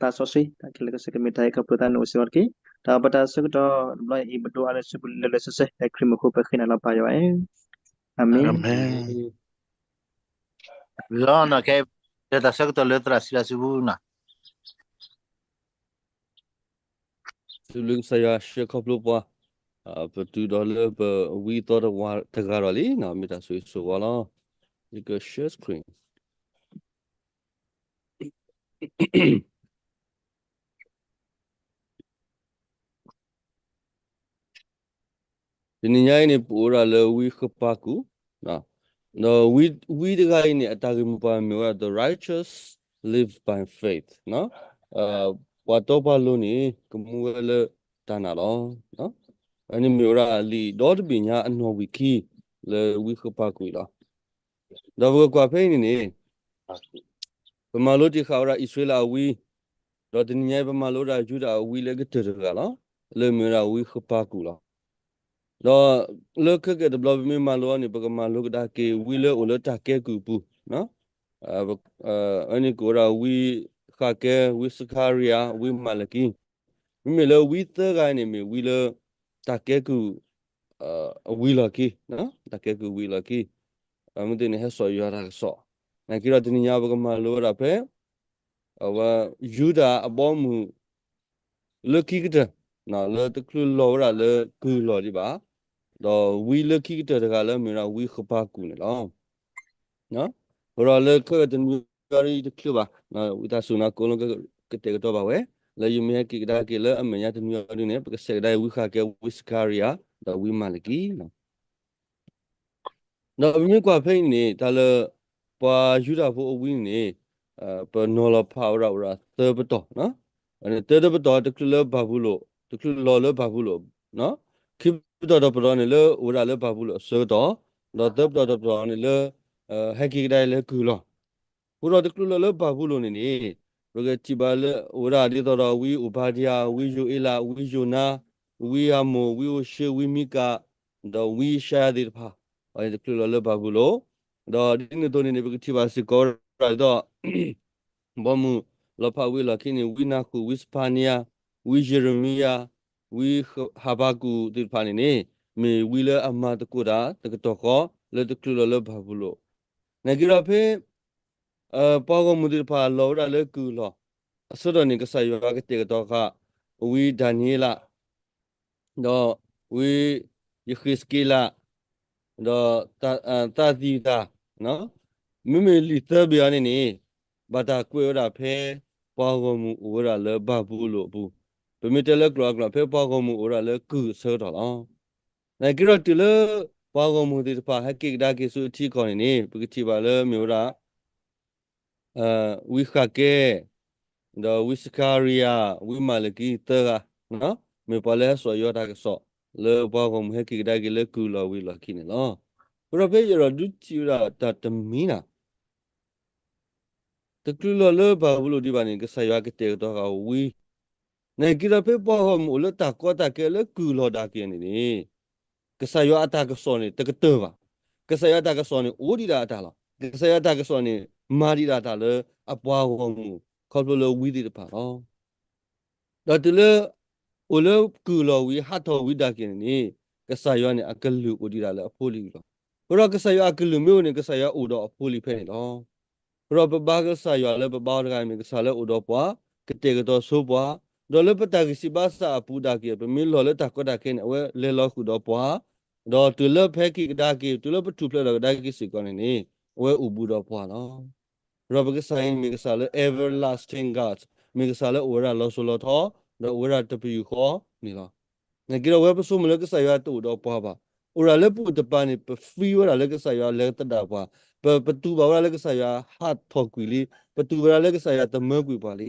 တၢ်စီဆှံ တၢ်ခဲလၢာ်ကစၢ်ကမ့ၢ်တၢ်ဟဲခီဖျိသးန့ၣ်အိၣ်စ့ၢ်ကီးတက့ၢ်. ဒီးပတၢ်ဆၢကတီၢ်တဘျီအံၤ ပဒိးအါန့ၢ်စုပူၤလၢလၢဆဲးဆဲး လၢခရံာ်မံၤအဃိ ပဃ့နၤလီၤပၢ်ယွၤဧၢ, အၤမ့ၣ်. လီၤနီၤ ခဲ တၢ်ဆၢကတီၢ်လၢသရၣ်စံးလၢစုပူၤနီၤ. စံးဘျုးကစၢ်ယွၤ ဆှၢခီဖျိပှၤ ပတုၤဒီးလၢပဝံသီတဝါတဂၤဒီးလံနီၤ, မ့ၢ်တၢ်ဆိၣ်ဂ့ၤဆိၣ်ဝါလီၤ. ယက share screen. တနံၤညါအံၤန့ၣ် ပအိၣ်ဝဲဒၣ်လၢဝံဃပၤကူာ်, ဒီးဝံတဂၤအံၤန့ၣ် အတၢ်ဂ့ၢ်မိၢ်ပှၢ်မ့ၢ်ဝဲဒၣ် The righteous live by faith. ပှၤတီပှၤလိၤန့ၣ် ကမူဝဲလၢတၢ်နာ်လီၤ. အန့ၣ်မ့ၢ်ဝဲဒၣ်လံာ်ဒီတဘ့ၣ်ညါအနီၣ်ဝံာ်ခံ လၢဝံဃပၤကူာ်အံၤလီၤ. ဒီးပကကွၢ်ဖဲအံၤန့ၣ်န့ၣ် ပမၤလိတ့ၢ်ဃာ်ဝဲဒၣ်အံၣ်စရ့လးအဝံ, ဒီးတနံၤညါအံၤ ပမၤလိဝဲဒၣ်ယူဒၤအဝံလၢကတၢၢ်တဂၤလီၤ, လၢမ့ၢ်ဝဲဒၣ်ဝံဃပၤကူာ်လီၤ. ဒီးလၢခဲကနံၣ်တဘျီပမ့ၢ်မၤလိအီၤန့ၣ် ပကမၤလိကဒါက့ၤဝံလၢအိၣ်လၢတၢ်ကဲကုၢ်အပူၤ, အန့ၣ်ကအိၣ်ဝဲဒၣ်ဝံဃးကဲ, ဝံစခါရံယၤ, ဝံမၤလကံ, မ့မ့ၢ်လၢဝံသၢဂၤန့ၣ် မ့ၢ်ဝံလၢ တၢ်ကဲကုၢ် အဝံၤလီၢ်ခံ, တၢ်ကဲကုၢ်ဝံၤလီၢ်ခံ, မ့ၢ်သ့ၣ်န့ၣ် ဟဲစိာ်ယွၤတၢ်ကစီၣ်, နာ်က့ဒီးတနံၤညါပကမၤလိဝဲဒၣ်ဖဲ အဝဲယူဒၤအဘီအမုၢ် လၢခံကတၢၢ်, လၢတချုးလီၤဝဲဒၣ်လၢကုၢ်လီၢ်ဒံးဘၣ်, ဒီးဝံလၢခံကတၢၢ်တဂၤလၢမ့ၢ်ဝဲဒၣ်ဝံဃပၤကူာ်န့ၣ်လီၤ. အဃိဒီးလၢခဲကတနွံအံၤတချုးဘၣ်, ဝံသးစူၤန့ၣ် ကိးလီၤကတဲာ်ကတီၤဘၣ်ဝဲ, လၢယမ့ၢ်ဟဲက့ၤကဒါက့ၤလၢအမဲာ်ညါတနွံအံၤဒုန့ၣ် ပကဆဲးကဒါအံၤဝံဃးကဲ ဝံစခါရံယၤ ဒီးဝံမၤလကံ ဒီးပမ့ၢ်ကွၢ်ဖဲအံၤန့ၣ် တၢ်လၢ ပှၤယူဒၤဖိအဝံန့ၣ် ပနီၤလီၤဖးဝဲဒၣ်အိၣ်ဒၣ်သၢပတီၢ်, တၢတပတီၢ်တချုးလၢဘၤဘူလိၣ်, တချုးလီၤလၢဘၤဘူလိၣ်, ခံပတီၢ်တပတီၢ်န့ၣ်လၢအိၣ်ဝဲဒၣ်လၢဘၤဘူလိၣ်အဆၢကတီၢ်, ဒီးသၢပတီၢ်တပတီၢ်န့ၣ်လၢ ဟဲက့ၤကဒါလၢကုၢ်လီၢ်, အဃိဒီးတချုးလီၤလၢဘၤဘူလိၣ်န့ၣ်န့ၣ် ပကထံၣ်ဘၣ်လၢအိၣ်ဝဲဒၣ်ဒ်သိးဒီးဝံအိၣ်ဘါဒံယၤ, ဝံယိၤအ့လး, ဝံယိၤနါ, ဝံဧၤမိၣ်, ဝံဧိၤၡ့, ဝံမံကၤ, ဒီးဝံယၡါယၤသ့ၣ်တဖၣ်, အန့ၣ်တချုးလီၤလၢဘၤဘူလိၣ်, ဒီးဒ်န့ၣ်အသိးန့ၣ်န့ၣ် ပကထံၣ်ဘၣ်စ့ၢ်ကီးဝဲဒၣ်ဒ်သိး ဘီမုၢ်လီၤဖးဝံအလီၢ်ခံန့ၣ် ဝံနၤဃူၣ်, ဝံစဖါနံယၤ, ဝံယံးရမံယၤ, ဝံဟဘးကူာ်သ့ၣ်တဖၣ်န့ၣ်န့ၣ် မ့ၢ်ဝံလၢအမၤသကိးတၢ်တကတီၢ်ဃီ လၢတချုးလီၤလၢဘၤဘူလိၣ်, နာ်က့ဒီးဖဲ ပှၤဂီၢ်မုၢ်သ့ၣ်တဖၣ်လီၤဝဲဒၣ်လၢကုၢ်လီၢ်အဆၢကတီၢ်န့ၣ် ကစၢ်ယွၤကတဲာ်ကတီၤဃာ် ဝံဒၤနံးယ့လး ဒီးဝံယဃ့းစက့လး ဒီးသးသံတၢ်, မ့မ့ၢ်လံာ်သၢဘ့ၣ်အံၤန့ၣ်န့ၣ် ဘၣ်တၢ်ကွဲးဝဲဒၣ်ဖဲ ပှၤဂီၢ်မုၢ်အိၣ်ဝဲဒၣ်လၢဘၤဘူလိၣ်အပူၤ, ပမ့ၢ်တဲလၢကျိာ်အကျိာ် ဖဲပှၤဂီၢ်မုၢ်အိၣ်ဝဲဒၣ်လၢကုၢ်အဆၢကတီၢ်လီၤ. နာ်က့ဒီးတုၤလၢ ပှၤဂီၢ်မုၢ်သ့ၣ်တဖၣ်ဟဲက့ၤကဒါက့ၤဆူအထံအကီၢ်န့ၣ်န့ၣ် ပကထံၣ်ဘၣ်လၢမ့ၢ်ဝဲဒၣ် ဝံဃးကဲ, ဒီးဝံစခါရံယၤ, ဝံမၤလကံသၢဂၤ, မ့ၢ်ပှၤလၢဟဲစိာ်ယွၤတၢ်ကစီၣ် လၢပှၤဂီၢ်မုၢ်ဟဲက့ၤကဒါက့ၤလၢကုၢ်လီၢ်ဝံၤလီၢ်ခံန့ၣ်လီၤ. အဃိဒီးဖဲယအဲၣ်ဒိးဒုးထံၣ်ဝဲဒၣ်တၢ်တမံၤန့ၣ် တချုးလီၤလၢဘၤဘူလိၣ်ဒံးဘၣ်န့ၣ် ကစၢ်ယွၤကတဲာ်ကတီၤဃာ်ဝံ နာ်က့ဒီးဖဲပှၤဂီၢ်မုၢ်အိၣ်လၢတၢ်ကီတၢ်ခဲလၢကုၢ်လီၢ်ဒၣ်က့ၤန့ၣ်န့ၣ် ကစၢ်ယွၤအတၢ်ကစီၣ်န့ၣ် တကတၢၢ်ဘၣ်. ကစၢ်ယွၤအတၢ်ကစီၣ်န့ၣ် အိၣ်ဒံးဒၣ်အတၢ်လီၤ. ကစၢ်ယွၤအတၢ်ကစီၣ်န့ၣ် မၤဒံးဒၣ်တၢ်လၢအပှၤဂီၢ်မုၢ် ခီဖျိလၢဝံသ့ၣ်တဖၣ်လီၤ. ဒီးတုၤလၢ အိၣ်လၢကုၢ်လီၢ်ဝံၤ ဟးထီၣ်ဝံၤဒၣ်က့ၤန့ၣ်န့ၣ် ကစၢ်ယွၤန့ၣ် အကလုၢ်အိၣ်ဒံးဒၣ်လၢအဖိလံၤလီၤ. အဃိဒီးကစၢ်ယွၤအကလုၢ်မ့ၢ်အိၣ်န့ၣ် ကစၢ်ယွၤအိၣ်ဒီးအဖိလံၤဖဲန့ၣ်လီၤ. အဃိဒီးပဘါကစၢ်ယွၤလၢပဘါအီၤတဂၤမ့ၢ်ကစၢ်လၢအိၣ်ဒီးပှၤ, ကတဲာ်ကတီၤဆိပှၤ, ဒီးလၢပတၢ်ဂံၢ်စၢ်ဘါစၢ်အပူၤဒၣ်က့ၤ ပမ့ၢ်လီၤလၢတၢ်ကီတၢ်ခဲန့ၣ် အဝဲလဲၤလီၤဃုာ်ဒီးပှၤ, ဒီးတုၤလၢပဟဲက့ၤကဒါက့ၤ တုၤလၢပထူၣ်ဖျဲးဒီးကဒါက့ၤစ့ၢ်ကီးန့ၣ်န့ၣ် အဝဲအိၣ်ဘူးဒီးပှၤလီၤ. ဒီးပကစၢ်အံၤမ့ၢ်ကစၢ်လၢ everlasting God, မ့ၢ်ကစၢ်လၢအိၣ်ဝဲဒၣ်လီၤစိၤလီၤထီ, ဒီးအိၣ်ဝဲဒၣ်တပယူာ်ဃီန့ၣ်လီၤ. နာ်က့ဒီးအဝဲပဆိကမိၣ်လၢကစၢ်ယွၤတအိၣ်ဒီးပှၤဘၣ်. အိၣ်ဒၣ်လၢပအိၣ်တပၤန့ၣ် ပ free ဝဲဒၣ်လၢကစၢ်ယွၤလဲၤသဒၣ်ပှၤ, ပ ပတူၢ်ဘၣ်ဝဲဒၣ်လၢကစၢ်ယွၤဟးထီၣ်ကွံာ်လံ, ပတူၢ်ဝဲဒၣ်လၢကစၢ်ယွၤသမၢကွံာ်ပှၤလံ.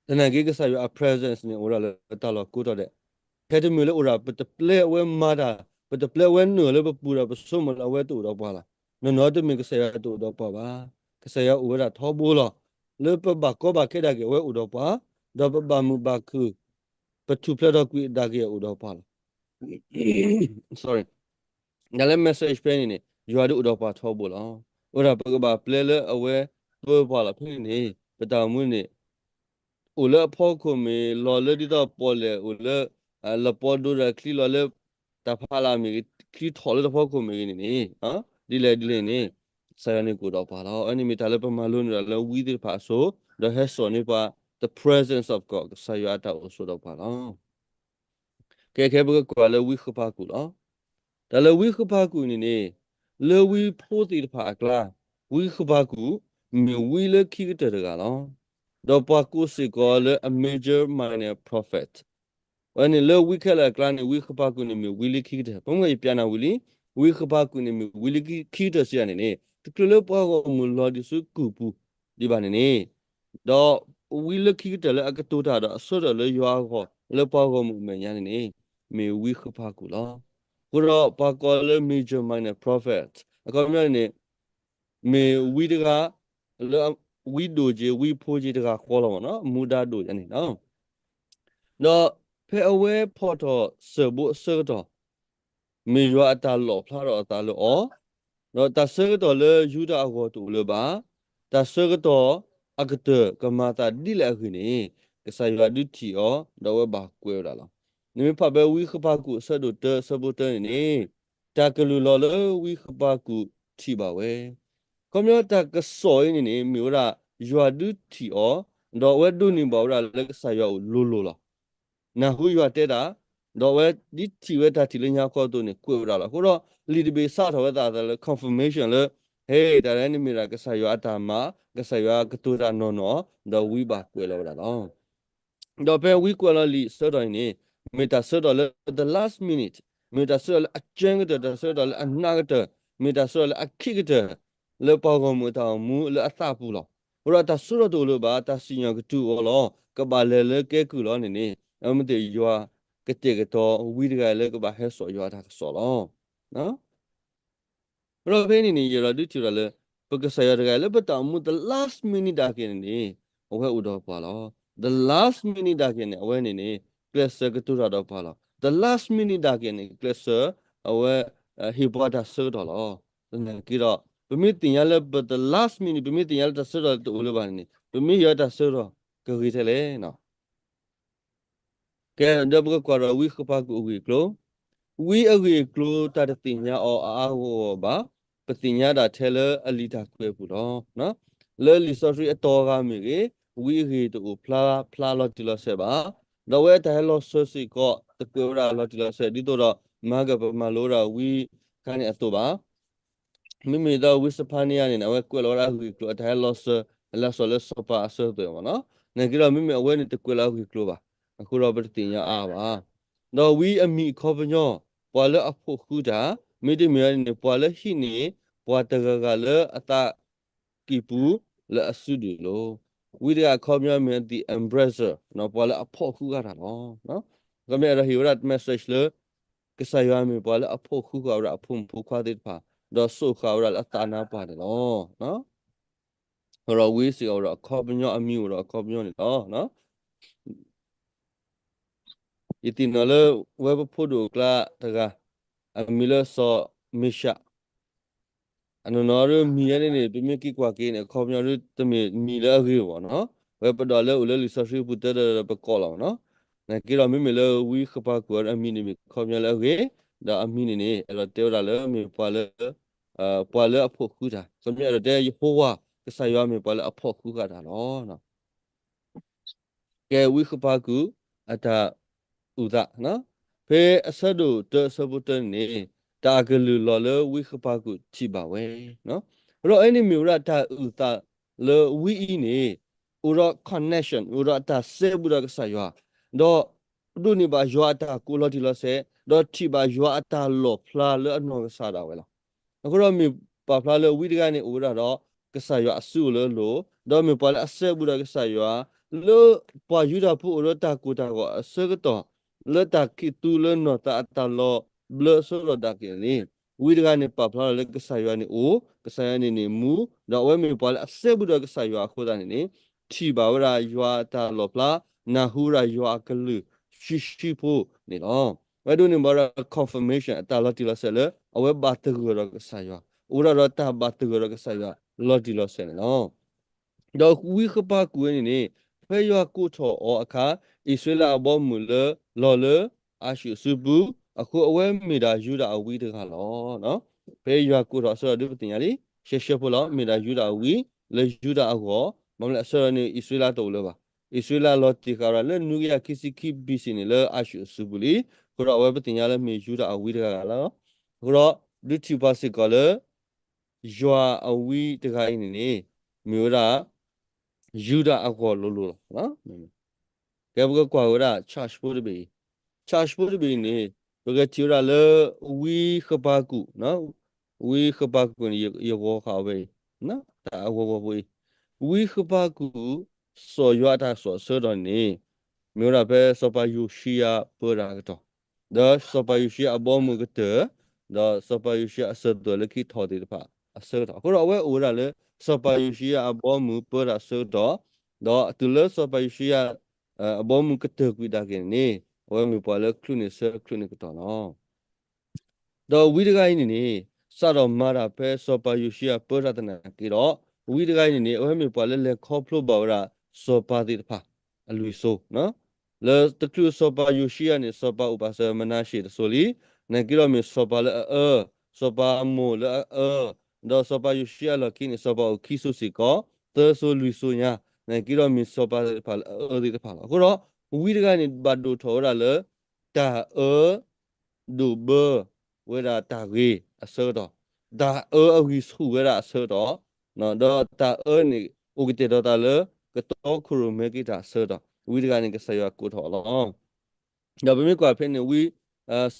သနာ်က့ကစၢ်ယွၤအ presence န့ၣ် အိၣ်ဝဲဒၣ်လၢတၢ်လီၢ်ကိးတီၤဒဲး, ထဲတမံၤလၢအိၣ်ဒၣ် ပတပျဲအဝဲမၤတၢ်, ပတပျဲအဝဲနုာ်လၢပပူၤဒီးပဆိကမိၣ်လၢအဝဲတအိၣ်ဒီးပှၤလီၤ. နီၢ်နီၢ်တမ့ၢ်ကစၢ်ယွၤတအိၣ်ဒီးပှၤဘၣ်. ကစၢ်ယွၤအိၣ်ဝဲဒၣ်ထီဘိလီၤ. လၢပဘၣ်ကီဘၣ်ခဲဒၣ်က့ၤအဝဲအိၣ်ဒီးပှၤ, ဒီးပဘၣ်မုာ်ဘၣ်ခုၣ်, ပထူၣ်ဖျဲးထီၣ်ကွံာ်ဒၣ်က့ၤအအိၣ်ဒီးပှၤလီၤ. ဒ်လၢ message ဖဲန့ၣ်န့ၣ် ယွၤဒုးအိၣ်ဒီးပှၤထီဘိလီၤ. အဝဲဒၣ်ပကဘၣ်ပျဲလၢအဝဲပၢပှၤလီၤ. ဖဲန့ၣ်န့ၣ် ပတၢ်အိၣ်မူန့ၣ် အိၣ်လၢအဖီခိၣ်မ့ၢ် လီၤလၢဒ်သိးပီၣ်လဲၣ်အိၣ်လၢ လပီဒိဒီးချံလီၤလၢ တၢ်ဖးလၢ်မ့ၢ်ဂ့ၤ ချံထီၣ်လၢတဖီခိၣ်မ့ၢ်ဂ့ၤန့ၣ်န့ၣ် ဒ်လဲၣ်ဒ်လဲၣ်န့ၣ် ကစၢ်ယွၤန့ၣ်ကအိၣ်ဒီးပှၤလီၤ. အဝဲန့ၣ်မ့ၢ်တၢ်လၢပမၤလိန့ၢ်ဒီးလၢဝံသ့ၣ်တဖၣ်အစိၤ ဒီးဟဲစိာ်န့ၢ်ပှၤ the presence of God ကစၢ်ယွၤအတၢ်အိၣ်ဆိးဒီးပှၤလီၤ. ကဲခဲပကကွၢ်လၢဝံဃပၤကူာ်လီၤ. တၢ်လၢဝံဃပၤကူာ်န့ၣ်န့ၣ် လၢဝံဖိသ့ၣ်တဖၣ်အကျါ ဝံဃပၤကူာ် မ့ၢ်ဝံလၢခံကတၢၢ်တဂၤလီၤ. ဒီးပှၤကိးစ့ၢ်ကီးလၢ a major minor prophet ဝဲန့ၣ်လၢဝံခဲလၢာ်အကျါန့ၣ် ဝံဃပၤကူာ်န့ၣ်မ့ၢ်ဝံလၢခံကတၢၢ်. ပမ့ၢ်ယပျးနၤဝံၤလံ ဝံဃပၤကူာ်န့ၣ်မ့ၢ်ဝံလၢခံကတၢၢ်စံးယၤန့ၣ်န့ၣ် တချုးလၢပှၤဂီၢ်မုၢ်လီၤဒံးဆူကူၣ်ပူၤဒံးဘၣ်န့ၣ်န့ၣ် ဒီးဝံလၢခံကတၢၢ်လၢအကတိၤတၢ်ဒီးအဆၢထၢၣ်လၢယွၤအဂီၢ်လၢပှၤဂီၢ်မုၢ်အမဲာ်ညါန့ၣ်န့ၣ် မ့ၢ်ဝံဃပၤကူာ်လီၤ. အဃိဒီးပှၤကိးလၢ major minor prophet အခီပညီန့ၣ်န့ၣ် မ့ၢ်ဝံတဂၤ လၢဝံဒိၣ်က့ၤ ဝံဖိက့ၤတဂၤဃီလီၤမ့ၢ်နီၤ အမူဒါဒိၣ်ယါန့ၣ်လီၤ. ဒီးဖဲအဝဲဖီၣ်ထီၣ်စၢၢ်ဘိအဆၢကတီၢ် မ့ၢ်ယွၤအတၢ်လီၣ်ဖျါထီၣ်အသးလၢအီၤ, ဒီးတၢ်ဆၢကတီၢ်လၢယူဒၤအဂီၢ်တအိၣ်လၢၤဘၣ်, တၢ်ဆၢကတီၢ်အကတၢၢ်ကမၤသးဒ်လဲၣ်အဂ့ၢ်န့ၣ် ကစၢ်ယွၤဒုးထံၣ်အီၤ ဒီးအဝဲဘၣ်ကွဲးဝဲဒၣ်လီၤ. နမ့ၢ်ဖးဖဲဝံဃပၤကူာ်အဆၢဒိၣ်တၢအဆၢဖိတၢန့ၣ်န့ၣ် တၢ်ကလုၢ်လီၤလၢဝံဃပၤကူာ်ထံၣ်ဘၣ်ဝဲ ခီပညီတၢ်ကစီၣ်အံၤန့ၣ်န့ၣ် မ့ၢ်ဝဲဒၣ် ယွၤဒုးထံၣ်အီၤ, ဒီးအဝဲဒိးန့ၢ်ဘၣ်ဝဲဒၣ်လၢကစၢ်ယွၤအိၣ်လိၤလိၤလီၤ. နၢ်ဟူယွၤတဲတၢ်, ဒီးအဝဲဒ်ထံၣ်ဝဲတၢ်ထံၣ်လၢညါခီအသိးန့ၣ် ကွဲးဝဲဒၣ်လီၤ. အဃိဒီး လံာ်တဘ့ၣ်စးထီၣ်ဝဲသးအသးလၢ confirmation လၢ ဟဲ တၢ်လၢန့ၣ်မ့ၢ်ဒၣ်ကစၢ်ယွၤအတၢ်မၤ, ကစၢ်ယွၤကတိၤတၢ်နီၢ်နီၢ်, ဒီးဝံဘၣ်ကွဲးလီၤဝဲဒၣ်လီၤ. ဒီးဖဲဝံကွဲးလီၤလံာ်အဆၢထၢၣ်အံၤန့ၣ် မ့ၢ်တၢ်ဆၢထၢၣ်လၢ the last minute, မ့ၢ်တၢ်ဆၢထၢၣ်လၢအကၢကတၢၢ်, တၢ်ဆၢထၢၣ်လၢအနးကတၢၢ်, မ့ၢ်တၢ်ဆၢထၢၣ်လၢအခံးကတၢၢ် လၢပှၤဂီၢ်မုၢ်အတၢ်အိၣ်မူလၢအသးပူၤလီၤ. အဃိဒီးတၢ်ဆၢထၢၣ်တအိၣ်လၢၤဘၣ်, တၢ်စံၣ်ညီၣ်ကတုၤအီၤလီၤ, ကဘၣ်လဲၤလၢကဲကုၢ်လီၤန့ၣ်န့ၣ် အမ့ၢ်သ့ၣ်ယွၤကတဲာ်ကတီၤဝံတဂၤလၢကဘၣ်ဟဲစိာ်ယွၤအတၢ်ကစီၣ်လီၤ. ဒီးဖဲန့ၣ်န့ၣ် ယအဲၣ်ဒိးဒုးထံၣ်ဝဲဒၣ်လၢ ပကစၢ်ယွၤတဂၤလၢပတၢ်အိၣ်မူ the last minute ဒၣ်က့ၤန့ၣ်န့ၣ် အဝဲအိၣ်ဒီးပှၤလီၤ. The last minute ဒၣ်က့ၤန့ၣ် အဝဲန့ၣ်န့ၣ် ကျဲးစၢးကတိၤတၢ်ဒီးပှၤလီၤ. The last minute ဒၣ်က့ၤန့ၣ် ကျဲးစၢး အဝဲ ဟ့ၣ်ပှၤတၢ်ဆၢကတီၢ်လီၤ. သနာ်က့ဒီး ပမ့ၢ်သ့ၣ်ညါလၢပ the last minute ပမ့ၢ်သ့ၣ်ညါလၢတၢ်ဆၢကတီၢ်တအိၣ်လၢၤဘၣ်န့ၣ်န့ၣ် ပမ့ၢ်ယွၤတၢ်ဆၢကတီၢ်ကဂ့ၤထဲလဲၣ်. ကဲ ဒီးပကကွၢ်ဒီးဝံဃပၤကူာ်အဂ့ၢ်အကျိၤ, ဝံအဂ့ၢ်အကျိၤတၢ်တသ့ၣ်ညါအီၤအါအါဂီၢ်ဂီၢ်ဘၣ်, ပသ့ၣ်ညါဒၣ်ထဲလၢအလံာ်တၢ်ကွဲးပူၤလီၤ. လၢလံာ်စီဆှံအတီၤအဂၤမ့ၢ်ဂ့ၤ, ဝံအဂ့ၢ်တအိၣ်ဖျါဖျါလီၤတံၢ်လီၤဆဲးဘၣ်, ဒီးအဝဲအတၢ်ဟဲလီၤစၢၤစ့ၢ်ကီး တကွဲးဝဲဒၣ်လီၤတံၢ်လီၤဆဲး ဒ်သိးဒီး မၤကပမၤလိဝဲဒၣ်ဝံခါန့ၣ်အသိးဘၣ်. မ့မ့ၢ်ဒ်သိးဝံစဖါနယၤန့ၣ်န့ၣ် အဝဲကွဲးလီၤဝဲဒၣ်အဂ့ၢ်အကျိၤ အတၢ်ဟဲလီၤစၢၤ အလၢအစီၤလၢစီၤပၤအစၢၤအသွဲၣ်မ့ၢ်နီၤ. သနာ်က့ဒီး မ့မ့ၢ်အဝဲန့ၣ်တကွဲးလီၤအဂ့ၢ်အကျိၤဘၣ်. အဃိဒီးပတသ့ၣ်ညါအါအါဘၣ်. ဒီးဝံအမံၤအခီပညီ ပှၤလၢအဖှီၣ်ဃုတၢ်, မ့တမ့ၢ်န့ၣ် ပှၤလၢဟံးန့ၢ် ပှၤတဂၤဂၤလၢအသးကံၢ်ပူၤလၢအစုဒုၣ်အလိၤ. ဝံတဂၤအခီပညီမ့ၢ် the embracer ပှၤလၢအဖှီၣ်ဃုဃာ်တၢ်လီၤ. အခီပညီအဲၣ်ဒိးဟ့ၣ်ဝဲဒၣ် message လၢ ကစၢ်ယွၤမ့ၢ်ပှၤလၢအဖှီၣ်ဃုဃာ်ဝဲဒၣ်အဖိမုၣ်ဖိခွါသ့ၣ်တဖၣ်, ဒီးစိာ်ဃာ်ဝဲဒၣ်လၢအသးနါပှၢ်န့ၣ်လီၤ. အဃိဒီးဝံစ့ၢ်ကီးဝဲဒီးအခီပညီ အမံၤအိၣ်ဒီးအခီပညီန့ၣ်လီၤ. ယသ့ၣ်နီၣ်လၢဝဲပဖိဒိၣ်အကျါတဂၤ, အမံၤလၢစီၤမ့ၡး, အနီၢ်နီၢ်ဒ်မံၤအံၤန့ၣ်န့ၣ် ပမ့ၢ်က့ၤကွၢ်က့ၤန့ၣ် အခီပညီဒ်တမ့ၢ်မံၤလၢအဂ့ၤဘၣ်နီၤ, ဝဲပဒိးလၢအိၣ်လၢလံာ်စီဆှံပူၤတၢ်ဒီးပကိးလီၤနီၤ. နာ်က့ဒီးမ့မ့ၢ်လၢဝံဃပၤကူာ်အမံၤန့ၣ် မ့ၢ်အခီပညီလၢအဂ့ၤ, ဒီးအမံၤန့ၣ်န့ၣ် အဲၣ်ဒိးတဲဝဲဒၣ်လၢမ့ၢ်ပှၤလၢ ပှၤလၢအဖှီၣ်ဃုတၢ်, အခီပညီအဲၣ်ဒိးတဲယဟိဝၤ ကစၢ်ယွၤမ့ၢ်ပှၤလၢအဖှီၣ်ဃုဃာ်တၢ်လီၤ. ကဲဝံဃပၤကူာ်အတၢ်အုၣ်သး, ဖဲအဆၢဒိၣ်တၢအဆၢဖိတၢန့ၣ်န့ၣ် တၢ်အကလုၢ်လီၤလၢဝံဃပၤကူာ်ထံၣ်ဘၣ်ဝဲ, ဒီးအဲန့ၣ်မ့ၢ်ဝဲဒၣ်တၢ်အုၣ်သးလၢဝံအံၤန့ၣ် အိၣ်ဒီး connection အိၣ်ဒီးအတၢ်စဲဘူးဒီးကစၢ်ယွၤ, ဒီးဒိးန့ၢ်ဘၣ်ယွၤအတၢ်ကိးလီၤတံၢ်လီၤဆဲး, ဒီးထံၣ်ဘၣ်ယွၤအတၢ်လီၣ်ဖျါလၢအနီၢ်ကစၢ်ဒၣ်ဝဲလီၤ. အဃိဒီးမ့ၢ်ပာ်ဖျါလၢဝံတဂၤန့ၣ် အိၣ်ဝဲဒၣ်ဒီး ကစၢ်ယွၤအစုအိၣ်လၢအလိၤ, ဒီးမ့ၢ်ပှၤလၢအစဲဘူးဒီးကစၢ်ယွၤ, လၢပှၤယူဒၤဖိအိၣ်လၢတၢ်ကိၢ်တၢ်ဂီၤအဆၢကတီၢ်, လၢတၢ်ခံးသူလၢနီၢ်သးအတၢ်လီၤဘျၢအဆၢကတီၢ်ဒၣ်က့ၤန့ၣ်, ဝံတဂၤန့ၣ် ပာ်ဖျါလီၤလၢကစၢ်ယွၤန့ၣ်အိၣ်, ကစၢ်ယွၤန့ၣ်န့ၣ်မူ, ဒီးအဝဲမ့ၢ်ပှၤလၢအစဲဘူးဒီးကစၢ်ယွၤအဃိသတးန့ၣ်န့ၣ်, ထံၣ်ဘၣ်ဝဲဒၣ်ယွၤအတၢ်လီၣ်ဖျါ, နၢ်ဟူဝဲဒၣ်ယွၤအကလုၢ်ဆှံဆှံဖိန့ၣ်လီၤ. ဝဲဒိးန့ၢ်ဘၣ်ဒီး confirmation အတၢ်လီၤတံၢ်လီၤဆဲးလၢ အဝဲဘၣ်သဂၢၢ်ဒီးကစၢ်ယွၤ, အိၣ်ဝဲဒၣ်ဒီးတၢ်ဘၣ်သဂၢၢ်ဒီးကစၢ်ယွၤလီၤတံၢ်လီၤဆဲးန့ၣ်လီၤ. ဒီးဝံဃပၤကူာ်ဝဲန့ၣ်န့ၣ်, ဖဲယွၤကိးထီၣ်အီၤအခါ, အံၣ်စရ့လးအဘီအမုၢ်လၢ လီၤလၢအၤၡူၣ်အစုပူၤ, အဃိအဝဲမ့ၢ်ဒၣ်ယူဒၤအဝံတဂၤလီၤ. ဖဲယွၤကိးထီၣ်အဆၢဒီးဒုးပသ့ၣ်ညါလံ, ရှဲရှဲဖိလီၤ, မ့ၢ်ဒၣ်ယူဒၤအဝံ လၢယူဒၤအဂီၢ်, ဘၣ်မနုၤအဆၢဒီးန့ၣ် အံၣ်စရ့လးတအိၣ်လၢၤဘၣ်. အံၣ်စရ့လးလီၤတ့ၢ်ဃာ်ဝဲဒၣ်လၢနွံကယၤခံဆံခံ ဘီၣ်စံၣ် န့ၣ်လၢအၤၡူၣ်အစုပူၤလံ. အဃိဒီးအဝဲပသ့ၣ်ညါလၢမ့ၢ်ယူဒၤအဝံတဂၤလီၤ. အဃိဒီး ဒုးထံၣ်ပှၤစ့ၢ်ကီးလၢ ယွၤအဝံတဂၤအံၤန့ၣ်န့ၣ် မ့ၢ်ဝဲဒၣ် ယူဒၤအဂီၢ်လိၤလိၤလီၤ. ကဲပကကွၢ်ဝဲဒၣ် chart ဖိတဘ့ၣ်အံၤ, chart ဖိတဘ့ၣ်အံၤန့ၣ် ပကထံၣ်ဝဲဒၣ်လၢ ဝံဃပၤကူာ်, ဝံဃပၤကူာ်န့ၣ် ယဂီၤဃာ်ဝဲအံၤ, တၢ်အဂီၤဂီၤဖိအံၤ, ဝံဃပၤကူာ် စီၤယွၤအတၢ်ကစီၣ်အဆၢကတီၢ်န့ၣ် မ့ၢ်ဝဲဒၣ်ဖဲစီၤပၤယိၤၡံယၤပၢတၢ်အကတီၢ်, ဒီးစီၤပၤယိၤၡံယၤအဘီအမုၢ်ကတၢၢ်, ဒီးစီၤပၤယိၤၡံယၤအစၢၤသွဲၣ်လၢခံထီၣ်သ့ၣ်တဖၣ်အဆၢကတီၢ်. အဃိဒီးအဝဲအိၣ်ဝဲဒၣ်လၢ စီၤပၤယိၤၡံယၤအဘီအမုၢ်ပၢတၢ်အဆၢကတီၢ်, ဒီးတုၤလၢစီၤပၤယိၤၡံယၤ အဘီအမုၢ်ကတၢၢ်ကွံာ်ဒၣ်က့ၤန့ၣ်န့ၣ် အဝဲမ့ၢ်ပှၤလၢချုးန့ၢ်ဆၢချုးန့ၢ်ကတီၢ်လီၤ. ဒီးဝံတဂၤအံၤန့ၣ်န့ၣ် စးထီၣ်မၤတၢ်ဖဲစီၤပၤယိၤၡံယၤပၢတၢ်သနာ်က့ဒီး ဝံတဂၤအံၤန့ၣ်န့ၣ် အဝဲမ့ၢ်ပှၤလၢလဲၤခီဖျိဘၣ်ဝဲဒၣ် စီၤပၤသ့ၣ်တဖၣ် အလွံၢ်စိၤ, လၢတချုးစီၤပၤယိၤၡံယၤန့ၣ် စီၤပၤအိၣ်ပာ်စၢၤမနၤၡ့ၣ်တစိၤလံ, နာ်က့ဒီးမ့ၢ်စီၤပၤလၢအအၢ, စီၤပၤအမိၢ်လၢအအၢ, ဒီးစီၤပၤယိၤၡံယၤအလီၢ်ခံန့ၣ် စီၤပၤအိၣ်ခံစိၤစ့ၢ်ကီး, သၢစိၤလွံၢ်စိၤညါ, နာ်က့ဒီးမ့ၢ်စီၤပၤသ့ၣ်တဖၣ်လၢအအၢသ့ၣ်တဖၣ်လီၤ. အဃိဒီး ဝံတဂၤန့ၣ် ဘၣ်ဒိၣ်ထီၣ်ဝဲဒၣ်လၢ တၢ်အၢ ဒိၣ်ဘၢဝဲဒၣ်တၢ်ဂ့ၤအဆၢကတီၢ်, တၢ်အၢအဂံၢ်ဆူၣ်ဝဲဒၣ်အဆၢကတီၢ်, ဒီးတၢ်အၢန့ၣ် အိၣ်ကတဲာ်ဒီးတၢ်လၢ ကတီခိၣ်ရိၣ်မဲက့ၤတၢ်အဆၢကတီၢ်, ဝံတဂၤန့ၣ် ကစၢ်ယွၤကိးထီၣ်အီၤလီၤ. ဒီးပမ့ၢ်ကွၢ်ဖဲန့ၣ် ဝံ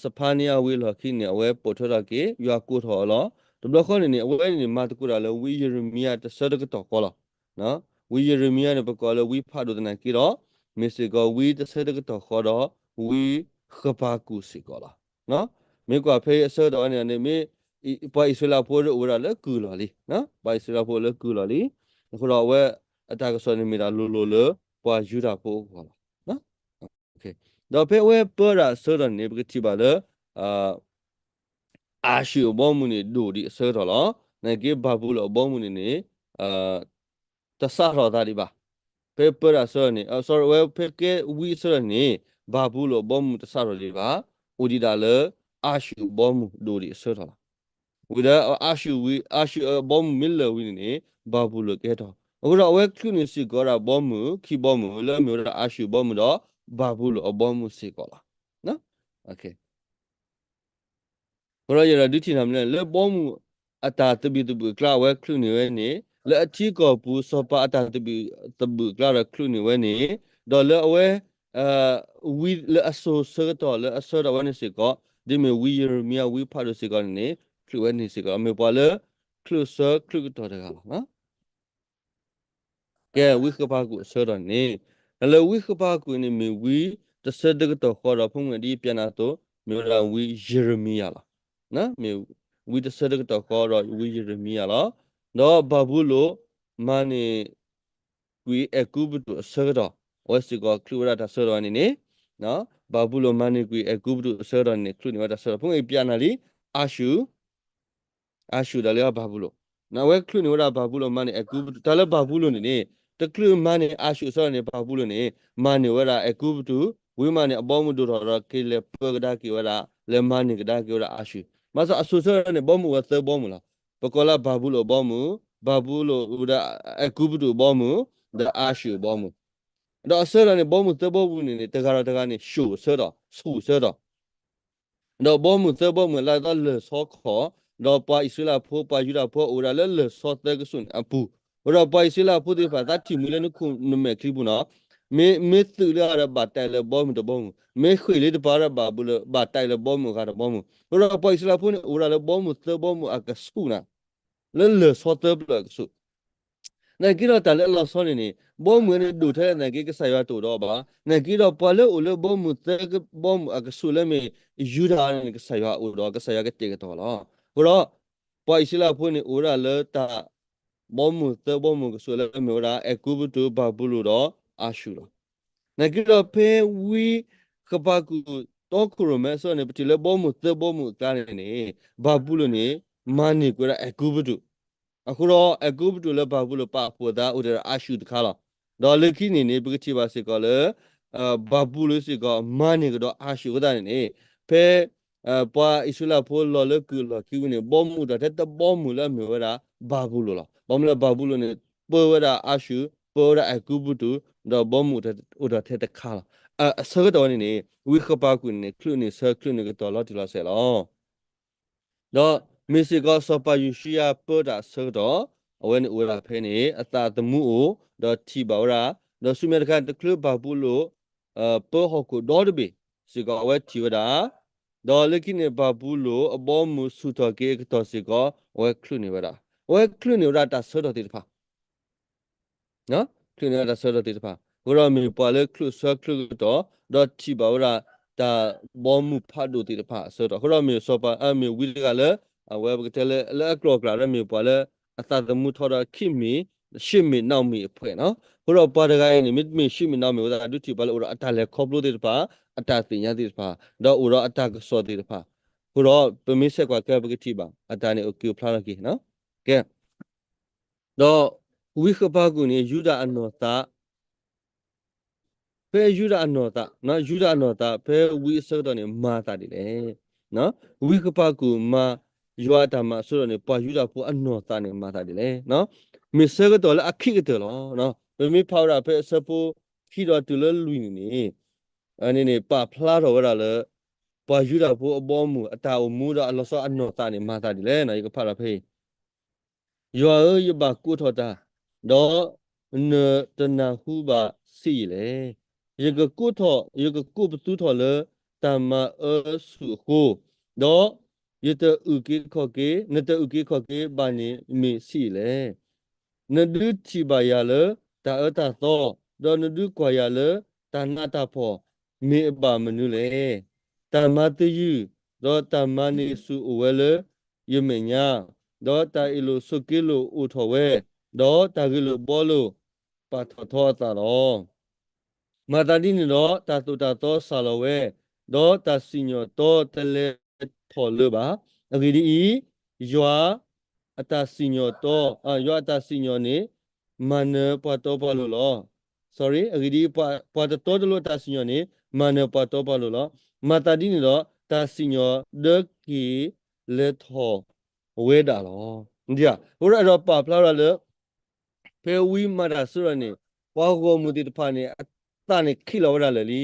စဖါနယၤဝံအလီၢ်ခံန့ၣ် အဝဲပိာ်ထွဲထီၣ်က့ၤ ယွၤကိးထီၣ်အီၤလီၤ. တဘျီဃီန့ၣ်န့ၣ် အဝဲန့ၣ်န့ၣ် မၤသကိးတၢ်လၢဝံယံးရမံယၤတဆၢတကတီၢ်ဃီလီၤ. ဝံယံးရမံယၤန့ၣ် ပကိးလၢဝံဖးဒိၣ်သနာ်က့ဒီး မ့ၢ်စ့ၢ်ကီးဝံတဆၢတကတီၢ်ဃီဒီး ဝံဃပၤကူာ်စ့ၢ်ကီးလီၤ. မ့ၢ်ကွၢ်ဖဲအဆၢကတီၢ်န့ၣ်န့ၣ် မ့ၢ် ပှၤအံၣ်စရ့လးဖိဒီးအိၣ်ဝဲဒၣ်လၢကုၢ်လီၤလံ, ပှၤအံၣ်စရ့လးဖိလၢကုၢ်လီၤလံ, အဃိဒီးအဝဲအတၢ်ကစီၣ်န့ၣ်မ့ၢ်ဒၣ်လိၤလိၤလၢပှၤယူဒၤဖိအဂီၢ်လီၤ. ဒီးဖဲအဝဲပၢတၢ်အဆၢကတီၢ်န့ၣ် ပကထံၣ်ဘၣ်လၢ အၤၡူၣ်အဘီအမုၢ်န့ၣ် ဒိၣ်ဒံးအဆၢကတီၢ်လီၤ. နာ်က့ဘၤဘူလိၣ်အဘီအမုၢ်န့ၣ်န့ၣ် တစးထီၣ်သးဒံးဘၣ်. ဖဲပၢတၢ်အဆၢကတီၢ်န့ၣ် အဝဲဖဲကဲဝံအဆၢကတီၢ်န့ၣ် ဘၤဘူလိၣ်အဘီအမုၢ်တစးထီၣ်ဒံးဘၣ်. အိၣ်ဒံးဒၣ်လၢ အၤၡူၣ်အဘီအမုၢ်ဒိၣ်ဒံးအဆၢကတီၢ်လီၤ. ဝံၤဒီးအၤၡူၣ်ဝံၤ အၤၡူၣ်အဘီအမုၢ်မ့ၢ်လၢာ်ဝံၤန့ၣ်န့ၣ် ဘၤဘူလိၣ်ကဟဲထီၣ်. အဃိဒီးအဝဲချုးန့ၢ်စ့ၢ်ကီးဒၣ်ဘီအမုၢ် ခံဘီအမုၢ်လၢအမ့ၢ်ဝဲဒၣ်အၤၡူၣ်အဘီအမုၢ်ဒီး ဘၤဘူလိၣ်အဘီအမုၢ်စ့ၢ်ကီးလီၤ. အဃိဒီးယအဲၣ်ဒိးဒုးထံၣ်နၤမနုၤလဲၣ်, လၢဘီမုၢ်အတၢ်သဘံၣ်သဘုၣ်အကျါအဝဲချုးန့ၢ်ဝဲန့ၣ်, လၢအထံကီၢ်ပူၤ စီၤပၤအတၢ်သဘံၣ်သဘုၣ်အကျါဒီးချုးန့ၢ်ဝဲန့ၣ်, ဒီးလၢအဝဲ ဝံလၢအစိၤဆၢကတီၢ်လၢအဆၢကတီၢ်ဝဲန့ၣ်စ့ၢ်ကီး, ဒ်မ့ၢ်ဝံယံးရမံယၤဝံဖးဒိၣ်စ့ၢ်ကီးန့ၣ်န့ၣ် ချုးဝဲန့ၣ်စ့ၢ်ကီး မ့ၢ်ပှၤလၢချုးဆၢချုးကတီၢ်တဂၤလီၤ. ကဲ ဝံဃပၤကူာ်အဆၢကတီၢ်န့ၣ်, လၢဝံဃပၤကူာ်န့ၣ်မ့ၢ်ဝံတဆၢတကတီၢ်ဃီဒီး ဖိမုၣ်ဒ်ယပျးနၤအသိး မ့ၢ်ဝဲဒၣ်ဝံယံးရမံယၤလီၤ. မ့ၢ်ဝံတဆၢတကတီၢ်ဃီဒီးဝံယံးရမံယၤလီၤ. ဒီးဘၤဘူလိၣ်မၤန့ၢ်ကွံာ်အဲၤကူပတူးအဆၢကတီၢ်, အဝဲစ့ၢ်ကီးချုးဝဲဒၣ်တၢ်ဆၢကတီၢ်ဝဲန့ၣ်န့ၣ်, ဘၤဘူလိၣ်မၤန့ၢ်ကွံာ်အဲၤကူပတူးအဆၢကတီၢ်န့ၣ်န့ၣ် ချုးန့ၢ်ဝဲတၢ်ဆၢကတီၢ် ဖိမုၣ်ဒ်ယပျးနၤလံ, အၤၡူၣ် အၤၡူၣ်ဒၣ်လၢဘၤဘူလိၣ်, အဝဲချုးန့ၢ်ဝဲဒၣ်ဘၤဘူလိၣ်မၤန့ၢ်အဲၤကူပတူး, တၢ်လၢဘၤဘူလိၣ်န့ၣ်န့ၣ်, တချုးမၤန့ၢ်အၤၡူၣ်အဆၢကတီၢ်န့ၣ် ဘၤဘူလိၣ်န့ၣ် မၤန့ၢ်ဝဲဒၣ်အဲၤကူပတူး, ဝံၤမးန့ၣ် အဘီမုၢ်ဒိၣ်ထီၣ်ဒီးက့ၤလဲၤပၢကဒါက့ၤဝဲဒၣ်, လဲၤမၤန့ၢ်ကဒါက့ၤဝဲဒၣ်အၤၡူၣ်, ဘၣ်ဆၣ်အစိၤဆၢကတီၢ်န့ၣ် ဘီမုၢ်ဝဲသၢဘီမုၢ်လီၤ. ပကိးလၢဘၤဘူလိၣ်အဘီမုၢ်, ဘၤဘူလိၣ်ဝဲဒၣ်အဲၤကူပတူးအဘီမုၢ်, ဒီးအၤၡူၣ်အဘီမုၢ် ဒီးအဆၢကတီၢ်န့ၣ် ဘီမုၢ်သၢဘီမုၢ်န့ၣ်န့ၣ် တဂၤဒီးတဂၤန့ၣ် ၡူၣ်အဆၢကတီၢ်, ဆူၣ်အဆၢကတီၢ်, ဒီးဘီမုၢ်သၢဘီမုၢ်လၢအသီလၢာ်ဆီခီၣ်, ဒီးပှၤအံၣ်စရ့လးဖိ ပှၤယူဒၤဖိအိၣ်ဝဲဒၣ်လၢလၢာ်ဆီသၢကဆူၣ်န့ၣ်အပူၤ, အဃိဒီးပှၤအံၣ်စရ့လးဖိသ့ၣ်တဖၣ် သးထံၣ်မှံလၢနခိၣ်နမဲာ်ချံပူၤနီၤ, မ့ၢ် မ့ၢ်သုးလၢအဒီးဘၣ်တၢ်လၢဘီမုၢ်တဘီမုၢ်, မ့ၢ်ဃ့ၢ်လၢတပၤဒီးဘၣ်ဘူလိၣ် ဘၣ်တၢ်လၢဘီမုၢ်အဂၤတဘီမုၢ်, အဃိဒီးပှၤအံၣ်စရ့လးဖိန့ၣ် အိၣ်ဝဲဒၣ်လၢဘီမုၢ်သၢဘီမုၢ်အကဆူၣ်နၤ, လၢလၢာ်ဆီသၢဖျၢၣ်အကဆူၣ် နာ်က့ဒီးတၢ်လၢအလီၤဆီန့ၣ်န့ၣ် ဘီမုၢ်န့ၣ်ဒိၣ်ထဲလဲၣ်သနာ်က့ ကစၢ်ယွၤတအိၣ်ဒီးအီၤဘၣ်. နာ်က့ဒီးပှၤလၢအိၣ်လၢဘီမုၢ်သၢဘီမုၢ်အကဆူၣ်လၢမ့ၢ်ယူဒၤန့ၣ် ကစၢ်ယွၤအိၣ်ဒီး ကစၢ်ယွၤကတဲာ်ကတီၤလီၤ. အဃိဒီး ပှၤအံၣ်စရ့လးဖိန့ၣ် အိၣ်ဝဲဒၣ်လၢတၢ်ဘီမုၢ်သၢဘီမုၢ်ကဆူၣ်လၢမ့ၢ်ဝဲဒၣ် အဲၤကူပတူး ဘၤဘူလိၣ်ဒီးအၤၡူၣ်လီၤ. နာ်က့ဒီးဖဲဝံဃပၤကူာ် တီခိၣ်ရိၣ်မဲအဆၢန့ၣ် ပထံၣ်လၢဘီမုၢ်သၢဘီမုၢ်အကျါန့ၣ်န့ၣ် ဘၤဘူလိၣ်န့ၣ် မၤန့ၢ်ကွံာ်ဝဲဒၣ်အဲၤကူပတူး အဃိဒီး အဲၤကူပတူးလၢဘၤဘူလိၣ်ပာ်ဖှိၣ်အသးအိၣ်ထဲဒီးအၤၡူၣ်တခါလီၤ. ဒီးလၢခံန့ၣ်န့ၣ် ပကထံၣ်ဘၣ်စ့ၢ်ကီးလၢ ဘၤဘူလိၣ်စ့ၢ်ကီး မၤန့ၢ်ကဒီးအၤၡူၢ်အဃိသတးန့ၣ်န့ၣ် ဖဲ ပှၤအံၣ်စရ့လးဖိလီၤလၢကုၢ်အလီၢ်ခံဝံၤန့ၣ် ဘီမုၢ်အိၣ်ဒီးထဲတဘီမုၢ်လၢအမ့ၢ်ဝဲဒၣ် ဘၤဘူလိၣ်လီၤ. ဘၣ်မနုၤလၢဘၤဘူလိၣ်န့ၣ် ပၢဝဲဒၣ်အၤၡူၢ်, ပၢဝဲဒၣ်အဲၤကူပတူး, ဒီးဘီမုၢ်အိၣ်ဒီးထဲတခါလီၤ. အဆၢကတီၢ်ဝဲန့ၣ်န့ၣ် ဝံဃပၤကူၣ်န့ၣ်န့ၣ် ချုးန့ၢ်ဆၢချုးန့ၢ်ကတီၢ်လီၤတံၢ်လီၤဆဲးလီၤ. ဒီးမ့ၢ်စ့ၢ်ကီးစီၤပၤယိၤၡံယၤပၢတၢ်အဆၢကတီၢ်, အဝဲန့ၣ်အိၣ်ဝဲဒၣ်ဖဲန့ၣ် အသးသမူအိၣ်, ဒီးထံၣ်ဘၣ်ဝဲဒၣ်, ဒီးဆူမဲာ်တခါန့ၣ် တချုးဘၤဘူလိၣ် ပၢဟီၣ်ခိၣ်ဒီတဘ့ၣ်စ့ၢ်ကီး အဝဲထံၣ်ဝဲဒၣ်, ဒီးလၢခံန့ၣ် ဘၤဘူလိၣ်အဘီမုၢ်ဆူၣ်ထီၣ်က့ၤအကတီၢ်စ့ၢ်ကီး အဝဲချုးန့ၢ်ဝဲဒၣ်, အဝဲချုးန့ၢ်ဝဲဒၣ်တၢ်ဆၢကတီၢ်သ့ၣ်တဖၣ် ချုးန့ၢ်ဝဲဒၣ်တၢ်ဆၢကတီၢ်သ့ၣ်တဖၣ်, အဃိဒီးမ့ၢ်ပှၤလၢချုးဆၢချုးကတီၢ်, ဒီးထံၣ်ဘၣ်ဝဲဒၣ် တၢ်ဘီမုၢ်ဖးဒိၣ်သ့ၣ်တဖၣ်အဆၢကတီၢ်, အဃိဒီးမ့ၢ်စီၤပၤ မ့ၢ်ဝံတဂၤလၢ အဝဲပကတဲလၢ လၢအကျိၤအကျဲဒီးမ့ၢ်ပှၤလၢ အသးသမူထီဒီးခံမံၤ, ရှေ့မံၤနောက်မံၤအဖှဲးနီၤ, အဃိဒီးပှၤတဂၤအံၤန့ၣ် မ့တမ့ၢ်ရှေ့မံၤနောက်မံၤအဃိသတး ဒုးထံၣ်ပှၤလၢအိၣ်ဒီးအတၢ်လဲၤခီဖျိသ့ၣ်တဖၣ်, အတၢ်သ့ၣ်ညါသ့ၣ်တဖၣ်, ဒီးအိၣ်ဒီးအတၢ်ကစီၣ်သ့ၣ်တဖၣ်, အဃိဒီးပမ့ၢ်ဆဲးကွၢ်ကဲပကထံၣ်ဘၣ် အတၢ်န့ၣ်အိၣ်က့ၤဖျါထီၣ်က့ၤ, ကဲ, ဒီးဝံဃပၤကူၣ်န့ၣ် ယူဒၤအနီၢ်သး, ဖဲယူဒၤအနီၢ်သး, ယူဒၤအနီၢ်သး ဖဲဝံအဆၢကတီၢ်န့ၣ် မၤသးဒ်လဲၣ်. ဝံဃပၤကူၣ်မၤယွၤအတၢ်မၤအဆၢကတီၢ်န့ၣ် ပှၤယူဒၤဖိအနီၢ်သးန့ၣ် မၤသးဒ်လဲၣ်. မ့ၢ်ဆၢကတီၢ်လၢအခံကတၢၢ်လီၤ. ပမ့ၢ်ဖးဝဲဒၣ်ဖဲအဆၢဖိခံဒီးတုၤလၢလွံၢ်န့ၣ်န့ၣ်, န့ၣ်န့ၣ် ပာ်ဖျါထီၣ်ဝဲဒၣ်လၢ ပှၤယူဒၤဖိအဘီအမုၢ် အတၢ်အိၣ်မူဒီးအလီၤဆီအနီၢ်သးန့ၣ် မၤသးဒ်လဲၣ်. ယကဖးဒီးဖဲအံၤ ယွၤဧၢ, ယဘၣ်ကိးထီၣ်တၢ်, ဒီးနတနၢ်ဟူဘၣ်ဆံးယံာ်လဲၣ်. ယကကိးထီၣ်, ယကကိးပသူထီၣ်လၢတၢ်မၤအၢဆူၣ်အဃိ, ဒီးယတအုၣ်က့ၤခီၣ်က့ၤ, နတအုၣ်က့ၤခီၣ်က့ၤဘၣ်န့ၣ်မ့ၢ်ဆံးယံာ်လဲၣ်. နဒုးထံၣ်ဘၣ်ယၤလၢတၢ်အၢတၢ်သီ, ဒီးနဒုးကွၢ်ယၤလၢတၢ်နးတၢ်ဖှီၣ် မ့ၢ်အဘၣ်မနုၤလဲၣ်. တၢ်မၤသယုၢ်, ဒီးတၢ်မၤန့ၢ်ဆူၣ်အိၣ်ဝဲလၢယမဲာ်ညါ, ဒီးတၢ်အ့ၣ်လိာ်ဆိးက့လိာ်အိၣ်ထီၣ်ဝဲ, ဒီးတၢ်ဂ့ၢ်လိာ်ဘှီလိာ်ပာ်ထီၣ်ထီအသးလီၤ. မၤသးဒ်န့ၣ်ဒီး တၢ်သိၣ်တၢ်သီစၢ်လီၤဝဲ, ဒီးတၢ်စံၣ်ညီၣ်တီတလဲထီၣ်လၢၤဘၣ်. အဂ့ၢ်ဒ်အံၤ, ယွၤအတၢ်စံၣ်ညီၣ်တီ, ယွၤအတၢ်စံၣ်ညီၣ်န့ၣ် မၤနၢၤပှၤတီပှၤလိၤလီၤ. အဂ့ၢ်ဒ်အံၤ, ပှၤတတီတလိၤအတၢ်စံၣ်ညီၣ်န့ၣ် မၤနၢၤပှၤတီပှၤလိၤလီၤ. မၤသးဒ်န့ၣ်ဒီး တၢ်စံၣ်ညီၣ်ဒၢက့ၤလဲၤထီၣ်ဝဲဒၣ်လီၤ. အဃိဒီးအဲၣ်ဒိးပာ်ဖျါဝဲဒၣ်လၢ ဖဲဝံမၤတၢ်အဆၢကတီၢ်န့ၣ် ပှၤဂီၢ်မုၢ်သ့ၣ်တဖၣ်န့ၣ် အသးန့ၣ်ခံးလီၤဝဲဒၣ်လၢာ်လံ.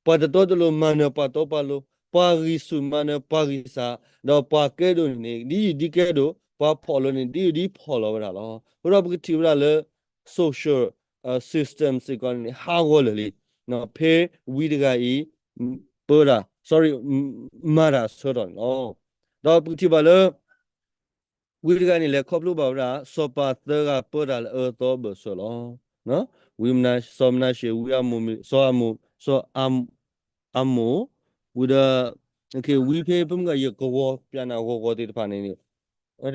ပှၤတတီတလိၤမၤနၢၤပှၤတီပှၤလိၤ, ပှၤဂံၢ်ဆူၣ်မၤနၢၤပှၤဂံၢ်စၢ်, ဒီးပှၤကဲဒိၣ်န့ၣ်န့ၣ် ဒ်ယုၢ်ဒ်ကဲဒိၣ်, ပှၤဖှီၣ်လိၤန့ၣ် ဒ်ယုၢ်ဒ်ဖှီၣ်လီၤဝဲဒၣ်လီၤ. အဃိဒီးပကထံၣ်ဝဲဒၣ်လၢ social system စ့ၢ်ကီးန့ၣ် ဟးဂီၤလၢာ်လံ. ဖဲဝံတဂၤအံၤ ပၢတၢ်, sorry, မၤတၢ်အဆၢကတီၢ်န့ၣ်လီၤ. ဒီးပကထံၣ်ဘၣ်လၢ ဝံတဂၤန့ၣ် လဲၤခီဖျိဘၣ်ဝဲဒၣ် စီၤပၤသၢဂၤပၢတၢ်လၢအအၢသီဘၢၣ်စၢၤလီၤ. ဝံမနၤ, စီၤမနၤၡ့, ဝံအမိၣ်, စီၤအမိၣ်, စီၤအမိၣ်, ဝံဒီး, ဝံဖဲပမ့ၢ်ကယကဝီၤပျးနၤဂီၤဂီၤသ့ၣ်တဖၣ်န့ၣ်န့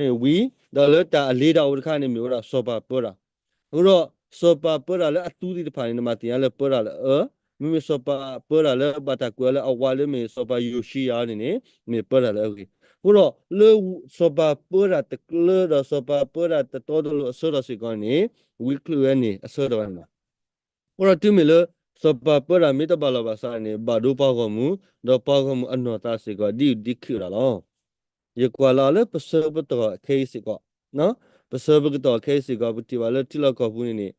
ၣ်, ဝံ, ဒီးလၢတၢ်အလ့တၢ်အိၣ်တခါန့ၣ် မ့ၢ်ဝဲဒၣ်စီၤပၤပၢတၢ်. အဃိဒီး စီၤပၤပၢတၢ်လၢအသူသ့ၣ်တဖၣ်န့ၣ် နမၤသ့ၣ်ညါလၢပၢတၢ်လၢအအၢ, မ့မ့ၢ်စီၤပၤပၢတၢ်လၢဘၣ်တၢ်ကွဲးအီၤလၢအဝၤလၢမ့ၢ်စီၤပၤယိၤၡံယၤန့ၣ်န့ၣ် မ့ၢ်ပၢတၢ်လၢအဂ့ၤ. အဃိဒီး လၢစီၤပၤပၢတၢ်တကျၢၤဒီးစီၤပၤပၢတၢ်တတီတလိၤအဆၢကတီၢ်စ့ၢ်ကီးန့ၣ် ဝံချုးဝဲန့ၣ်အဆၢကတီၢ်ဝဲန့ၣ်လီၤ. အဃိဒီးတုၤမ့ၢ်လၢ စီၤပၤပၢတၢ်မ့ၢ်တဘၣ်လီၤဘၣ်စးန့ၣ် ဘၣ်ဒိပှၤဂီၢ်မုၢ်, ဒီးပှၤဂီၢ်မုၢ်အနီၢ်သးစ့ၢ်ကီး ဒ်အုၣ်ဒ်ခံးဝဲဒၣ်လီၤ. ယကွၢ်လီၤလၢပဆၢပတီၢ်ခဲအံၤစ့ၢ်ကီး, ပဆၢပကတီၢ်ခဲအံၤစ့ၢ်ကီး ပထံၣ်ဘၣ်လၢထံလီၢ်ကီၢ်ပူၤန့ၣ်န့ၣ်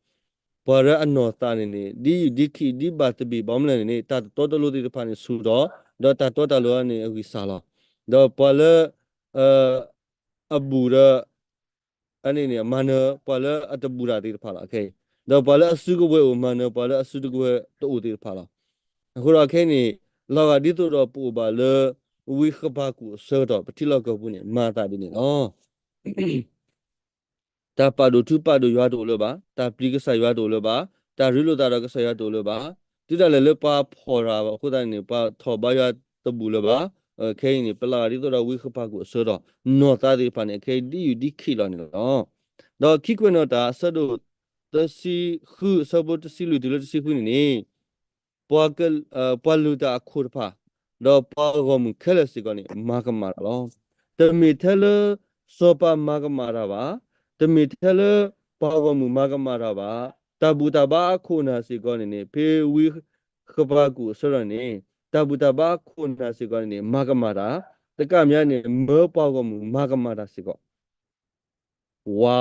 ပှၤလၢအနီၢ်သးန့ၣ်န့ၣ် ဒ်အုၣ်ဒ်ခံးဒ်ဘၣ်သဘံၣ်ဘၣ်မနုၤလဲၣ်န့ၣ်န့ၣ် တၢ်တတီတလိၤသ့ၣ်တဖၣ်န့ၣ်ဆူၣ်ထီၣ်, ဒီးတၢ်တီတၢ်လိၤန့ၣ်အဂံၢ်စၢ်လီၤ. ဒီးပှၤလၢ အဘူးဒီး အန့ၣ်န့ၣ် မၤနၢၤပှၤလၢအတဘူးတၢ်သ့ၣ်တဖၣ်လီၤ. ခဲအံၤ ဒီးပှၤလၢအစုကဝဲၤအိၣ် မၤနၢၤပှၤလၢအစုတကဝဲၤတအိၣ်သ့ၣ်တဖၣ်လီၤ. အဃိဒီးခဲအံၤန့ၣ် လီၤဂာ်ဒ်သိးဒီးပအိၣ်ဘၣ်လၢ ဝံဃပၤကူၣ်အဆၢကတီၢ် ပထံလီၢ်ကီၢ်ပူၤန့ၣ် မၤသးဒ်န့ၣ်လီၤ. တၢ်ပာ်ဒိၣ်ထူပာ်ဒိၣ်ယွၤတအိၣ်လၢၤဘၣ်, တၢ်ပျံၤကစၢ်ယွၤတအိၣ်လၢၤဘၣ်, တၢ်ရ့လိာ်သးဒီးကစၢ်ယွၤတအိၣ်လၢၤဘၣ်, တုၤဒၣ်လဲာ်လၢပှၤဖှီၣ်တၢ်အဃိသတးန့ၣ် ပှၤထီၣ်ဘါယွၤတဘူးလၢၤဘၣ်. ခဲအံၤန့ၣ် ပလီၤဂာ်ဒ်သိးဒီးဝံဃပၤကူၣ်အဆၢကတီၢ် နီၢ်သးသ့ၣ်တဖၣ်န့ၣ် ခဲအံၤဒ်အုၣ်ဒ်ခံးလီၤန့ၣ်လီၤ. ဒီးခံကွဲးနီၣ်တၢ် အဆၢဒိၣ်တဆံဃု အဆၢဖိတဆံလွံၢ်တုၤလၢတဆံဃုန့ၣ်န့ၣ် ပှၤက, ပှၤလုၢ်တၢ်အခိၣ်တဖၣ်, ဒီးပှၤဂီၢ်မုၢ်ခဲလၢာ်စ့ၢ်ကီးန့ၣ် မၤကမၣ်တၢ်လီၤ. တမ့ၢ်ထဲလၢ စီၤပၤမၤကမၣ်တၢ်ဘၣ်, တမ့ၢ်ထဲလၢ ပှၤဂီၢ်မုၢ်မၤကမၣ်တၢ်ဘၣ်, တၢ်ဘူၣ်တၢ်ဘါအခိၣ်နၢ်စ့ၢ်ကီးန့ၣ်န့ၣ် ဖဲဝံဃပၤကူၣ်အဆၢထီၣ်န့ၣ် တၢ်ဘူၣ်တၢ်ဘါအခိၣ်နၢ်စ့ၢ်ကီးန့ၣ်န့ၣ် မၤကမၣ်တၢ်, တကးမ့ၢ်န့ၣ် မၢပှၤဂီၢ်မုၢ်မၤကမၣ်တၢ်စ့ၢ်ကီး ဝါ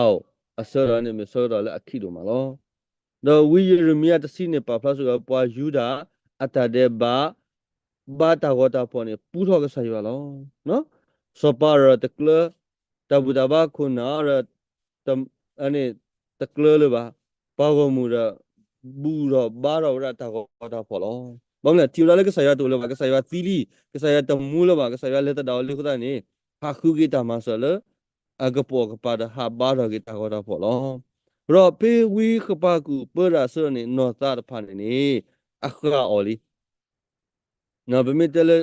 အဆၢထီၣ်န့ၣ်မ့ၢ်ဆၢကတီၢ်လၢအခံဒိၣ်မးလီၤ. ဒီးဝံယံးရမံယၤတဆံန့ၣ် ပာ်ဖျါစ့ၢ်ကီး ပှၤယူဒၤအတၢ်ဒဲးဘး ဘါတၢ်ဂီၤတၢ်ဖီၣ်န့ၣ် ပူထီၣ်ကစၢ်ယွၤလီၤ. စီၤပၤဒီးတကျၢၤ, တၢ်ဘူၣ်တၢ်ဘါခိၣ်နၢ်ဒီး တကျၢၤလၢၤဘၣ်, ပှၤဂီၢ်မုၢ်ဒီး ဘူၣ်ထီၣ်ဘါထီၣ်ဝဲဒၣ်တၢ်ဂီၤတၢ်ဖီၣ်လီၤ. ဘၣ်မနုၤလဲၣ် ထံၣ်ဝဲဒၣ်လၢကစၢ်ယွၤတအိၣ်လၢၤဘၣ်, ကစၢ်ယွၤသံလံ, ကစၢ်ယွၤတမူလၢၤဘၣ်, ကစၢ်ယွၤလဲၤသဒၣ်အီၤလံအဃိသတးန့ၣ် ဟးဃုက့ၤတၢ်မၤစၢၤလၢ အကပိာ်ကပၤဒီးဟးဘါထီၣ်က့ၤတၢ်ဂီၤတၢ်ဖီၣ်လီၤ. ဒီးဖဲဝံဃပၤကူၣ်ပၢတၢ်အဆၢန့ၣ် နီၢ်သးတဖၣ်န့ၣ်န့ၣ် အဃၣ်အီၤလံ. ပမ့ၢ်တဲလၢ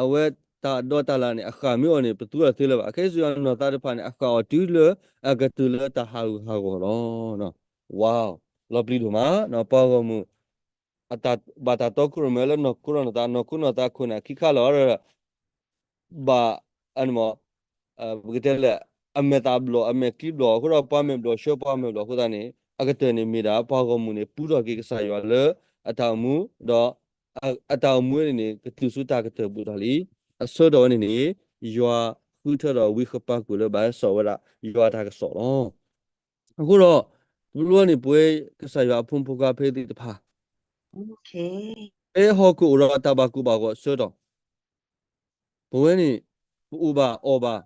အဝဲတၢ်ဒီးတၢ်လၣ်န့ၣ် အဃၣ်မ့ၢ်အီၤန့ၣ် ပသူအီၤသ့လၢၤဘၣ်. အခဲအံၤစ့ၢ်ကီးနီၢ်သးတဖၣ်န့ၣ် အဃၣ်အီၤတုၤလၢအကတုၤလၢတၢ်ဟးဂူာ်ဟးဂီၤလီၤ. ဝါ လီၤပျံၤဒိၣ်မး, ပှၤဂီၢ်မုၢ် အတၢ်ဘၣ်တၢ်တီခိၣ်ရိၣ်မဲလၢနီၢ်ခိနီၢ်သး နီၢ်ခိနီၢ်သးခိၣ်န့ၣ် ခံခါလီၤဒီး ဘၣ် ပကတဲလၢ အမဲာ်သးဘျီၣ် အမဲာ်ချံဘျီၣ် အဃိဒီးပှၤမဲာ်ဘျီၣ်ဆှၢပှၤမဲာ်ဘျီၣ်အဃိသတးန့ၣ် အကတၢၢ်န့ၣ်မ့ၢ်ဒၣ် ပှၤဂီၢ်မုၢ်န့ၣ် ပူထီၣ်က့ၤကစၢ်ယွၤလၢအတၢ်အိၣ်မူ ဒီး အတၢ်အိၣ်မူန့ၣ်န့ၣ် ကတုၤဆူတၢ်ကတၢၢ်ဘူးထီၣ်လံ. အဆၢကတီၢ်ဝဲန့ၣ်န့ၣ် ယွၤဃုထၢဒီးဝံဃပၤကူၣ်လၢဘၣ်ဟဲစိာ်ဝဲဒၣ်ယွၤအတၢ်ကစီၣ်လီၤ. အဃိဒီး တဘျီန့ၣ် ပဝဲကစၢ်ယွၤအဖိမုၣ်ဖိခွါဖဲသ့ၣ်တဖၣ် ဖဲဟီၣ်ခိၣ်အိၣ်ဒီးတၢ်ဘၣ်ကိၢ်ဘၣ်ဂီၤအဆၢကတီၢ် ပဝဲန့ၣ် ပအီၣ်ဘၣ်အီဘၣ်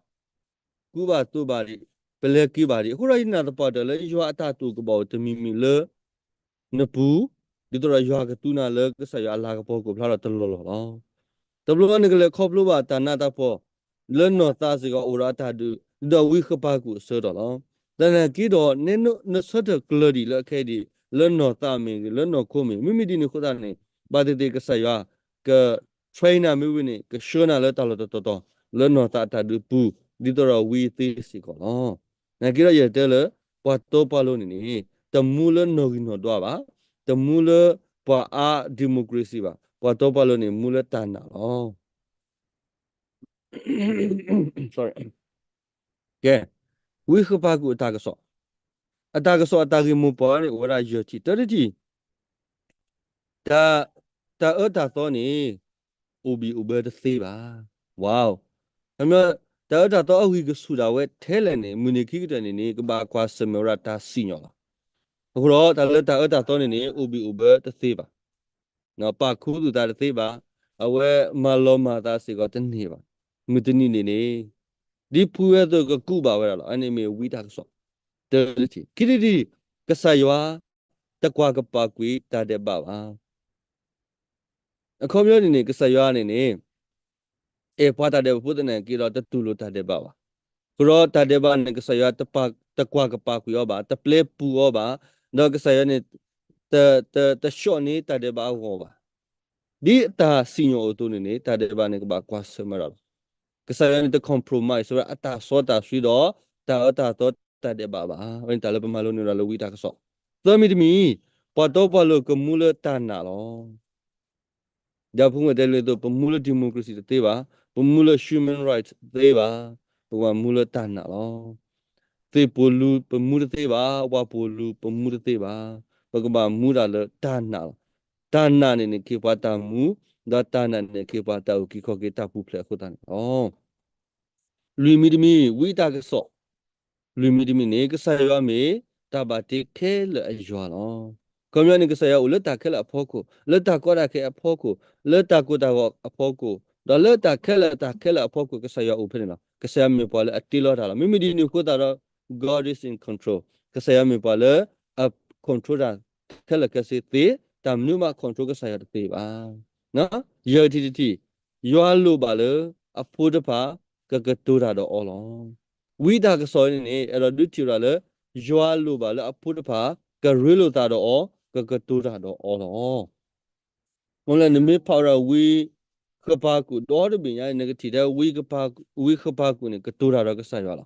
ကူဘၣ်သိးဘၣ်ဒံး ပလဲၤက့ၤဘၣ်ဒံး အဃိဒီးယနာ်သပှၢ်တၢၢ်လၢယွၤအတၢ်တိာ်ကဘီၣ်အိၣ်တမံၤမံၤလၢ နပူၤ ဒ်သိးဒီးယွၤကသူနၤလၢကစၢ်ယွၤအလၤကပီၤကအိၣ်ဖျါထီၣ်တလီၢ်လီၢ်လီၤ. တဘျီနကလဲၤခီဖျိဘၣ်တၢ်နးတၢ်ဖှီၣ် လၢနီၢ်သးစ့ၢ်ကီးအိၣ်ဒီးအတၢ်ဒုး ဒ်သိးဝံဃပၤကူၣ်အဆၢကတီၢ်လီၤ. သနာ်က့ဒီး နဆၢထၢၣ်ကျၢၤဒံးလၢအခဲအံၤဒံး လၢနီၢ်သးမ့ၢ်ဂ့ၤ လၢနီၢ်ခိမ့ၢ်ဂ့ၤ မ့မ့ၢ်ဒ်န့ၣ်အဃိသတးန့ၣ် ဘၣ်သ့ၣ်သ့ၣ်ကစၢ်ယွၤ က train နၤမ့ၢ်ဝံၤန့ၣ် ကဆှၢနၤလၢတၢ်လီၢ်တတီၤတီၤ လၢနီၢ်သးအတၢ်ဒုးပူၤ ဒ်သိးဒီးဝံသ့စ့ၢ်ကီးလီၤ. သနာ်က့ဒီးယတဲလၢ ပှၤတီပှၤလိၤန့ၣ်န့ၣ် တမူလၢနီၢ်ဂံၢ်နီၢ်ဒွးဘၣ်, တမူလၢပှၤအါ democracy ဘၣ်, ပှၤတီပှၤလိၤန့ၣ် မူလၢတၢ်နာ်လီၤ. ကဲ, ဝံဃပၤကူၣ်အတၢ်ကစီၣ်, အတၢ်ကစီၣ်အတၢ်ဂ့ၢ်မိၢ်ပှၢ်န့ၣ် အိၣ်ဝဲဒၣ်ယဲၢ်ထံၣ်, တၢတထံၣ်, တၢ်, တၢ်အၢတၢ်သီန့ၣ် အိၣ်ဘံၣ်အိၣ်ဘၢတသ့ဘၣ်. ဝါ, ခီပညီ, တၢ်အၢတၢ်သီအဂံၢ်ကဆူၣ်ဒၣ်ဝဲထဲလဲၣ်န့ၣ် မုၢ်နံၤခံကတၢၢ်န့ၣ်န့ၣ် ကဘၣ်ကွၢ်ဆၢၣ်မဲာ်ဝဲဒၣ်တၢ်စံၣ်ညီၣ်လီၤ. အဃိဒီး တၢ်လၢတၢ်အၢတၢ်သီန့ၣ်န့ၣ် အိၣ်ဘံၣ်အိၣ်ဘၢတသ့ဘၣ်. ပာ်ခူသူၣ်သးတသ့ဘၣ်, အဝဲမၤလီၤမၢ်သးစ့ၢ်ကီးတန့ၢ်ဘၣ်. မုၢ်တနံၤန့ၣ်န့ၣ် ဒ်ဖုဝဲအသိးကကူးဘၣ်ဝဲဒၣ်လီၤ. အန့ၣ်မ့ၢ်ဝံတၢ်ကစီၣ်, တထံၣ်, ခံထံၣ်တထံၣ်, ကစၢ်ယွၤ တကွၢ်ကပာ်ကွံာ်တၢ်ဒဲးဘးဘၣ်. အခီပညီန့ၣ်န့ၣ် ကစၢ်ယွၤန့ၣ်န့ၣ် အဲၣ်ပှၤတၢ်ဒဲးဘးဖိသနာ်က့ဒီး တတူၢ်လိာ်တၢ်ဒဲးဘးဘၣ်. အဃိဒီးတၢ်ဒဲးဘးန့ၣ် ကစၢ်ယွၤ တကွၢ်ကပာ်ကွံာ်အီၤဘၣ်, တပျဲပူၤအီၤဘၣ်, ဒီးကစၢ်ယွၤန့ၣ် တ, တ, တဆှီၣ်န့ၢ်တၢ်ဒဲးဘးအဂီၢ်ဘၣ်. ဒ်အတၢ်စံၣ်ညီၣ်အိၣ်အသိးန့ၣ်န့ၣ် တၢ်ဒဲးဘးန့ၣ် ကဘၣ်ကွၢ်ဆၢၣ်မဲာ်ဒၣ်လီၤ. ကစၢ်ယွၤန့ၣ် တ compromise ဝဲဒၣ်အတၢ်စီတၢ်ဆှံဒီး တၢ်အၢတၢ်သီတၢ်ဒဲးဘးဘၣ်. အဝဲန့ၣ်တၢ်လၢပမၤလိန့ၢ်ဝဲဒၣ်လၢဝံတၢ်ကစီၣ်. သၢမံၤတမံၤ, ပှၤတီပှၤလိၤကမူလၢတၢ်နာ်လီၤ. ဒီးဖိမုၣ်တဲလၢသိး ပမူလၢ democracy တသ့ဘၣ်, ပမူလၢ human rights တသ့ဘၣ်, ပကဘၣ်မူလၢတၢ်နာ်လီၤ. သ့ၣ်ပိာ်လူၤပမူတသ့ဘၣ်, ဝၣ်ပိာ်လူၤပမူတသ့ဘၣ်, ပကဘၣ်မူဒၣ်လၢတၢ်နာ်လီၤ. တၢ်နာ်န့ၣ်န့ၣ် က့ၤပှၤတၢ်မူ, ဒီးတၢ်နာ်န့ၣ် က့ၤပှၤတၢ်အုၣ်က့ၤခီၣ်က့ၤတၢ်ပူၤဖျဲးအဃိသတးန့ၣ်လီၤ. လွံၢ်မံၤတမံၤ, ဝံတၢ်ကစီၣ်, လွံၢ်မံၤတမံၤန့ၣ် ကစၢ်ယွၤမ့ၢ်တၢ်ဘၣ်တ့ခဲလၢာ်အယွၤလီၤ. ခီပညီန့ၣ် ကစၢ်ယွၤအိၣ်လၢတၢ်ခဲလၢာ်အဖီခိၣ်, လၢတၢ်ကီတၢ်ခဲအဖီခိၣ်, လၢတၢ်ကိၢ်တၢ်ဂီၤအဖီခိၣ်, ဒီးလၢတၢ်ခဲလၢာ်တၢ်ခဲလၢာ်အဖီခိၣ် ကစၢ်ယွၤအိၣ်ဖဲန့ၣ်လီၤ. ကစၢ်ယွၤမ့ၢ်ပှၤလၢအတ့လီၤတၢ်လီၤ. မ့မ့ၢ်ဒ်န့ၣ်အဃိသတးဒီး God is in control. ကစၢ်ယွၤမ့ၢ်ပှၤလၢအ control တၢ်ခဲလၢာ်ခဲဆ့သ့, တၢ်မနုၤမး control ကစၢ်ယွၤတသ့ဘၣ်. ယဲၢ်ထံၣ်တထံၣ်, ယွၤလိၣ်ဘၣ်လၢအဖိတဖၣ် ကကတိၤတၢ်ဒီးအီၤလီၤ. ဝံတၢ်ကစီၣ်န့ၣ်န့ၣ် အဲၣ်ဒိးဒုးထံၣ်ဝဲဒၣ်လၢ ယွၤလိၣ်ဘၣ်လၢအဖိတဖၣ် ကရ့လိာ်သးဒီးအီၤ, ကကတိၤတၢ်ဒီးအီၤလီၤ. မ့ၢ်လၢနမ့ၢ်ဖးဝဲဒၣ်ဝံဃပၤကူၣ်ဒီတဘ့ၣ်ညါ နကထံၣ်ထဲ ဝံဃပၤကူၣ်န့ၣ် ကတိၤတၢ်ဒီးကစၢ်ယွၤလီၤ.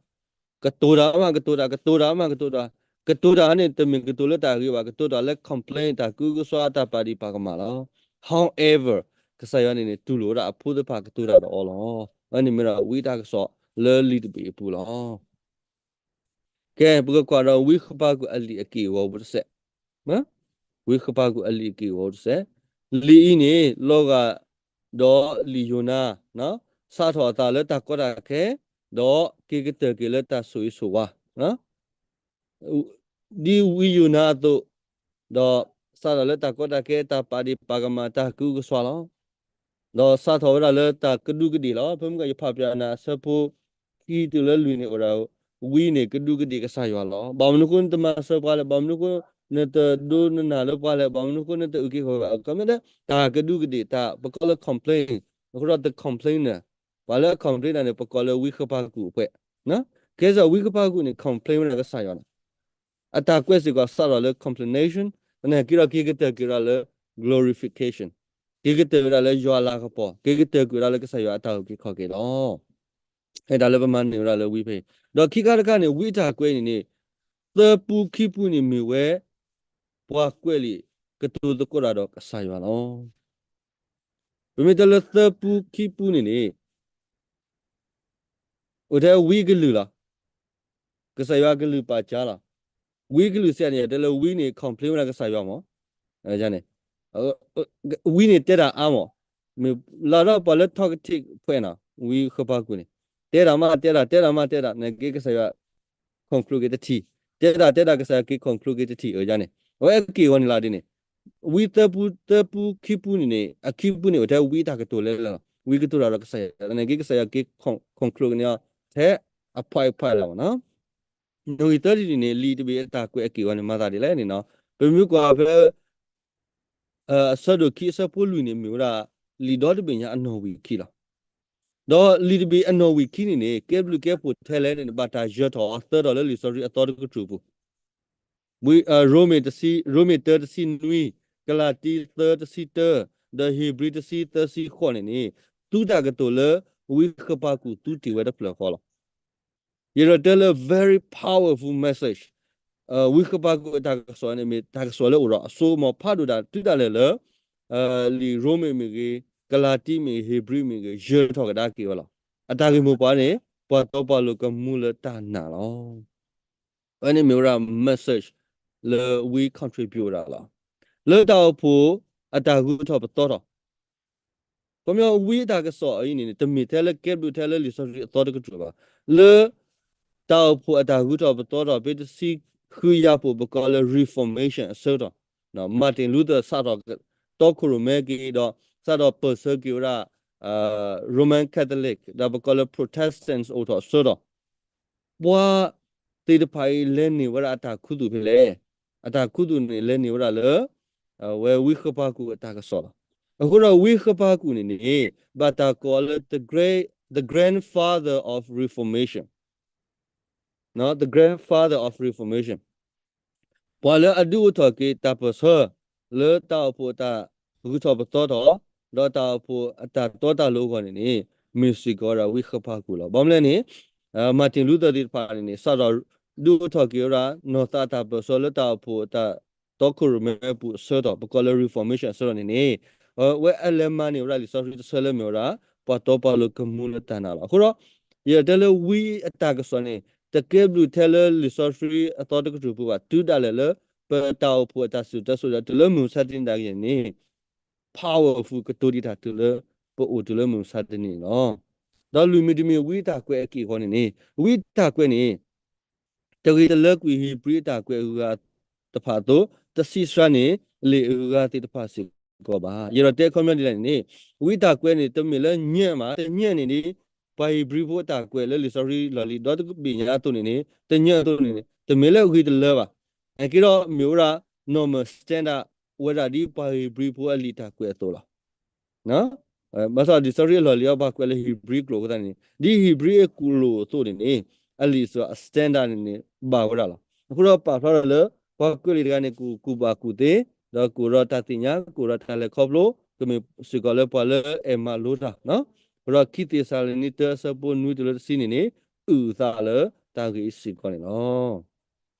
ကတိၤတၢ်မးကတိၤတၢ်, ကတိၤတၢ်မးကတိၤတၢ်, ကတိၤတၢ်န့ၣ် တမ့ၢ်ကတိၤလၢတၢ်ဂ့ၤဘၣ်, ကတိၤတၢ်လၢ complain တၢ်ကူကစွါတၢ်ပာ်ဒံးပာ်ကမၣ်လီၤ. However, ကစၢ်ယွၤန့ၣ်န့ၣ် တူၢ်လိာ်ဝဲဒၣ်အဖိသ့ၣ်တဖၣ်ကတိၤတၢ်ဒီးအီၤလီၤ. အဝဲန့ၣ်မ့ၢ်ဒၣ်ဝံတၢ်ကစီၣ်လၢလံာ်တဘ့ၣ်အပူၤလီၤ. ကဲ, ပကကွၢ်ဒီးဝံဃပၤကူၣ်အလံာ်အက့ၢ်အဂီၤပူၤတစဲး. ဝံဃပၤကူာ်အလံာ်အက့ၢ်အဂီၤတစဲး, လံာ်အံၤန့ၣ် လီၤဂာ်ဒီးလံာ်ယိၤနါ, စးထီၣ်အသးလၢတၢ်ကီတၢ်ခဲ, ဒီးက့ၤကတၢၢ်က့ၤလၢတၢ်ဆိၣ်ဂ့ၤဆိၣ်ဝါ ဒ်ဝံယိၤနါအသိး, ဒီးစးထီၣ်လၢတၢ်ကီတၢ်ခဲ တၢ်ပာ်ဒ့ၣ်ပာ်ကမၣ် တၢ်ကဟုကစွါလီၤ. ဒီးစးထီၣ်ဝဲဒၣ်လၢတၢ်ကဒူးကဒ့ၣ်လီၤ. ဖဲမုၢ်ကယဖးပၠးနၤအဆၢဖိခံတုၤလၢလွံၢ်န့ၣ် အိၣ်ဒၣ် ဝံန့ၣ်ကဒူးကဒ့ၣ်ကစၢ်ယွၤလီၤ. ဘၣ်မနုၤဃိနတမၤစၢၤပှၤလဲၣ်, ဘၣ်မနုၤဃိနတဒိနနၢ်လၢပှၤလဲၣ်, ဘၣ်မနုၤဃိနတအုၣ်က့ၤခီၣ်က့ၤ, ကမ့ၢ်ဒၣ်တၢ်ကဒူးကဒ့ၣ် တၢ်ပကိးလၢ complain, အဃိဒီးတ complain န့ၣ်, ပှၤလၢအ complain တၢ်န့ၣ် ပကိးလၢဝံဃပၤကူာ်အဖှဲး. ကဲစ့ၢ်ဝံဃပၤကူာ်န့ၣ် complain ဝဲဒၣ်ကစၢ်ယွၤန့ၣ် အတၢ်ကွဲးစ့ၢ်ကီးစးထီၣ်လၢ condemnation, သနာ်က့ဒီးက့ၤကတၢၢ်က့ၤဝဲဒၣ်လၢ glorification, က့ၤကတၢၢ်ဝဲဒၣ်လၢယွၤအလၤကပီၤ, က့ၤကတၢၢ်ကွံာ်ဝဲဒၣ်လၢကစၢ်ယွၤအတၢ်အုၣ်က့ၤခီၣ်က့ၤလီၤ. အဲၣ်ဒၣ်လၢပမၤန့ၢ်ဝဲဒၣ်လၢဝံဖဲအံၤ, ဒီးခံခါတခါန့ၣ် ဝံအတၢ်ကွဲးန့ၣ်န့ၣ် သၢပူခံပူန့ၣ်မ့ၢ်ဝဲ ပှၤကွဲးလံာ်ကတိၤသကိးတၢ်ဒီးကစၢ်ယွၤလီၤ. ပမ့ၢ်တဲလၢသၢပူခံပူန့ၣ်န့ၣ် အိၣ်ထဲဝံအကလုၢ်လီၤ. ကစၢ်ယွၤအကလုၢ်ပာ်စၢ်လီၤ. ဝံအကလုၢ်စ့ၢ်န့ၣ် တဲလၢဝံန့ၣ် complain ဝဲဒၣ်ကစၢ်ယွၤမး, န့ၣ် ဝံန့ၣ်တဲတၢ်အါမး, မ့ၢ်လီၤဒီးပှၤလၢ talkative ဖှဲးနီၤ, ဝံဃပၤကူာ်န့ၣ် တဲတၢ်မးတဲတၢ်, တဲတၢ်မးတဲတၢ်, သနာ်က့ကစၢ်ယွၤ conclude က့ၤတထံၣ်, တဲတၢ်တဲတၢ် ကစၢ်ယွၤက့ၤ conclude က့ၤတထံၣ်အန့ၣ်, အဝဲအက့ၢ်အဂီၤန့ၣ်လီၤဒ်န့ၣ်, ဝံသၢပူ သၢပူခံပူန့ၣ်န့ၣ် အခံပူန့ၣ် အိၣ်ထဲဝံတၢ်ကတိၤလဲၤလဲၤလီၤ. ဝံကတိၤတၢ်ဒီးကစၢ်ယွၤ, သနာ်က့ကစၢ်ယွၤက့ၤ conclude က့ၤန့ၢ်အီၤ ထဲအဖးဖးလၢၤမးနီၤ. နီၣ်ဂံၢ်သၢထံၣ်န့ၣ်န့ၣ် လံာ်တဘ့ၣ်အတၢ်ကွဲးအက့ၢ်အဂီၤန့ၣ် မၤသးဒ်လဲၣ်န့ၣ်နီၤ, ပမ့ၢ်ကွၢ်ဖဲ အဆၢဒိၣ်ခံအဆၢဖိလွံၢ်န့ၣ် မ့ၢ်ဝဲဒၣ် လံာ်ဒီတဘ့ၣ်ညါအနီၣ်ဝံာ်ခံလီၤ. ဒီးလံာ်တဘ့ၣ်အနီၣ်ဝံာ်ခံန့ၣ်န့ၣ် ကဲဘျုးကဲဖှိၣ်ထဲလဲၣ်န့ၣ် ဘၣ်တၢ်ယၢၤထီၣ်အီၤသၢထီၣ်လၢလံာ်စီဆှံအသီတကတြူၢ်ပူၤ, ဝံ, ရိမ့ၤ, ရိမ့ၤတၢတဆံနွံ, ကလၤတံသၢတဆံတၢ, ဒီးဧ့ၤဘြံၤတဆံသၢဆံဃိးန့ၣ်န့ၣ် သုတၢ်ကတိၤလၢ ဝံဃပၤကူာ်သုတ့ၢ်ဝဲတဖျၢၣ်ဃီလီၤ. ယအဲၣ်ဒိးတဲလၢ very powerful message, ဝံဃပၤကူာ်အတၢ်ကစီၣ်န့ၣ် မ့ၢ်တၢ်ကစီၣ်လၢအိၣ်ဒီးအစိကမီၤဖးဒိၣ်ဒၣ်တုၤဒၣ်လဲာ်လၢ လံာ်ရိမ့ၤမ့ၢ်ဂ့ၤ, ကလၤတံမ့ၢ်ဂ့ၤ, ဧ့ၤဘြံၤမ့ၢ်ဂ့ၤ, ယၢၤထီၣ်ကဒါက့ၤဝဲလီၤ. အတၢ်ဂ့ၢ်မိၢ်ပှၢ်န့ၣ် ပှၤတီပှၤလိၤကမူလၢတၢ်နာ်လီၤ. အဝဲန့ၣ်မ့ၢ်ဝဲဒၣ် message လၢဝံ contribute ဝဲဒၣ်လီၤ. လၢတၢ်အိၣ်ဖှိၣ်အတၢ်ဂုၤထီၣ်ပသီထီၣ် ခီပညီ ဝံအတၢ်ကစီၣ်အံၤန့ၣ် တမ့ၢ်ထဲလၢကဲဘျုးထဲလၢလံာ်စီဆှံအသီတကတြူၢ်ဘၣ်. လၢတၢ်အိၣ်ဖှိၣ်အတၢ်ဂုၤထီၣ်ပသီထီၣ် ဖဲတဆံဃုယၤဖိး ပကိးလၢ Reformation အဆၢကတီၢ်, Martin Luther စးထီၣ်တီခိၣ်ရိၣ်မဲက့ၤဒီး စးထီၣ်ပၢၢ်ဆၢက့ၤဝဲဒၣ် Roman Catholic ဒီးပကိးလၢ Protestants အိၣ်ထီၣ်အဆၢကတီၢ် ပှၤသ့ၣ်တဖၣ်အံၤ လဲၤန့ၢ်ဝဲဒၣ်အတၢ်ခူသူၣ်ဖဲလဲၣ်. အတၢ်ခူသူၣ်န့ၣ် လဲၤန့ၢ်ဝဲဒၣ်လၢ အဝဲဝံဃပၤကူာ်အတၢ်ကစီၣ်လီၤ. အဃိဒီးဝံဃပၤကူာ်န့ၣ်န့ၣ် ဘၣ်တၢ်ကိးအီၤလၢ the great, the grandfather of reformation, the grandfather of reformation, ပှၤလၢအဒုးအိၣ်ထီၣ်က့ၤတၢ်ပၢၢ်ဆၢ လၢတၢ်အိၣ်ဖှိၣ်အတၢ်ဂုၤထီၣ်ပသီထီၣ် ဒီးတၢ်အိၣ်ဖှိၣ်အတၢ်တီတၢ်လိၤအဂီၢ်န့ၣ်န့ၣ် မ့ၢ်စ့ၢ်ကီးဝဲဒၣ်ဝံဃပၤကူာ်လီၤ. ဘၣ်မနုၤလဲၣ်န့ၣ် Martin Luther သ့ၣ်တဖၣ်န့ၣ်န့ၣ် စးထီၣ်ဒုးအိၣ်ထီၣ်က့ၤဝဲဒၣ် နီၢ်သးအတၢ်ပၢၢ်ဆၢလၢတၢ်အိၣ်ဖှိၣ်အတၢ်တီခိၣ်ရိၣ်မဲအပူၤအဆၢကတီၢ် ပကိးလၢ Reformation အဆၢကတီၢ်န့ၣ်န့ၣ် အဝဲအလဲၤမၤန့ၢ်ဝဲဒၣ်လံာ်စီဆှံတဆၢလၢမ့ၢ်ဝဲဒၣ် ပှၤတီပှၤလိၤကမူလၢတၢ်နာ်လီၤ. အဃိဒီး ယတဲလၢဝံအတၢ်ကစီၣ်န့ၣ် တကဲဘျုးထဲလၢလံာ်စီဆှံအသီတကတြူၢ်ပူၤဘၣ် တုၤဒၣ်လဲာ်လၢ ပတၢ်အိၣ်ဖှိၣ်အတၢ်စံၣ်စိၤတဲစိၤဒီးတုၤလၢမုၢ်မဆါတနံၤဒၣ်ကယဲၢ်န့ၣ် powerful ကတိၤဒံးတၢ်တုၤလၢ ပအိၣ်တုၤလၢမုၢ်မဆါတနံၤန့ၣ်လီၤ. ဒီးလွံၢ်မံၤတမံၤ ဝံအတၢ်ကွဲးအက့ၢ်အဂီၤန့ၣ်န့ၣ် ဝံအတၢ်ကွဲးန့ၣ် တဂ့ၤတလၢကွံာ်ဧ့ၤဘြံၤအတၢ်ကွဲးအဂုၤအဂၤတဖၣ်အသိး တဆံးစှၤန့ၢ်လံာ်အဂုၤအဂၤသ့ၣ်တဖၣ်စ့ၢ်ကီးဘၣ်. ယအဲၣ်ဒိးတဲအခီပညီဒ်လဲၣ်န့ၣ်န့ၣ် ဝံအတၢ်ကွဲးန့ၣ် တမ့ၢ်လၢညၣ်မး တညၣ်န့ၣ်ဒ် ပှၤဧ့ၤဘြံၤဖိအတၢ်ကွဲးလၢလံာ်စီဆှံလီၢ်လံၤ ဒီတဘ့ၣ်ညါအသိးန့ၣ်န့ၣ် တညၣ်အသိးန့ၣ်န့ၣ် တမ့ၢ်လၢဂ့ၤတလၢဘၣ်. နာ်က့ဒီးမ့ၢ်ဝဲဒၣ် normal standard ဝဲဒၣ်ဒ်ပှၤဧ့ၤဘြံၤဖိအလံာ်တၢ်ကွဲးအသိးလီၤ. ဘၣ်ဆၣ်လံာ်စီဆှံအလီၢ်လံၤအီၤ ပှၤကွဲးလၢဧ့ၤဘြံၤကျိာ်အဃိသတးန့ၣ် ဒ်ဧ့ၤဘြံၤအကျိာ်အသိးန့ၣ်န့ၣ် အလံာ်စီ standard န့ၣ်န့ၣ် ဘၣ်ဝဲဒၣ်လီၤ. အဃိဒီးပာ်ဖျါထီၣ်လၢ ပှၤကွဲးလံာ်တဂၤန့ၣ် ကကူၣ်ဘၣ်ကူၣ်သ့ ဒီးကအိၣ်ဒီးတၢ်သ့ၣ်ညါ ကအိၣ်ဒီးတၢ်လဲၤခီဖျိ ကမ့ၢ်စ့ၢ်ကီးလၢပှၤလၢအအဲၣ်မးလိတၢ် အဃိဒီးခံသ့းစၤလနံတၢအဆၢဖိနွံတုၤလၢတဆံန့ၣ်န့ၣ် အုၣ်အသးလၢတၢ်ဂ့ၢ်အံၤစ့ၢ်ကီး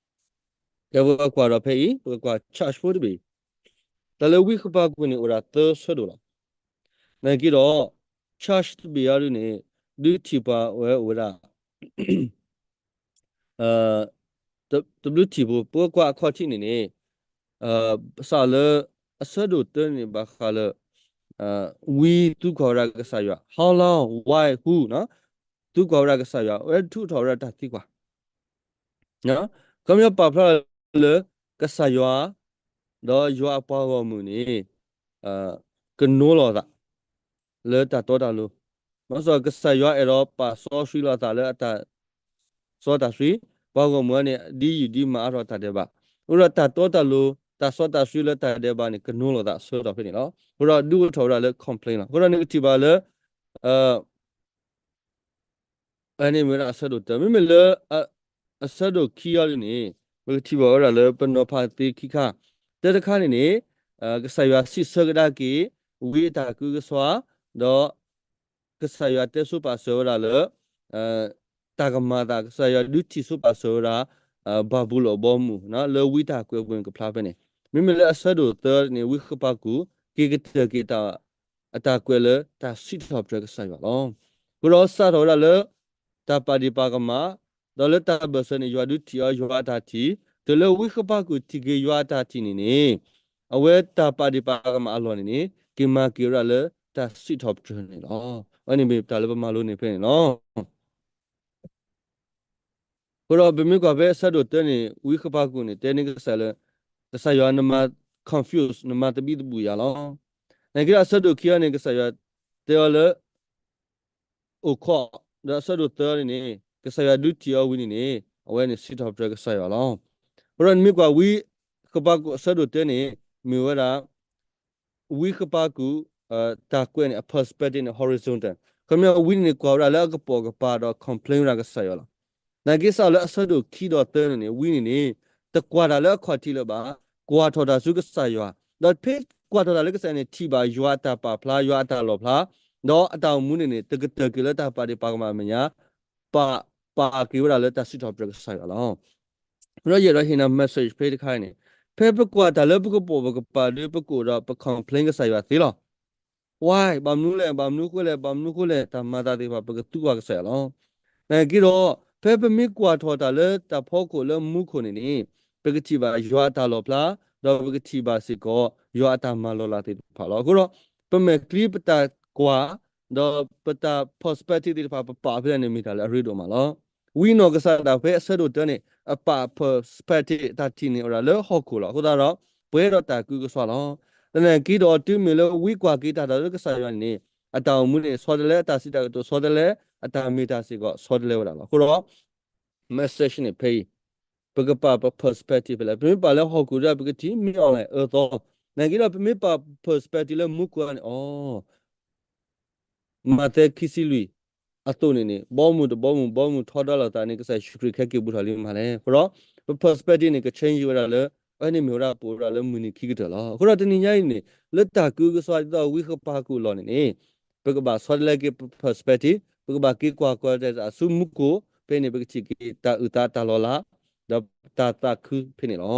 န့ၣ်လီၤ. ကဲပကကွၢ်ဒီးဖဲအံၤ ပကကွၢ် charge ဖိတဘ့ၣ်အံၤ တၢ်လၢဝံဃပၤကူာ်န့ၣ်အိၣ်ဒၣ်သၢဆၢဒိၣ်လီၤ. နာ်က့ဒီး charge တဘ့ၣ်အံၤဒ်န့ၣ် ဒုးထံၣ်ပှၤဝဲအိၣ်ဝဲဒၣ် တဘျုးထံၣ်ဖိ ပကကွၢ်အခီၣ်ထံးန့ၣ်န့ၣ် စးလၢ အဆၢဒိၣ်တၢန့ၣ် ဘၣ်ဃးလၢ ဝံသူကွၢ်ဝဲဒၣ်ကစၢ်ယွၤ how long, why, who နီၤ, သူကွၢ်ဝဲဒၣ်ကစၢ်ယွၤ ဝဲထုးထီၣ်ဝဲဒၣ်တၢ်သံကွၢ် ခီပညီပာ်ဖျါလၢ ကစၢ်ယွၤ ဒီးယွၤအပှၤဂီၢ်မုၢ်န့ၣ် ကနိလီၤသး လၢတၢ်တီတၢ်လိၤ, ဘၣ်ဆၣ်ကစၢ်ယွၤအဲၣ်ဒိးပာ်စီဆှံလိာ်သးလၢအတၢ်စီတၢ်ဆှံ, ပှၤဂီၢ်မုၢ်န့ၣ် ဒ်ယုၢ်ဒ်မၤအါထီၣ်တၢ်ဒဲးဘး, အဃိဒီးတၢ်တီတၢ်လိၤ တၢ်စီတၢ်ဆှံလၢတၢ်ဒဲးဘးန့ၣ် ကနိလီၤသးအဆၢကတီၢ်ဖဲန့ၣ်လီၤ. အဃိဒီးဒုးအိၣ်ထီၣ်ဝဲဒၣ်လၢ complain လီၤ. အဃိဒီးနကထံၣ်ဘၣ်လၢ အန့ၣ်မ့ၢ်ဝဲဒၣ်အဆၢဒိၣ်တၢ, မ့မ့ၢ်လၢ အဆၢဒိၣ်ခံအံၤန့ၣ် ပကထံၣ်ဘၣ်ဝဲဒၣ်လၢပနီၤဖးသ့ခံခါ, တၢတခါန့ၣ်န့ၣ် ကစၢ်ယွၤစံးဆၢကဒါက့ၤ ဝံအတၢ်ကူၣ်ကဆှါ ဒီး ကစၢ်ယွၤတဲဆိပာ်စၢၤဝဲဒၣ်လၢ တၢ်ကမၤအသး ကစၢ်ယွၤဒုးထံၣ်ဆိပာ်စၢၤဝဲဒၣ် ဘၤဘူလိၣ်အဘီအမုၢ် လၢဝံတၢ်ကွဲးပူၤန့ၣ်ကဖျါဖဲန့ၣ်, မ့မ့ၢ်လၢအဆၢဒိၣ်သၢန့ၣ် ဝံဃပၤကူၣ် က့ၤကတၢၢ်က့ၤ အတၢ်ကွဲးလၢတၢ်စံးထီၣ်ပတြၢၤကစၢ်ယွၤလီၤ. အဃိဒီးစးထီၣ်ဝဲဒၣ်လၢ တၢ်ပာ်ဒ့ၣ်ပာ်ကမၣ်, ဒီးလၢတၢ်ဘၢၣ်စၢၤန့ၣ် ယွၤဒုးထံၣ်အီၤယွၤအတၢ်ထံၣ်, တုၤလၢဝံဃပၤကူၣ်ထံၣ်က့ၤယွၤအတၢ်ထံၣ်န့ၣ်န့ၣ် အဝဲတၢ်ပာ်ဒ့ၣ်ပာ်ကမၣ်အလီၢ်န့ၣ်န့ၣ် က့ၤမၤက့ၤဝဲဒၣ်လၢတၢ်စံးထီၣ်ပတြၢၤန့ၣ်လီၤ. အဝဲန့ၣ်မ့ၢ်တၢ်လၢပမၤလိန့ၣ်ဖဲန့ၣ်လီၤ. အဃိဒီးပမ့ၢ်ကွၢ်ဖဲအဆၢဒိၣ်တၢန့ၣ် ဝံဃပၤကူၣ်န့ၣ် တဲန့ၢ်ကစၢ်လၢ ကစၢ်ယွၤနမၤ confuse နမၤသဘံၣ်သဘုၣ်ယၤလီၤ. နာ်က့ဒီးအဆၢဒိၣ်ခံအံၤန့ၣ် ကစၢ်ယွၤတဲအီၤလၢ အိၣ်ခိး, ဒီးအဆၢဒိၣ်သၢန့ၣ်န့ၣ် ကစၢ်ယွၤဒုးထံၣ်အီၤဝံၤန့ၣ်န့ၣ် အဝဲန့ၣ်စံးထီၣ်ပတြၢၤကစၢ်ယွၤလီၤ. အဃိဒီးနမ့ၢ်ကွၢ်ဝံဃပၤကူၣ်အဆၢဒိၣ်တၢန့ၣ် မ့ၢ်ဝဲဒၣ် ဝံဃပၤကူၣ် တၢ်ကွဲးန့ၣ် အ perspective န့ၣ် horizontal, ခီပညီဝံန့ၣ်န့ၣ် ကွၢ်ဝဲဒၣ်လၢအကပိာ်ကပၤဒီး complain ဝဲဒၣ်ကစၢ်ယွၤလီၤ. နာ်က့စးလၢအဆၢဒိၣ်ခံဒီးသၢန့ၣ်န့ၣ် ဝံန့ၣ်န့ၣ် တကွၢ်တၢ်လၢအခီၣ်ထံးလၢၤဘၣ်, ကွၢ်ထီၣ်တၢ်ဆူကစၢ်ယွၤ, ဒီးဖဲကွၢ်ထီၣ်တၢ်လၢကစၢ်ယွၤန့ၣ် ထံၣ်ဘၣ်ယွၤအတၢ်ပာ်ဖျါ ယွၤအတၢ်လီၣ်ဖျါ, ဒီးအတၢ်အိၣ်မူန့ၣ်န့ၣ် တကတၢၢ်က့ၤလၢတၢ်ပာ်ဒ့ၣ်ပာ်ကမၣ်မဲာ်ညါ ပာ်, ပာ်က့ၤဝဲဒၣ်လၢတၢ်စံးထီၣ်ပတြၢၤကစၢ်ယွၤလီၤ. ဒီးယအဲၣ်ဒိးဟ့ၣ်နၤ message ဖဲတခါအံၤန့ၣ်, ဖဲပကွၢ်တၢ်လၢပကပိာ်ပကပၤဒီး ပကအိၣ်ဒီးပ complain ကစၢ်ယွၤသ့လီၤ. Why ဘၣ်မနုၤလဲၣ်, ဘၣ်မနုၤဃိလဲၣ်, ဘၣ်မနုၤဃိလဲၣ်, တၢ်မၤသးသ့ၣ်တဖၣ် ပကသူကွၢ်ကစၢ်ယွၤလီၤ. နာ်က့ဒီး ဖဲပမ့ၢ်ကွၢ်ထီၣ်တၢ်လၢတၢ်ဖီခိၣ်လၢမူခိၣ်န့ၣ်န့ၣ် ပကထံၣ်ဘၣ်ယွၤအတၢ်လီၣ်ဖျါ, ဒီးပကထံၣ်ဘၣ်စ့ၢ်ကီး ယွၤအတၢ်မၤလီၤလးသ့ၣ်တဖၣ်လီၤ. အဃိဒီး ပမဲာ်ချံပတၢ်ကွၢ် ဒီးပတၢ် perspective သ့ၣ်တဖၣ် ပပာ်ဖဲလဲၣ်န့ၣ် မ့ၢ်တၢ်လၢအရ့ဒိၣ်မးလီၤ. ဝံနီၢ်ကစၢ်ဒၣ်ဖဲအဆၢဒိၣ်တၢန့ၣ် အပာ် perspective တၢ်ထံၣ်န့ၣ်အိၣ်ဒၣ်လၢဟီၣ်ခိၣ်လီၤ. အဃိသတးဒီး ပှဲၤဒီးတၢ်ကူၣ်ကဆှါလီၤ. သနာ်က့ဒီး တုၤမ့ၢ်လၢဝံကွၢ်က့ၤတၢ်ဒီးလၢကစၢ်ယွၤန့ၣ်န့ၣ် အတၢ်အိၣ်မူန့ၣ် ဆီတလဲ, အတၢ်စံးတၢ်ကတိၤဆီတလဲ, အတၢ်မ့ၢ်တၢ်စ့ၢ်ကီးဆီတလဲဝဲဒၣ်လီၤ. အဃိဒီး message န့ၣ်ဖဲအံၤ ပကပာ်ပ perspective ဖဲလဲၣ်. ပမ့ၢ်ပာ်လၢဟီၣ်ခိၣ်ဒီး ပကထံၣ်မ့ၢ်အီၤလဲၣ်အၢသီ, နာ်က့ဒီး ပမ့ၢ်ပာ် perspective လၢမူခိၣ်န့ၣ် အိ မးသဲခံဆံလွံၢ်အသိးန့ၣ်န့ၣ် ဘီမုၢ်တဘီမုၢ် ဘီမုၢ်ထီဒါလိာ်သးန့ၣ် ကစၢ်ယ့ၣ်ၡူးခရံာ်ခဲက့ၤဘူးထီၣ်လံမးလဲၣ်. အဃိဒီး ပ perspective န့ၣ် က change ဝဲဒၣ်လၢ အဝဲန့ၣ်မ့ၢ်ဝဲဒၣ်ပအိၣ်ဝဲဒၣ်လၢမုၢ်နံၤခံကတၢၢ်လီၤ. အဃိဒီးတနံၤညါအံၤန့ၣ် လၢတၢ်ကူၣ်ကဆှါဒ်သိးဝံဃပၤကူၣ်အလီၢ်န့ၣ်န့ၣ် ပကဘၣ်ဆီတလဲက့ၤပ perspective, ပကဘၣ်က့ၤကွၢ်ကီၤတၢ်ဆူမူခိၣ်, ဖဲန့ၣ် ပကထံၣ်က့ၤတၢ်အုၣ်သးတၢ်လီၤလး ဒီးတၢ်သးခုဖဲန့ၣ်လီၤ.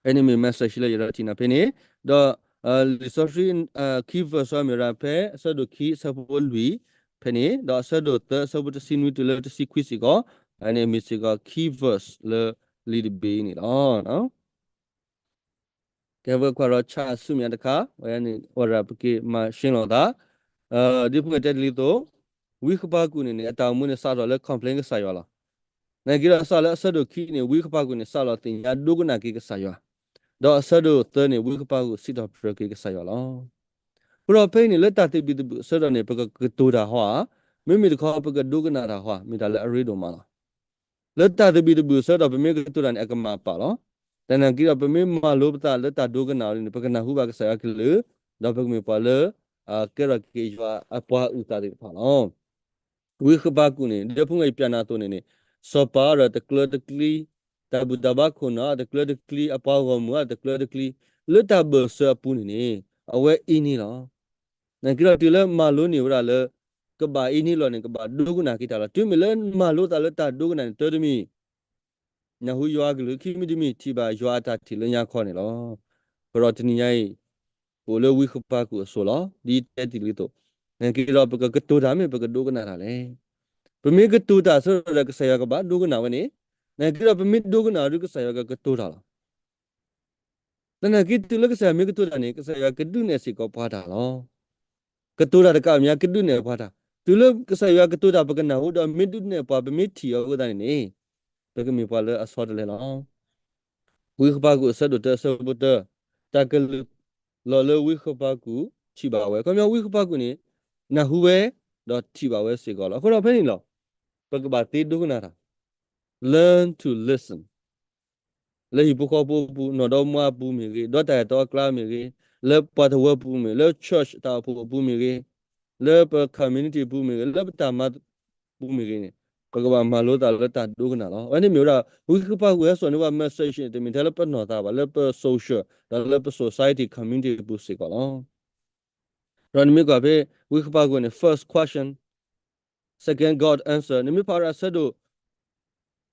ဖဲန့ၣ်မ့ၢ် message လၢယအဲၣ်ဒိးထံၣ်နၤဖဲန့ၣ်, ဒီး လံာ်စီဆှံ ခံ verse မ့ၢ်ဝဲဒၣ်ဖဲ အဆၢဒိၣ်ခံ အဆၢဖိလွံၢ်ဖဲန့ၣ်, ဒီးအဆၢဒိၣ်သၢ အဆၢဖိတဆံနွံတုၤလၢတဆံခွံစ့ၢ်ကီး, အန့ၣ်မ့ၢ်စ့ၢ်ကီး ခံ verse လၢလံာ်တဘ့ၣ်အံၤန့ၣ်လီၤ. ကဲ ပကွၢ်ဒီးဆၣ်ဆူမဲာ်ညါတခါ, ဝဲန့ၣ် ဝဲဒၣ်ပက့ၤမၤရှင်းလီၤသး, ဒ်ဖုၣ်ကဲတဲတ့ၢ်လံအသိး, ဝံဃပၤကူၣ်န့ၣ်န့ၣ် အတၢ်အိၣ်မူန့ၣ် စးထီၣ်လၢ complain ကစၢ်ယွၤလီၤ. နာ်က့ဒီးစးလၢအဆၢဒိၣ်ခံန့ၣ် ဝံဃပၤကူၣ်န့ၣ် စးလီၤသ့ၣ်ညါဒိကနၣ်က့ၤကစၢ်ယွၤ, ဒီးအဆၢဒိၣ်သၢန့ၣ် ဝံဃပၤကူၣ်စံးထီၣ်ပတြၢၤက့ၤကစၢ်ယွၤလီၤ. အဃိဒီးဖဲအံၤန့ၣ် လၢတၢ်သဘံၣ်သဘုၣ်အဆၢကတီၢ်န့ၣ် ပကကတိၤတၢ်ဟီဧါ, မ့မ့ၢ်တခီ ပကဒိကနၣ်တၢ်ဟီဧါ, မ့ၢ်တၢ်လၢအရ့ဒိၣ်မးလီၤ. လၢတၢ်သဘံၣ်သဘုၣ်အဆၢကတီၢ် ပမ့ၢ်ကတိၤတၢ်န့ၣ် အကမၣ်ပာ်လီၤ. သနာ်က့ဒီး ပမ့ၢ်မၤလိပသးလၢတၢ်ဒိကနၣ်အီၤန့ၣ် ပကနၢ်ဟူဘၣ်ကစၢ်ယွၤအကလုၢ်, ဒီးပကမ့ၢ်ပှၤလၢ ကဲထီၣ်က့ၤယွၤအပှၤအုၣ်သးသ့ၣ်တဖၣ်လီၤ. ဝံဃပၤကူၣ်န့ၣ် ဒ်ဖုၣ်ကဲယပျးနၤအသိးန့ၣ်န့ၣ် စီၤပၤဒီးတကျၢတကျံ, တၢ်ဘူၣ်တၢ်ဘါခိၣ်နၢ်တကျၢတကျံ, အပှၤဂီၢ်မုၢ်အတကျၢတကျံ, လၢတၢ်ဘၢၣ်စၢၤအပူၤန့ၣ်န့ၣ် အဝဲအ့န့ၢ်လီၤ. နာ်က့ဒီးတုၤလၢမၤလိန့ၢ်ဝဲဒၣ်လၢ ကဘၣ်အ့န့ၢ်လီၤန့ၣ် ကဘၣ်ဒိကနၣ်က့ၤတၢ်လီၤ. တုၤမ့ၢ်လၢမၤလိသးလၢတၢ်ဒိကနၣ်န့ၣ် တၢ်တမံၤ နၢ်ဟူယွၤအကလုၢ်, ခံမံၤတမံၤ ထံၣ်ဘၣ်ယွၤအတၢ်ထံၣ်လၢညါခီန့ၣ်လီၤ. အဃိဒီးတနံၤညါအံၤ ပအိၣ်လၢဝံဃပၤကူၣ်အစိၤလီၤ. ဒ်ယတဲတ့ၢ်လံအသိး, နာ်က့ဒီးပကကတိၤတၢ်မ့ၢ်ပကဒိကနၣ်တၢ်လဲၣ်. ပမ့ၢ်ကတိၤတၢ်အဆၢကတီၢ်ဒီး ကစၢ်ယွၤကဘၣ်ဒိကနၣ်ဝဲန့ၣ်, နာ်က့ဒီးပမ့ၢ်ဒိကနၣ်အီၤဒီး ကစၢ်ယွၤကကတိၤတၢ်လီၤ. သနာ်က့တုၤလၢကစၢ်ယွၤမ့ၢ်ကတိၤတၢ်န့ၣ် ကစၢ်ယွၤကဒုးနဲၣ်စ့ၢ်ကီးပှၤတၢ်လီၤ. ကတိၤတၢ်တကးအမဲာ်ညါ ကဒုးနဲၣ်ပှၤတၢ်. တုၤလၢကစၢ်ယွၤကတိၤတၢ် ပကနၢ်ဟူ ဒီးမ့ၢ်ဒုးနဲၣ်ပှၤ ပမ့ၢ်ထံၣ်အီၤအဃိသတးန့ၣ်န့ၣ် ပကမ့ၢ်ပှၤလၢအဆီတလဲလီၤ. ဝံဃပၤကူာ်အဆၢဒိၣ်တၢ အဆၢဖိတၢ, တၢ်ကလုၢ်လီၤလၢဝံဃပၤကူာ်ထံၣ်ဘၣ်ဝဲ. ခီပညီဝံဃပၤကူာ်န့ၣ် နၢ်ဟူဝဲ ဒီးထံၣ်ဘၣ်ဝဲစ့ၢ်ကီးလီၤ. အဃိဒီးဖဲန့ၣ်လီၤ ပကဘၣ်သ့ဒိကနၣ်တၢ် learn to listen လၢဟံၣ်ဖိဃီဖိအပူၤ, နီၢ်ဒီမါအပူၤမ့ၢ်ဂ့ၤ, ဒီးတၢ်အဲၣ်တီအကျါမ့ၢ်ဂ့ၤ, လၢပှၤတဝၢပူၤမ့ၢ်, လၢ church တၢ်အိၣ်ဖှိၣ်အပူၤမ့ၢ်ဂ့ၤ, လၢပ community အပူၤမ့ၢ်ဂ့ၤ, လၢပတၢ်မၤပူၤမ့ၢ်ဂ့ၤန့ၣ် ပကဘၣ်မၤလိသးလၢတၢ်ဒိကနၣ်လီၤ. အဝဲန့ၣ်မ့ၢ်ဝဲဒၣ် ဝံဃပၤကူာ်ဟဲစိာ်န့ၢ်ပှၤ message န့ၣ် တမ့ၢ်ထဲလၢပနီၢ်သးဘၣ်, လၢပ social ဒီးလၢပ society community အပူၤစ့ၢ်ကီးလီၤ. ဒီးနမ့ၢ်ကွၢ်ဖဲ ဝံဃပၤကူာ်န့ၣ် first question, second God answer နမ့ၢ်ဖးဝဲဒၣ်အဆၢဒိၣ်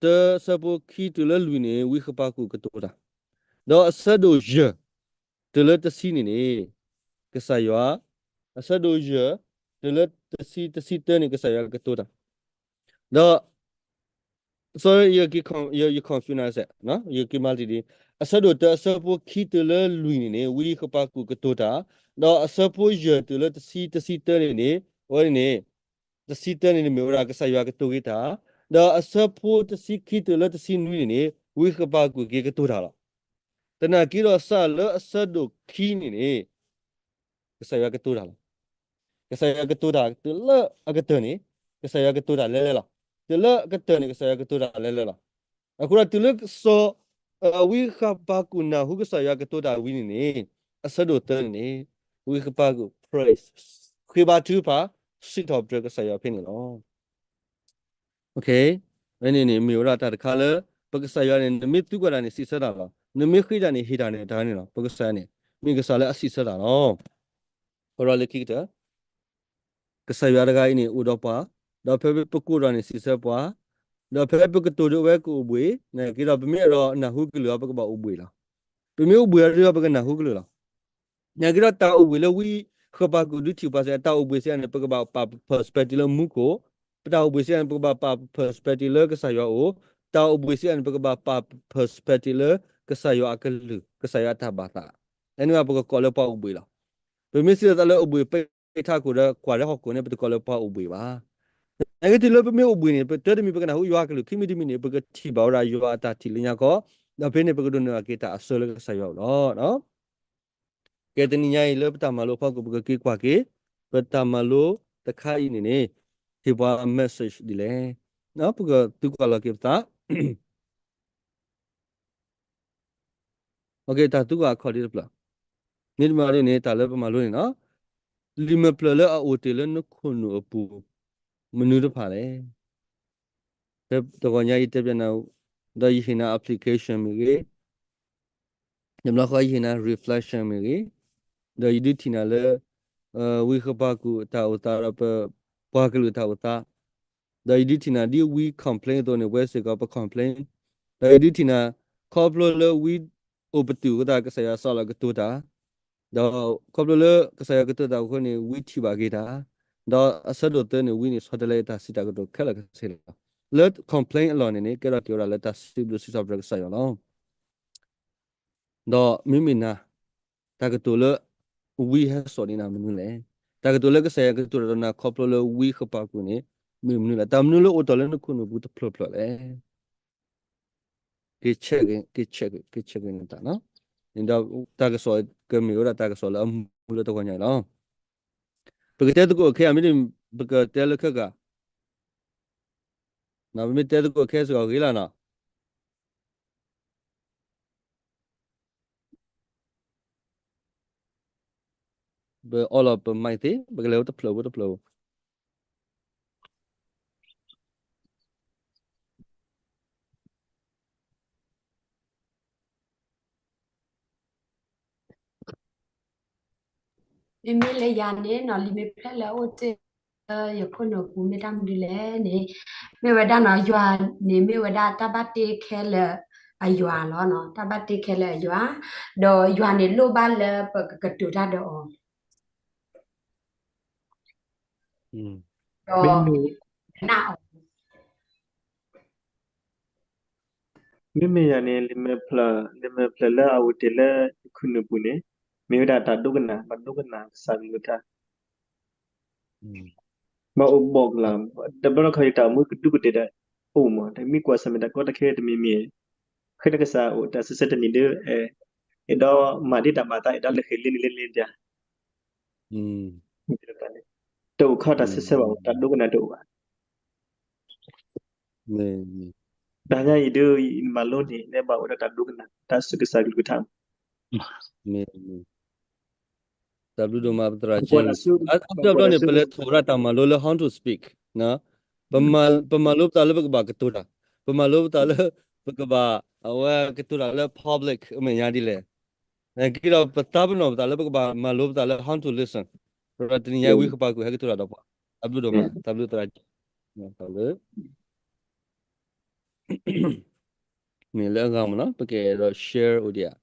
တၢ အဆၢဖိခံတုၤလၢလွံၢ်န့ၣ် ဝံဃပၤကူာ်ကတိၤတၢ်, ဒီးအဆၢဒိၣ်ယဲၢ်တုၤလၢတဆံန့ၣ်န့ၣ် ကစၢ်ယွၤ, အဆၢဒိၣ်ယဲၢ်တုၤလၢတဆံ, တဆံတၢန့ၣ် ကစၢ်ယွၤကတိၤတၢ်, ဒီး sorry ယ ယ confuse နၤစဲး, ယက့ၤမၤလံဒ်အံၤ, အဆၢဒိၣ်တၢ အဆၢဖိခံတုၤလၢလွံၢ်န့ၣ်န့ၣ် ဝံဃပၤကူာ်ကတိၤတၢ်, ဒီးအဆၢဖိယဲၢ်တုၤလၢတဆံ, တဆံတၢန့ၣ်န့ၣ်, အဝဲန့ၣ်န့ၣ် တဆံတၢန့ၣ်န့ၣ်မ့ၢ်ဝဲဒၣ်ကစၢ်ယွၤကတိၤက့ၤတၢ်, ဒီးအဆၢဖိတဆံခံတုၤလၢတဆံနွံန့ၣ်န့ၣ် ဝံဃပၤကူာ်က့ၤကတိၤတၢ်လီၤ. သနာ်က့ဒီးစးလၢအဆၢဒိၣ်ခံန့ၣ်န့ၣ် ကစၢ်ယွၤကတိၤတၢ်လီၤ. ကစၢ်ယွၤကတိၤတၢ်တုၤလၢအကတၢၢ်န့ၣ် ကစၢ်ယွၤကတိၤတၢ်လဲၤလဲၤလီၤ. တုၤလၢအကတၢၢ်န့ၣ် ကစၢ်ယွၤကတိၤတၢ်လဲၤလဲၤလီၤ. အဃိဒီးတုၤလၢစီၤ, ဝံဃပၤကူာ်နၢ်ဟူကစၢ်ယွၤကတိၤတၢ်ဝံၤန့ၣ်န့ၣ်, အဆၢဒိၣ်တၢန့ၣ်န့ၣ် ဝံဃပၤကူာ် praise, ဃ့ဘါထုကဖၣ်, စံးထီၣ်ပတြၢၤကစၢ်ယွၤဖဲန့ၣ်လီၤ. အဝဲန့ၣ်န့ၣ် မ့ၢ်ဝဲဒၣ်တၢ်တခါလၢ ပကစၢ်ယွၤန့ၣ် နမ့ၢ်သံကွၢ်တၢ်န့ၣ် စံးဆၢတၢ်လီၤ. နမ့ၢ်ဃ့တၢ်န့ၣ် ဟ့ၣ်တၢ်န့ၣ်တၢ်န့ၣ်လီၤ. ပကစၢ်ယွၤန့ၣ် မ့ၢ်ကစၢ်လၢအစံးဆၢတၢ်လီၤ. အဃိဒီးလၢခံကတၢၢ် ကစၢ်ယွၤတဂၤအံၤန့ၣ် အိၣ်ဒီးပှၤ, ဒီးဖဲပကိးဒီးန့ၣ် စံးဆၢပှၤ, ဒီးဖဲပကတိၤဒၣ်ဝဲကအိၣ်ဘှံး, နာ်က့ဒီးပမ့ၢ်အဲၣ်ဒိးနၢ်ဟူကလုၢ်အီၤ ပကဘၣ်အိၣ်ဘှံးလီၤ. ပမ့ၢ်အိၣ်ဘှံးအီၤဒီး ပကနၢ်ဟူကလုၢ်လီၤ. နာ်က့ဒီးတၢ်အိၣ်ဘှံးလၢဝံဃပၤကူာ်ဒုးထံၣ်ပှၤစ့ၢ် တၢ်အိၣ်ဘှံးစ့ၢ်န့ၣ် ပကဘၣ်ပာ် perspective လၢမူခိၣ်, ပတၢ်အိၣ်ဘှံးစ့ၢ်န့ၣ် ပကဘၣ်ပာ် perspective လၢကစၢ်ယွၤအအိၣ်, တၢ်အိၣ်ဘှံးစ့ၢ်န့ၣ် ပကဘၣ်ပာ် perspective လၢကစၢ်ယွၤအကလုၢ်, ကစၢ်ယွၤအတၢ်ဘၣ်သး, အဲန့ၣ်ပကကိးလၢပှၤအိၣ်ဘှံးလီၤ. ပမ့ၢ်စံးလီၤသးလၢအိၣ်ဘှံးပ့ထးခိၣ်ဒီး ကွၢ်ဒီးဟီၣ်ခိၣ်န့ၣ် ပတကိးလၢပှၤအိၣ်ဘှံးဘၣ်. နာ်က့တုၤလၢပမ့ၢ်အိၣ်ဘှံးန့ၣ် ပတၢ်တမံၤပကနၢ်ဟူယွၤအကလုၢ်, ခံမံၤတမံၤန့ၣ် ပကထံၣ်ဘၣ်ဝဲဒၣ်ယွၤအတၢ်ထံၣ်လၢညါခီ, ဒီးဖဲန့ၣ် ပကဒိးန့ၢ်ဘၣ်က့ၤတၢ်အဆၢလၢကစၢ်ယွၤအအိၣ်လီၤ. ကဲတနံၤညါအံၤလၢပတၢ်မၤလိအဖီခိၣ် ပကက့ၤကွၢ်က့ၤ ပတၢ်မၤလိတခါအံၤန့ၣ်န့ၣ် ဟ့ၣ်ပှၤ message ဒ်လဲၣ်. ပကသံကွၢ်လီၤက့ၤပသး တၢ်သံကွၢ်အခီၣ်ဒ့တဖျၢၣ်, မ့တမ့ၢ်ဒ်န့ၣ် တၢ်လၢပမၤလိန့ၣ်လီၤ. လံာ်မဲာ်ဖျၢၣ်လၢအအိၣ်တ့ၢ်လၢနခိၣ်နူာ်အပူၤ မနုၤတဖၣ်လဲၣ်. ဖဲတဂီၤညါအံၤတဲပျးနၤ, ဒီးယဟ့ၣ်နၤ application မ့ၢ်ဂ့ၤ, တဘျီဃီယဟ့ၣ်နၤ reflection မ့ၢ်ဂ့ၤ, ဒီးယဒုးထံၣ်နၤလၢ ဝံဃပၤကူာ်တၢ်အိၣ်သးဒီးပပှၤကလုာ်တၢ်အိၣ်သး, ဒီးယဒုးထံၣ်နၤဒ်ဝံ complain အသိးန့ၣ် ပဝဲစ့ၢ်ကီးပ complain, ဒီးယဒုးထံၣ်နၤ ခီဖျိလၢဝံအိၣ်ပတုာ်အဃိသတး ကစၢ်ယွၤစးလီၤကတိၤတၢ်, ဒီးခီဖျိလၢကစၢ်ယွၤကတိၤတၢ်အဃိန့ၣ် ဝံထံၣ်ဘၣ်က့ၤတၢ်, ဒီးအဆၢဒိၣ်သၢန့ၣ် ဝံန့ၣ်ဆီတလဲတၢ်စံးတၢ်ကတိၤခဲလၢာ်ခဲဆ့လီၤ. လၢ complain အလီၢ်န့ၣ်န့ၣ် ကဲထီၣ်က့ၤဝဲဒၣ်လၢတၢ်စံးဘျုးစံးထီၣ်ပတြၢၤကစၢ်ယွၤလီၤ. ဒီးမ့မ့ၢ်နၤ, တၢ်ကတိၤလၢဝံဟဲစိာ်န့ၢ်နၤမနုၤလဲၣ်. တၢ်ကတိၤလၢကစၢ်ယွၤကတိၤတၢ်ဒီးနၤခီဖျိလၢဝံဃပၤကူာ်န့ၣ် မ့ၢ်မနုၤလဲၣ်. တၢ်မနုၤလၢအိၣ်တ့ၢ်လၢနခိၣ်နူာ်ပူၤတဖျၢၣ်ဖျၢၣ်လဲၣ်. က့ၤ check က့ၤ က့ၤ check က့ၤ က့ၤ check က့ၤနတၢ်လီၤ. န့ၣ်ဒီးတၢ်ကစီၣ်ကမ့ၢ်ဝဲဒၣ်တၢ်ကစီၣ်လၢအမူလၢတဂီၤညါအံၤလီၤ. ပကတဲသကိးခဲအံၤ မ့တမ့ၢ် ပကတဲလၢခဲဂၤ, ပမ့ၢ်တဲသကိးခဲစ့ၢ်ကီးဂ့ၤလီၤနီၤ. ပအီလီၤပ mic သ့, ပကလဲၤအိၣ်တဖျၢၣ်အိၣ်တဖျၢၣ်အိၣ်. မ့မ့ၢ်လၢယၤန့ၣ်နီၤ လံာ်မဲာ်ဖျၢၣ်လၢအအိၣ်တ့ၢ်လၢယခိၣ်နူာ်ပူၤမ့ၢ်တၢ်မနုၤလဲၣ်န့ၣ်, မ့ၢ်ဝဲဒၣ်နီၤ ယွၤန့ၣ်မ့ၢ်ဝဲဒၣ်တၢ်ဘၣ်တ့ခဲလၢာ်အယွၤလီၤနီၤ, တၢ်ဘၣ်တ့ခဲလၢာ်အယွၤ, ဒီးယွၤန့ၣ်လိၣ်ဘၣ်လၢပကကတိၤတၢ်ဒီးအီၤ ဒီး မ့မ့ၢ် နာ်အီၤ မ့မ့ၢ်ယၤန့ၣ် လံာ်မဲာ်ဖျၢၣ်, လံာ်မဲာ်ဖျၢၣ်လၢအအိၣ်တ့ၢ်လၢယခိၣ်နူာ်ပူၤန့ၣ် မ့ၢ်ဝဲဒၣ်တၢ်ဒိကနၣ်, ဘၣ်ဒိကနၣ်ကစၢ်ကလုၢ်ကထါ, ဘၣ်အိၣ်ဘီၣ်ကလာ်, တဘျီတခီၣ်အံၤတၢ်အိၣ်မူကဒူးကဒဲးဒီးအိၣ်မး, တမ့ၢ်ကွၢ်ဆၢၣ်မဲာ်တၢ်ကီတၢ်ခဲတမံၤမံၤ, ဃ့တၢ်ကစၢ်အိၣ်တၢ်စံးဆၢတနံၤဒီး အဲၣ်ဒိးမၤဒ်တၢ်ဘၣ်သး အဲၣ်ဒိးလဲၤဃ့လံန့ၣ်လံန့ၣ်ဒ် တအိၣ်ခီတၢ်စံးဆၢဘၣ်, တၢ်ဒိကနၣ်တအိၣ်ဘၣ်. တၢ်ညါအံၤဒုး ယမၤလိန့ၣ် နဘၣ်အိၣ်ဒီးတၢ်ဒိကနၣ် တၢ်စူၢ်ကစၢ်ကလုၢ်ကထါ. တၢ်ဘျုးဒိၣ်မး ပသရၣ် James. အါတဘျီန့ၣ် ပလဲၤထီၣ်ဝဲဒၣ်တၢ်မၤလိလၢ how to speak, ပမၤလိပသးလၢပကဘၣ်ကတိၤတၢ်, ပမၤလိပသးလၢ ပကဘၣ် အဝဲကတိၤတၢ်လၢ public အမဲာ်ညါဒ်လဲၣ်. နက့ဒီးပသးပနီၣ်ပသးလၢပကဘၣ်မၤလိပသးလၢ how to listen. ဒီးတနံၤညါဝံဃပၤကူၣ်ဟဲကတိၤတၢ်ဒီးပှၤ, တၢ်ဘျုးဒိၣ်မး, တၢ်ဘျုးသရၣ် တၢ်ဘျုး မ့ၢ်လၢအဂၤမ့ၢ်နီၤ ပကအဲၣ်ဒိး share အိၣ်ဒံးဧ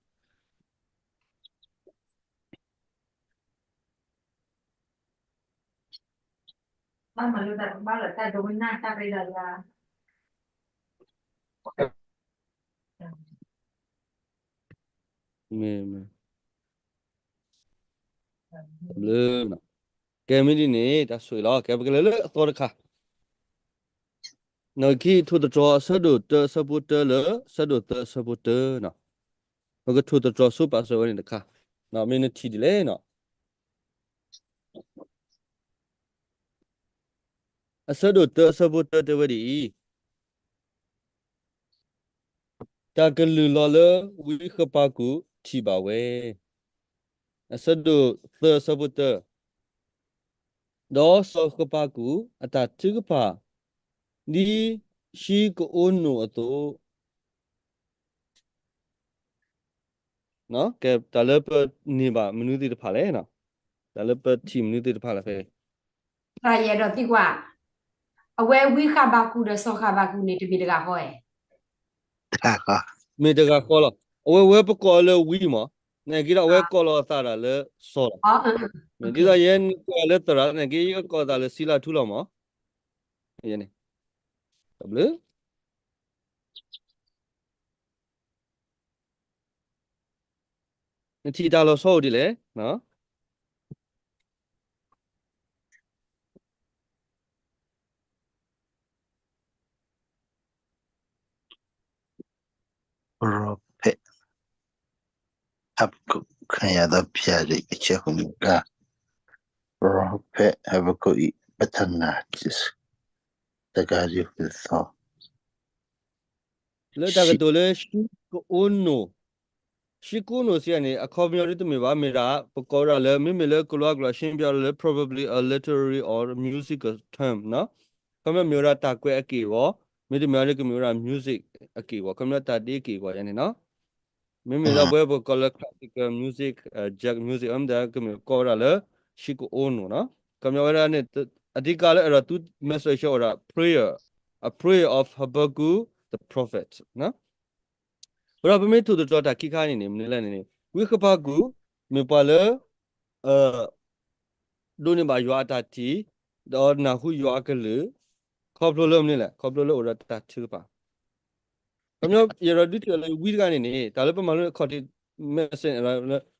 ါ. မ့ၢ် မ့ၢ် တၢ်ဘျုးနီၤ. ကဲမ့ၢ်ဒ်န့ၣ် တၢ်ဆိၣ်ဂ့ၤလီၤ. ကဲပကလဲၤလၢအသီတခါ နီၣ်ဂံၢ်ခံ ထိၣ်သတြီၤ အဆၢဒိၣ်တၢ အဆၢဖိတၢ လၢအဆၢဒိၣ်သၢ အဆၢဖိတၢနီၤ. ပကထိၣ်သတြီၤဆိပာ်စၢၤဝဲန့ၣ်တခါ, မ့ၢ်နထံၣ်ဒ်လဲၣ်နီၤ. အဆၢဒိၣ်တၢ အဆၢဖိတၢတဲဝဲဒ်အံၤ, တၢ်ကလုၢ်လီၤလၢဝံဃပၤကူၣ်ထံၣ်ဘၣ်ဝဲ, အဆၢဒိၣ်သၢ အဆၢဖိတၢ, ဒီးစီၤဃပၤကူၣ်အတၢ်ထုကဖၣ် ဒ်ၡံကအိနိၣ်အသိး ကဲ တၢ်လၢပန့ၢ်ဘၣ်မနုၤသ့ၣ်တဖၣ်လဲၣ်, တၢ်လၢပထံၣ်မနုၤသ့ၣ်တဖၣ်လဲၣ်ဖဲ ယအဲၣ်ဒိးသံကွၢ်, အဝဲဝံဃဘးကူာ်ဒီးစီၤဃဘးကူာ်န့ၣ် တမ့ၢ်တဂၤဃီဧါ. မ့ၢ်တဂၤဃီလီၤ. အဝဲဝဲပကိးလၢဝံမး, နာ်က့ဒီးအဝဲကိးလီၤအသးဒၣ်လၢစီၤလီၤ. ဒ်သိးယဲနကိးလၢသရၣ်နာ်က့ ယကကိးသးလၢစံလၢထူလီၤမး. တၢ်ဘျုး နထံၣ်တၢ်လီၤဆီအိၣ်ဒ်လဲၣ်. ပရၤဖ့း ဟဲပကူး ခံရသော ဘုရားသခင် အချက် ဟူမူကား, ပရၤဖ့း ဟဲပကူး ၏ ပတ္ထနာ တဂၤတည်းဟူသော လၢတၢ်ကတိၤလၢ ၡံကအိနိၣ်, ၡံကအိနိၣ်စံးန့ၣ် အခီပညီဒ်တမ့ၢ်ဘၣ်, မ့ၢ်ဒၣ် ပကိးဝဲဒၣ်လၢ မ့မ့ၢ်လၢကလၤကလၤ ရှင်းပြ လၢ probably a literary or musical term နီၤ. အခီပညီမ့ၢ်ဝဲဒၣ်တၢ်ကွဲးအက့ၢ်အဂီၤ, မ့တမ့ၢ်ဒ်ကမ့ၢ်ဝဲဒၣ် music အက့ၢ်အဂီၤ, အခီပညီတၢ်ဒ့က့ၢ်အဂီၤယါန့ၣ်နီၤ. မ့မ့ၢ်လၢပဝဲပကိးလၢ classical music, jazz music မ့ၢ်ဒၣ်ကမ့ၢ်ကိးဝဲဒၣ်လၢ ၡံကအိနိၣ်နီၤ. အခီပညီဝဲဒၣ်န့ၣ် အဓိကလၢအဲၣ်ဒိးသူ message အိၣ်ဒၣ် prayer, a prayer of Habakkuk the prophet နီၤ. အဃိဒီးပမ့ၢ်ထိၣ်သတြီၤတၢ်ခံခါန့ၣ်န့ၣ် မနုၤလဲၣ်န့ၣ်န့ၣ် ဝံဃဘးကူာ် မ့ၢ်ပှၤလၢ ဒိးန့ၢ်ဘၣ်ယွၤအတၢ်ထံၣ်, ဒီးနၢ်ဟူယွၤအကလုၢ်, ခီဖျိလၢမနုၤလဲၣ်, ခီဖျိလၢအိၣ်ဒီးတၢ်ထုကဖၣ်. အခီပညီ ယအဲၣ်ဒိးဒုးထံၣ်အီၤလၢဝံတဂၤန့ၣ်န့ၣ် တၢ်လၢပမၤလိန့ၣ် အခီၣ်ထံး message လၢ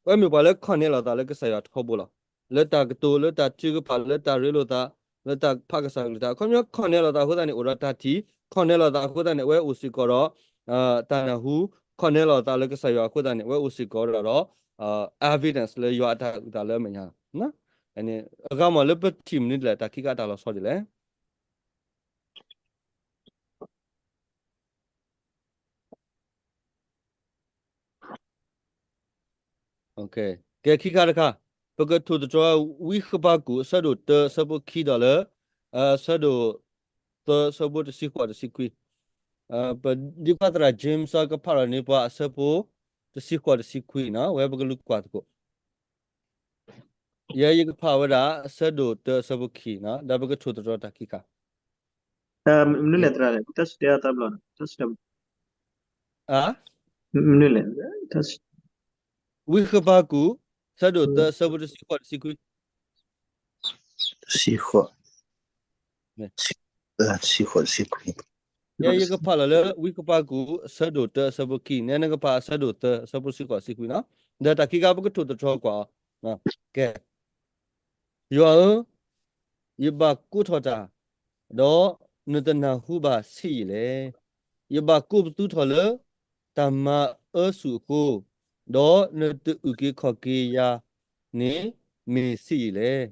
အဝဲမ့ၢ်ပှၤလၢခီၣ်နဲလိာ်သးလၢကစၢ်ယွၤထီဘိလီၤ. လၢတၢ်ကတိၤ, လၢတၢ်ထုကဖၣ်, လၢတၢ်ရ့လိာ်သး, လၢတၢ်ဖးကစၢ်ကလုၢ်ကထါ, အခီပညီခီၣ်နဲလိာ်သးအဃိသတးန့ၣ် အိၣ်ဒီးတၢ်ထံၣ်, ခီၣ်နဲလိာ်သးအဃိသတးန့ၣ် အဝဲအိၣ်စ့ၢ်ကီးဒီး တၢ်နၢ်ဟူ, ခီၣ်နဲလိာ်သးလၢကစၢ်ယွၤအဃိသတးန့ၣ် အဝဲအိၣ်စ့ၢ်ကီးဒီး evidence လၢယွၤအတၢ်အုၣ်သးလၢအမဲာ်ညါ. အဂၤမးလၢပထံၣ်မနုၤလဲၣ် တၢ်ခံခါတၢ်လီၤဆီဒ်လဲၣ်. ကဲခံခါတခါ, ပကထိၣ်သတြီၤဝံဃဘးကူာ် အဆၢဒိၣ်တၢ အဆၢဖိခံဒီးလၢ အဆၢဒိၣ်သၢ အဆၢဖိတဆံဃိးတဆံခွံ. ပဒံကွၢ်သရၣ် James ကဖးလီၤန့ၢ်ပှၤအဆၢဖိတဆံဃိးတဆံခွံနီၤ, ဝဲပကလူၤကွၢ်သကိး. ယဲယကဖးဝဲဒၣ် အဆၢဒိၣ်တၢ အဆၢဖိခံနီၤ, ဒီးပကထိၣ်သတြီၤတၢ်ခံခါ. မနုၤလဲၣ်သရၣ်, တၢ်စံးတဲအသးဘျီ, မနုၤလဲၣ်, ဝံဃဘးကူာ် အဆၢဒိၣ်တၢ အဆၢဖိတဆံဃိးတဆံခွံ. တဆံဃိး, တဆံဃိးတဆံခွံ. ယဲယကဖးလီၤလၢဝံဃဘးကူာ် အဆၢဒိၣ်တၢ အဆၢဖိခံ, နဲနကဖးအဆၢဒိၣ်သၢ အဆၢဖိတဆံဃိး တဆံခွံနီၤ. ဒီးတၢ်ခံခါပကထိၣ်သတြီၤကွၢ်အီၤ, ကဲ ယွၤဧၢ, ယဘၣ်ကိးထီၣ်တၢ်, ဒီးနတနၢ်ဟူဘၣ်ဆံးယံာ်လဲၣ်. ယဘၣ်ကိးပသူထီၣ်လၢတၢ်မၤအၢဆူၣ်အဃိ, ဒီးနတအုၣ်က့ၤခီၣ်က့ၤယၤန့ၣ် မ့ၢ်ဆံးယံာ်လဲၣ်.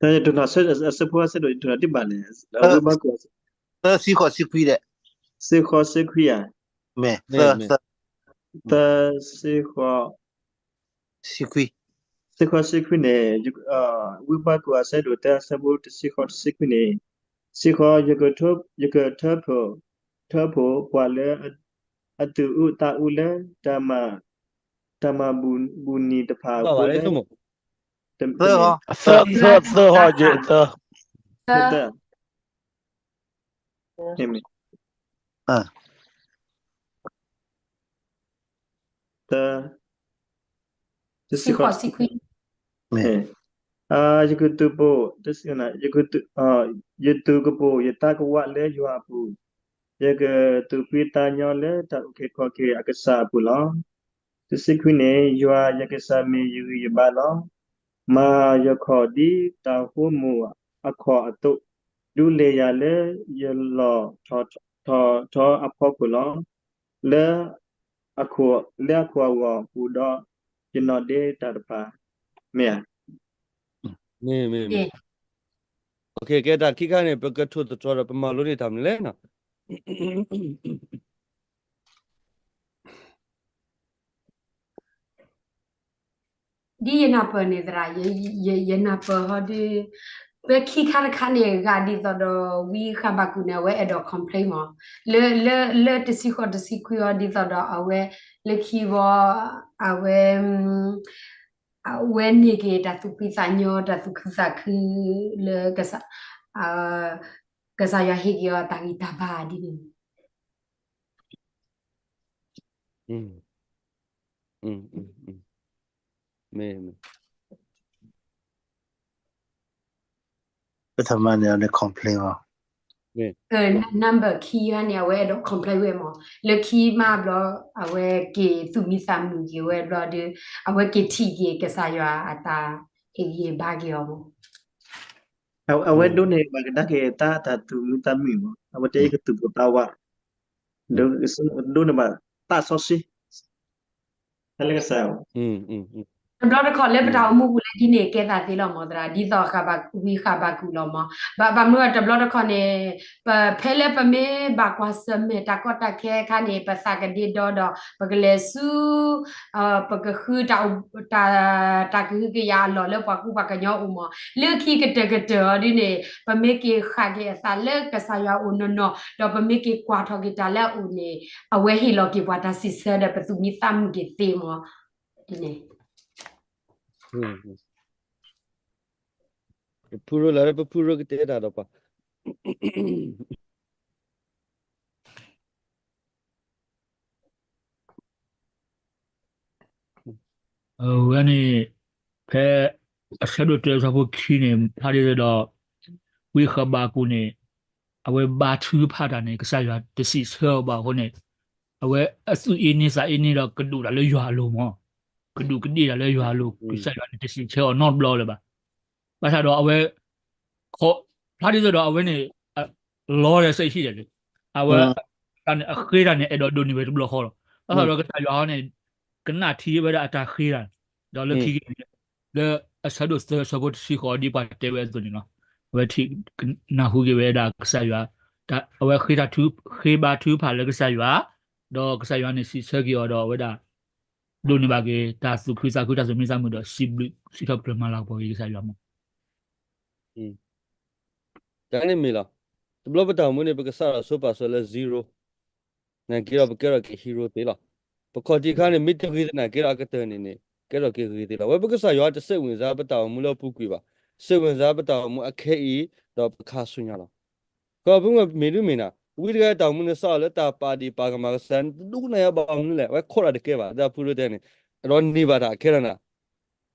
တၢ်ယတိၢ်နီၣ်အဆၢဖိအဆၢဒိၣ် ယတိၢ်နီၣ်ဒံးဘၣ်န့ၣ်, ဝံဘးကူာ် သၢဆံဃိးဆံခွံဒီး, သၢဆံဃိးဆံခွံဧါ, မ့ၢ် သၢ သၢ သၢဆံဃိး ဆံခွံ, သၢဆံဃိးဆံခွံန့ၣ်, ဝံဘးကူာ်အဆၢဒိၣ်တၢ အဆၢဖိတဆံဃိးတဆံခွံန့ၣ်, စံဃိး ယကထၢ, ယကထၢဖှိၣ်, ထၢဖှိၣ်ပှၤလၢအသူၣ်အူသးအူလၢ တၢ်မၤ, တၢ်မၤဘူၣ်နံၤတဖၣ်အဃိလၢ သၢ သၢ သၢ ဟီ သၢ သၢ တဆံဃိးဆံခွံ, ယကသူၣ်ပိၢ်, ယသူၣ်ကပိၢ်ယသးကဝးလၢယွၤအပူၤ, ယကသူၣ်ဖှံသးညီလၢတၢ်အုၣ်က့ၤခီၣ်က့ၤအကစၢ်အပူၤလီၤ. တဆံခွံန့ၣ်, ယွၤယကစၢ်မ့ၢ်ယဂံၢ်ယဘါလီၤ. မၤယခီၣ်ဒ်တၢ်ဟိမိၢ်အခီၣ်အသိး, ဒုးလဲၤယၤလၢယလီၢ်ထီၣ်ထီအဖီခိၣ်လီၤ. လၢ, လၢအခိၣ်အဂီၢ်ပူၤဒီး, ယနီၢ်ဒ့တၢ်တဖၣ်, မ့ၢ်ဧါ. မ့ၢ်, မ့ၢ်, မ့ၢ်, ကဲတၢ်ခံခါန့ၣ် ပကထိၣ်သတြီၤဒီးပမၤလိန့ၢ်တၢ်မနုၤလဲၣ်နီၤ. ဒ်ယနၢ်ပၢၢ်န့ၣ်သရၣ်, ယနၢ်ပၢၢ်ဟီဒ်, ပခံခါတခါန့ၣ် ဂၤဒ်သိးဒီး ဝံဃဘးကူာ်န့ၣ် အဝဲအဲၣ်ဒိး complain မး, လၢ, လၢ, လၢတဆံဃိးတဆံခွံအီၤ ဒ်သိးဒီးအဝဲ, လၢခံဘီ, အဝဲ, အဝဲန့ၢ်က့ၤတၢ်သူၣ်ဖှံသးညီ တၢ်သူၣ်ခုသးခုလၢ ကစၢ်ယွၤဟ့ၣ်က့ၤအီၤတၢ်ဂံၢ်တၢ်ဘါဒ်န့ၣ် မ့ၢ်, မ့ၢ်, ပထမန့ၣ် complain မး, number ခံန့ၣ် အဝဲအဲၣ်ဒိး complain ဝဲမး, လၢခံမးဘျီ, အဝဲက့ၤသူၣ်မံသးမုာ်က့ၤဝဲဘျီဒီး, အဝဲက့ၤထံၣ်က့ၤကစၢ်ယွၤအတၢ်ဟ့ၣ်ဂံၢ်ဘါက့ၤအီၤမး, အဝဲဒိးန့ၢ်ဘၣ်ကဒါက့ၤတၢ်သူၣ်မံသးမုာ်မး, အဝဲတဲယကသူၣ်ပိၢ်သးဝး, ဒိးန့ၢ်ဘၣ်သးစီဆှံ တဘျီတခီၣ်လၢပတၢ်အိၣ်မူပူၤလၢဒ်န့ၣ် ကဲသးသ့လီၤမးသရၣ်, ဒ်သိးဝံဃဘးကူာ်လီၤမး, ဘၣ်မနုၤတဘျီတခီၣ်န့ၣ်, ပဖဲလၢပမ့ၢ်ဘၣ်ကွၢ်ဆၢၣ်မဲာ်တၢ်ကီတၢ်ခဲအခါန့ၣ် ပသးကဒ့ဒီဒီး ပကလဲၤဆူ, ပကဃုတၢ်, တၢ်ကဟုကယာ်အလီၢ်လၢပှၤကူပှၤကညီအအိၣ်မး, လၢခံကတၢၢ်ကတၢၢ်အီၤဒ်န့ၣ် ပမ့ၢ်က့ၤဃၣ်က့ၤအသးလၢကစၢ်ယွၤအအိၣ်နီၢ်နီၢ် ဒီးပမ့ၢ်က့ၤကွၢ်ထီၣ်က့ၤတၢ်လၢအအိၣ်န့ၣ်, အဝဲဟ့ၣ်လီၤက့ၤပှၤတၢ်စံးဆၢဒီးပသူၣ်မံသးမုာ်က့ၤသ့မး, ဒ်န့ၣ် ပဖုရိလၢပဖုရိကတဲတၢ်ဒီးပှၤ အဝဲန့ၣ်, ဖဲအဆၢဒိၣ်တၢအဆၢဖိခံန့ၣ် ဖျါဒ်သိးဒီး, ဝံဃဘးကူာ်န့ၣ်, အဝဲဘါထုကဖၣ်တၢ်န့ၣ် ကစၢ်ယွၤတစံးဆၢအီၤဘၣ်အဃိန့ၣ်, အဝဲအသူၣ်အ့န့သးအ့န့ဒီးကဒိၣ်တၢ်လၢယွၤအလိၤမး, ကဒူးကဒ့ၣ်တၢ်လၢယွၤအလိၤ, ကစၢ်ယွၤန့ၣ်တစံးဆၢအီၤနီတဘျီလၢၤဘၣ်. ဘၣ်ဆၣ်ဒီးအဝဲ, ဖျါဒ်သိးဒီးအဝဲန့ၣ်, လီၤဒီးစဲးဟံၣ်ဒဲးလံ, အဝဲ, တၢ်န့ၣ်အဃ့တၢ်န့ၣ် အဲၣ်ဒိးဒိးန့ၢ်ဝဲတဘျီဃီလီၤ. ဘၣ်ဆၣ်ဒီးကစၢ်ယွၤန့ၣ်, ကနၣ်ထံဝဲဒၣ်အတၢ်ဃ့တၢ်, ဒီးလၢခံက့ၤန့ၣ်, လၢအဆၢဒိၣ်သၢအဆၢဖိတဆံဃိးဒ်ပှၤတဲဝဲအသိးန့ၣ်လီၤ. အဝဲထံၣ်, နၢ်ဟူက့ၤဝဲဒၣ်ကစၢ်ယွၤ, အဝဲဃ့တၢ်, ဃ့ဘါထုကဖၣ်လၢကစၢ်ယွၤ, ဒီးကစၢ်ယွၤန့ၣ်စံးဆၢက့ၤအီၤဒီးအဝဲဒၣ် ဒိးန့ၢ်ဘၣ်က့ၤ တၢ်သူၣ်ခုသးခု တၢ်သူၣ်မံသးမုာ်ဒီး စံးဘျုးစံးထီၣ်ပတြၢၤမၤလၤကပီၤက့ၤကစၢ်ယွၤမး. တၢ်န့ၣ်မ့ၢ်လီၤ. တဘျီပတၢ်အိၣ်မူန့ၣ် ပကစးထီၣ်ဆိပာ်စၢၤလၢ zero, နာ်က့ဒီးပကဲထီၣ်က့ၤ hero သ့လီၤ. ပခီၣ်ထံးခါန့ၣ် မ့ၢ်တဂ့ၤသနာ်က့ဒီးအကတၢၢ်န့ၣ်န့ၣ် ကဲထီၣ်က့ၤဂ့ၤသ့လီၤ. ဝဲပကစၢ်ယွၤတစိတ်ဝင်စားပတၢ်အိၣ်မူလၢအပူၤကွံာ်ဘၣ်. စိတ်ဝင်စားပတၢ်အိၣ်မူအခဲအံၤ ဒီးပခါဆူညါလီၤ. ကီၢ်ပူၤမ့ၢ်ဒုးမ့ၢ်နၤ ဝံတဂၤတၢ်အိၣ်မူန့ၣ်စးထီၣ်လၢတၢ်ပာ်ဒ့ၣ်ပာ်ကမၣ်ကစၢ်န့ၣ် တဒိကနၣ်ယၤဘၣ်မနုၤလဲၣ်. အဝဲခိးတၢ်တကဲဘၣ် ဒ်ဖုရိတဲန့ၣ်, အဒီးန့ၢ်ဘၣ်တၢ်အခဲလၢာ်နၤ,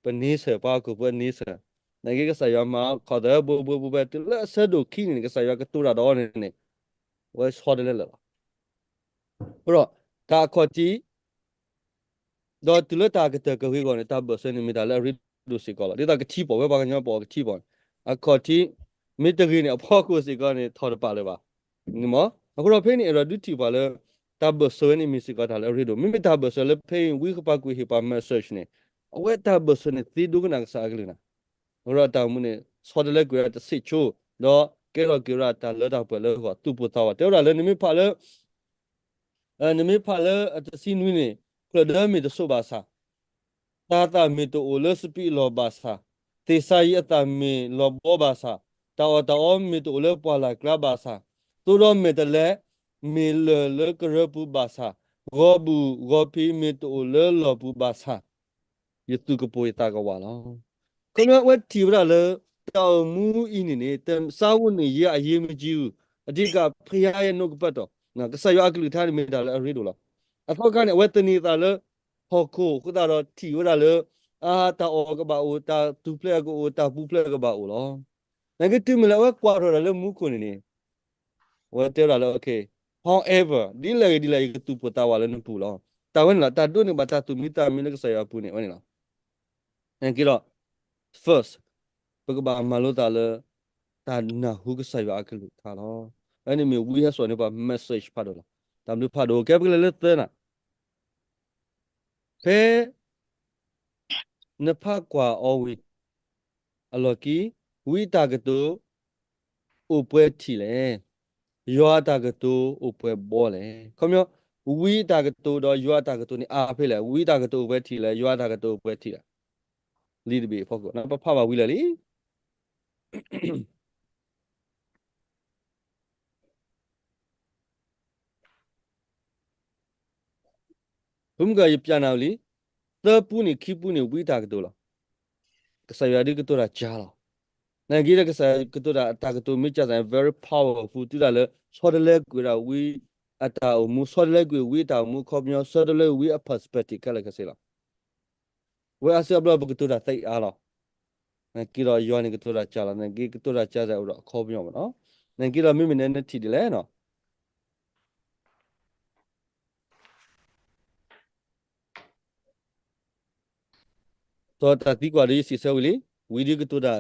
ပန့ဆၢၣ် ပှၤဟီၣ်ခိၣ်ဖိန့ဆၢၣ် နာ်က့ကစၢ်ယွၤမၤခီၣ်သးဘှဲဘှဲဘှဲဘှဲ တုၤလၢအဆၢဒိၣ်ခံန့ၣ် ကစၢ်ယွၤကတိၤတၢ်ဒီးအီၤန့ၣ်န့ၣ် အဝဲဆီတလဲလၢာ်လီၤ. အဃိဒီး တၢ်အခီၣ်ထံး ဒီးတုၤလၢတၢ်ကတၢၢ်ကဂ့ၤအဂီၢ်န့ၣ် တၢ်ဘၢၣ်စၢၤန့ၣ်မ့ၢ်တၢ်လၢအရ့ဒိၣ်စ့ၢ်ကီးလီၤ. ဒ်သိးကထံပီၣ်ဝဲပှၤကညီပအီၣ်ကထံပီၣ်န့ၣ် အခီၣ်ထံး မ့ၢ်တဂ့ၤန့ၣ် အဖီခိၣ်စ့ၢ်ကီးန့ၣ် ထီၣ်တပာ်လၢၤဘၣ် န့ၣ်မ့ၢ် အဃိဒီးဖဲန့ၣ် အဲၣ်ဒိးဒုးထံၣ်ပှၤလၢ တၢ်ဘၢၣ်စၢၤဝဲန့ၣ်မ့ၢ်စ့ၢ်ကီးတၢ်လၢအရ့ဒိၣ် မ့မ့ၢ်တၢ်ဘၢၣ်စၢၤလၢဖဲအံၤ ဝံကပာ်ကွံာ်ဟ့ၣ်ပှၤ message န့ၣ် အဝဲတၢ်ဘၢၣ်စၢၤန့ၣ် သ့ဒိကနၣ်ကစၢ်အကလုၢ်နၤ အဃိဒီးတၢ်အိၣ်မူန့ၣ် ဆီတလဲကွံာ်ဝဲဒၣ်တဆံးဆိ ဒီးကဲထီၣ်က့ၤဝဲဒၣ်တၢ်လၢတၢ်ပှဲၤလၢအဂီၢ် သူၣ်ပိၢ်သးဝး တဲဝဲဒၣ်လၢနမ့ၢ်ဖးလၢ နမ့ၢ်ဖးလၢအတဆံနွံန့ၣ် ကျၢၢ်ဒၢမ့ၢ်တဆိးဘၣ်ဆၣ်, တၤသၣ်မ့ၢ်တအိၣ်လၢစပံးအလီၢ်ဘၣ်ဆၣ်, သ့ၣ်စၤယံးအသၣ်မ့ၢ်လီၤဘှီဘၣ်ဆၣ်, တၢ်အီၣ်တၢ်အီမ့ၢ်တအိၣ်လၢပှၢ်လၢ်ကျါဘၣ်ဆၣ်, သိဒီးမဲာ်တဲးလဲး မ့ၢ်လၢၢ်လၢကရၢပူၤဘၣ်ဆၣ်, ဂီၤဘူၣ်ဂီၤဖံးမ့ၢ်တအိၣ်လၢလီၢ်ပူၤဘၣ်ဆၣ်, ယသူၣ်ကပိာ်ယသးကဝးလီၤ. ခီဖျိအဝဲထံၣ်ဝဲဒၣ်လၢ တၢ်အိၣ်မူအံၤန့ၣ်န့ၣ် စားဝတ်နေရေး အရေးမကြီးဘူး, အဓိက ဘုရားရဲ့နှုတ်ကပတ်တော်, ကစၢ်ယွၤအကလုၢ်ကထါန့ၣ်မ့ၢ်တၢ်လၢအရ့ဒိၣ်လီၤ. အသီခါန့ၣ် အဝဲသန့ၤသးလၢ ဟီၣ်ခိၣ်အဃိသတးဒီးထံၣ်ဝဲဒၣ်လၢ အါ တၢ်အီၣ်ကဘၣ်အိၣ်, တၢ်သူၣ်ဖျဲးကအိၣ်, တၢ်ပူၤဖျဲးကဘၣ်အိၣ်လီၤ. နာ်က့တုၤမ့ၢ်လၢအဝဲကွၢ်ထီၣ်တၢ်လၢမူခိၣ်န့ၣ်န့ၣ် အဝဲတဲဝဲဒၣ်လၢ okay, however, ဒ်လဲၣ်ဂ့ၤဒ်လဲၣ် ယကသူၣ်ပိၢ်သးဝးလၢနပူၤလီၤ. တၢ်ဝဲန့ၣ်လီၤ. တၢ်ဒိးန့ၢ်ဘၣ်တၢ်သူၣ်မံသးမံလၢကစၢ်ယွၤအပူၤန့ၣ် အဝဲန့ၣ်လီၤ. နာ်က့ဒီး first, ပကဘၣ်မၤလိသးလၢ တၢ်နၢ်ဟူကစၢ်ယွၤအကလုၢ်ကထါလီၤ. အဝဲန့ၣ်မ့ၢ်ဝံဟဲစိာ်န့ၢ်ပှၤ message ဖးဒိၣ်လီၤ. တၢ်ဘျုးဖးဒိၣ် ကဲပကလဲၤလၢသၢနၤ ဖဲ နဖးကွၢ်အီၤဝံၤ အလီၢ်ခံ ဝံအတၢ်ကတိၤ အိၣ်ပှဲၤထံၣ်လဲၣ်, ယွၤအတၢ်ကတိၤအိၣ်ပှဲၤဘီလဲၣ်. ခီပညီ ဝံအတၢ်ကတိၤဒီးယွၤအတၢ်ကတိၤန့ၣ် အါဖဲလဲၣ်, ဝံအတၢ်ကတိၤအိၣ်ပှဲၤထံၣ်လဲၣ်, ယွၤအတၢ်ကတိၤအိၣ်ပှဲၤထံၣ်လဲၣ်. လံာ်တဘ့ၣ်အဖီခိၣ် ပဖးဘၣ်ဝံၤလၢာ်လံ. ဖုမုၢ်ကီၢ် ယပျးနၤဝံၤလံ, သၢပူန့ၣ်ခံပူန့ၣ် ဝံအတၢ်ကတိၤလီၤ. ကစၢ်ယွၤဒုးကတိၤတၢ်ကၢ်လီၤ. နာ်က့ဒီးကစၢ်ယွၤကတိၤတၢ် အတၢ်ကတိၤမ့ၢ်ကၢ်သးန့ၣ် very powerful တုၤဒၣ်လၢ ဆီတလဲကွံာ်ဒၣ်ဝံအတၢ်အိၣ်မူ, ဆီတလဲကွံာ်ဝံအတၢ်အိၣ်မူအခီပညီ, ဆီတလဲဝံအ perspective ခဲလၢာ်ခဲဆ့လီၤ. ဝဲအါစုအါဘျီပကတိၤတၢ်သ့အါလီၤ. နာ်က့ဒီးယွၤန့ၣ်ကတိၤတၢ်ကၢ်လီၤ, နာ်က့ကတိၤတၢ်ကၢ်သးအိၣ်ဒီးအခီပညီမ့ၢ်နီၤ. နာ်က့ဒီးမ့မ့ၢ်နဲနထံၣ်ဒ်လဲၣ်နီၤ ဒီးတၢ်သံကွၢ်ဒီးယစံးဆၢဝံၤလံ, ဝံဒုးကတိၤတၢ်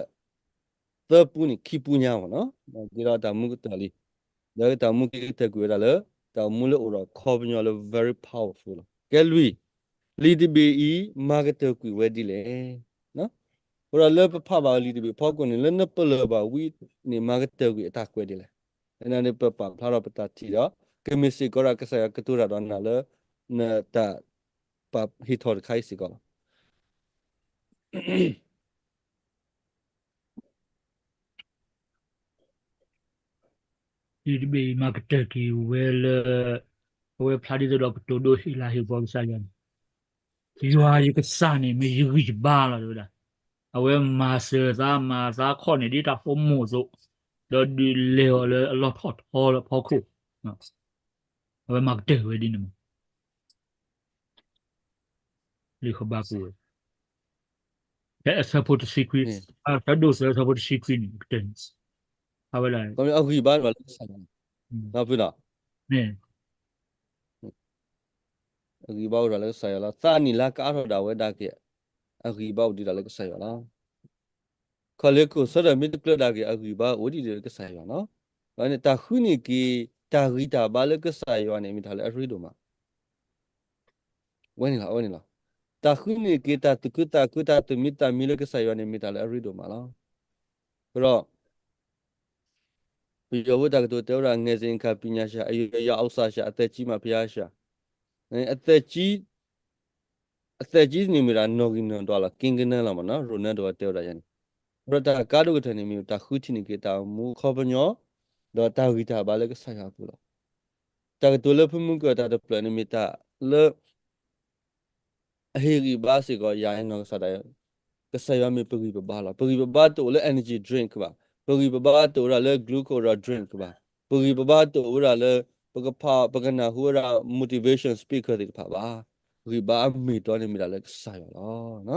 သၢပူန့ၣ် ခံပူညါမ့ၢ်နီၤ, နာ်က့ဒီးတၢ်မူကတၢၢ်လံ, ဒီးတၢ်မူက့ၤကတၢၢ်ကွံာ်ဝဲဒၣ်လၢ တၢ်အိၣ်မူလၢအိၣ်ဒီးခီပညီလၢ very powerful လီၤ. ကဲလွံၢ်, လံာ်တဘ့ၣ်အံၤ မၤကတၢၢ်ကွံာ်ဝဲဒ်လဲၣ်. အဃိဒီးလၢပဖးဘၣ်လံာ်တဘ့ၣ်ဖီခိၣ်န့ၣ် လၢနပလၢၢ်ဘၣ်ဝံန့ၣ် မၤကတၢၢ်ကွံာ်အတၢ်ကွဲးဒ်လဲၣ်. နာ်က့ပပာ်ဖျါထီၣ်ပတၢ်ထံၣ်ဒီး ကမ့ၢ်စ့ၢ်ကီးဒၣ်ကစၢ်ယွၤကတိၤတၢ်ဒီးနၤလၢ နတၢ်ပာ်ဟ့ၣ်ထီၣ်တခါအံၤစ့ၢ်ကီးလီၤ. လံာ်တဘ့ၣ်အံၤ မၤကတၢၢ်ကွံာ်ဝဲလၢ အဝဲဖျါဒ်သိးဒီးကတိၤဒိဟ့ၣ်လၤဟ့ၣ်ကပီၤကစၢ်ယွၤန့ၣ်, ယွၤယကစၢ်န့ၣ် မ့ၢ်ယဂံၢ်ယဘါလီၤ တဲဝဲဒၣ်. အဝဲမၤစၢၤသးမၤသးခီၣ်န့ၣ် ဒ်တၢ်ဖိမိၢ်အသိး, ဒီးဒုးလဲၤအီၤလၢအလီၢ်ထီၣ်ထီလၢအဖီခိၣ်, အဝဲမၤကတၢၢ်ဝဲဒ်န့ၣ်မး လံာ်ဃဘးကူာ်ဝဲ ဖဲအဆၢဖိတဆံခွံ, အဆၢဒိၣ်သၢ အဆၢဖိတဆံခွံန့ၣ် ကတၢၢ်န့ၣ် အဝဲဒၣ် အဂံၢ်ဘါအိၣ်ဒီးလၢကစၢ်ယွၤ, ဖုနီၤ, အဂံၢ်ဘါအိၣ်ဒီးလၢကစၢ်ယွၤလီၤ. သးနံၣ်လၢကအါထီၣ်ဒၣ်ဝဲဒၣ်က့ၤ အဂံၢ်ဘါအိၣ်ဒံးဒၣ်လၢကစၢ်ယွၤလီၤ. ခီလ့ၣ်ခိၣ်ဆၢထၢၣ်မ့ၢ်တကျၢၤဒၣ်က့ၤ အဂံၢ်ဘါအိၣ်ဒံးဒၣ်လၢကစၢ်ယွၤလီၤ. တၢ်ဃုန့ၢ်က့ၤ တၢ်ဂံၢ်တၢ်ဘါလၢကစၢ်ယွၤန့ၣ် မ့ၢ်တၢ်လၢအရ့ဒိၣ်မး ဝဲန့ၣ်လီၤ, အဝဲန့ၣ်လီၤ. တၢ်ဃုန့ၢ်က့ၤတၢ်သူၣ်ခုသးခု တၢ်သူၣ်မံသးမံလၢကစၢ်ယွၤန့ၣ် မ့ၢ်တၢ်လၢအရ့ဒိၣ်မးလီၤ. အဃိဒီး ပယီၤဖိတၢ်ကတိၤတဲဝဲဒၣ် ငယ်စဉ်အခါ ပညာရှာ အရွယ်ရောက် ဥစ္စာရှာ အသက်ကြီးမှ ဘုရားရှာ အသက်ကြီး အသက်ကြီးန့ၣ်မ့ၢ်ဒၣ်နီၣ်ဂံၢ်နီၣ်ဒွးလီၤ, ကိန်းဂဏန်းလီၤမ့ၢ်နီၤ, ရိၣ်နၢဒိၣ်တဲဝဲဒၣ်ယၤန့ၣ်, အဃိဒီးတၢ်ကါဒိၣ်ကတၢၢ်န့ၣ်မ့ၢ် တၢ်ဃုထံၣ်န့ၢ်က့ၤတၢ်အိၣ်မူအခီပညီ, ဒီးတၢ်ဂံၢ်တၢ်ဘါလၢကစၢ်ယွၤအပူၤလီၤ. တၢ်ကတိၤလၢဖုမူကၢၢ်တၢ်တဖျၢၣ်န့ၣ်မ့ၢ်တၢ်လၢ အဟ့ၣ်ဂံၢ်ဘါစ့ၢ်ကီး ယၤနီၢ်ကစၢ်ဒၣ်ယဲ, ကစၢ်ယွၤမ့ၢ်ပဂံၢ်ပဘါလီၤ. ပဂံၢ်ပဘါတအိၣ်လၢ energy drink ဘၣ်, ပဂံၢ်ပဘါတအိၣ်ဝဲဒၣ်လၢ glucose drink ဘၣ်, ပဂံၢ်ပဘါတအိၣ်ဝဲဒၣ်လၢ ပကဖး ပကနၢ်ဟူဝဲဒၣ် motivation speaker သ့ၣ်တဖၣ်ဘၣ်. ဂံၢ်ဘါအမ့ၢ်တီန့ၣ်မ့ၢ်ဒၣ်လၢကစၢ်ယွၤလီၤ.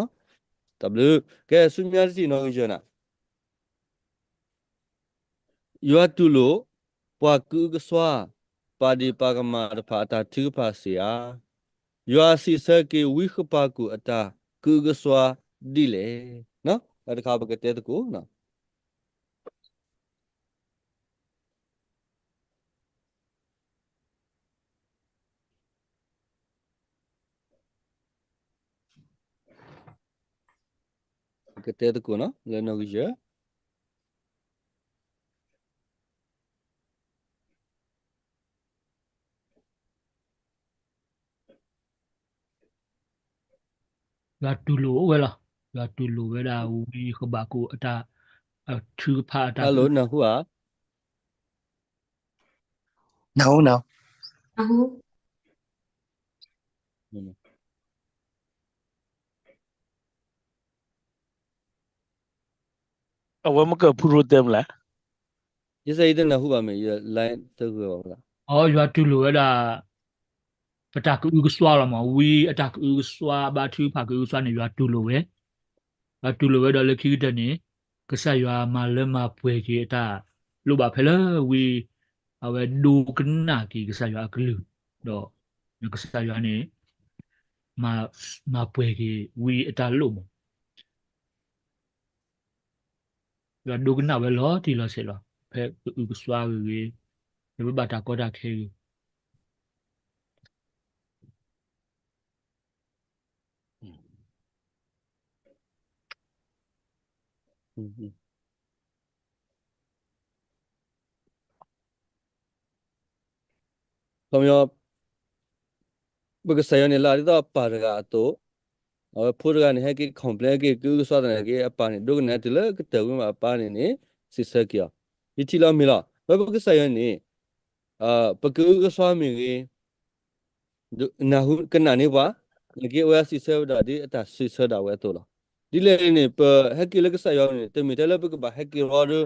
တၢ်ဘျုး, ကဲဆူညါတထံၣ်နီၢ်ဂံၢ်ယဲၢ်နၤ ယွၤတူၢ်လိာ် ပှၤကအုကစွါ ပာ်ဒ့ၣ်ပာ်ကမၣ်တဖၣ်အတၢ်ထုကဖၣ်စ့ၢ်ဧါ. ယွၤစံးဆၢက့ၤဝံဃပၤကူာ်အတၢ်ကအုကစွါဒ်လဲၣ်. တၢ်တခါပကတဲသကိး ပကတဲသကိးလၢနီၣ်ဂံၢ်ယဲၢ် ယွၤတူၢ်လိာ်ဝဲလီၤ. ယွၤတူၢ်လိာ်ဝဲဒၣ်ဝံဃဘးကူာ်အတၢ် ထုကဖၣ်အတၢ် နၢ်ဟူဧါ. အဝဲမ့ၢ်ကဖုရိတဲမလဲၣ်. ယစဲယတနၢ်ဟူဘၣ်မ့ၢ် ယ line တဂၢၢ်ဘၣ်ဝဲဒၣ်. ယွၤတူၢ်လိာ်ဝဲဒၣ် ပတၢ်ကအုကစွါလီၤမး, ဝံအတၢ်ကအုကစွါ ဘါထုကဖၣ်ကအုကစွါန့ၣ် ယွၤတူၢ်လိာ်ဝဲ, ယွၤတူၢ်လိာ်ဝဲဒီးလၢခံကတၢၢ်န့ၣ် ကစၢ်ယွၤမၤလၢမၤပှဲၤက့ၤအတၢ်လိၣ်ဘၣ်ဖဲလၢဝံ အဝဲဒိကနၣ်က့ၤကစၢ်ယွၤအကလုၢ်, ဒီးကစၢ်ယွၤန့ၣ် မၤပှဲၤက့ၤဝံအတၢ်လိၣ်မး ယွၤဒိကနၣ်ဝဲလီၤတံၢ်လီၤဆဲးလီၤ ဖဲကအုကစွါဂ့ၤဂ့ၤ, ဖဲပဘၣ်တၢ်ကီတၢ်ခဲဂ့ၤ ခီပညီ ပကစၢ်ယွၤန့ၣ်လၢဒ်သိးအပၢ်တဂၤအသိး, အဝဲဖိတဂၤန့ၣ် ဟဲက့ၤ complain ဟဲက့ၤကအုကစွါသနာ်က့ အပၢ်န့ၣ် ဒိကနၣ်တုၤလၢကတၢၢ်ဝံၤမး အပၢ်န့ၣ်န့ၣ် စံးဆၢက့ၤအီၤ, ယထံၣ်လီၤမ့ၢ်လီၤ. ဝဲပကစၢ်ယွၤန့ၣ် ပကအုကစွါမ့ၢ်ဂ့ၤ ကနၣ်န့ၢ်ပှၤ, နာ်က့အဝဲစံးဆၢဝဲဒၣ်ဒ်အတၢ်စံးဆၢဒၣ်ဝဲအသိးလီၤ. ဒ်လဲၣ်န့ၣ် ပဟဲက့ၤလၢကစၢ်ယွၤန့ၣ် တမ့ၢ်ထဲလၢပကဘၣ်ဟဲက့ၤရီ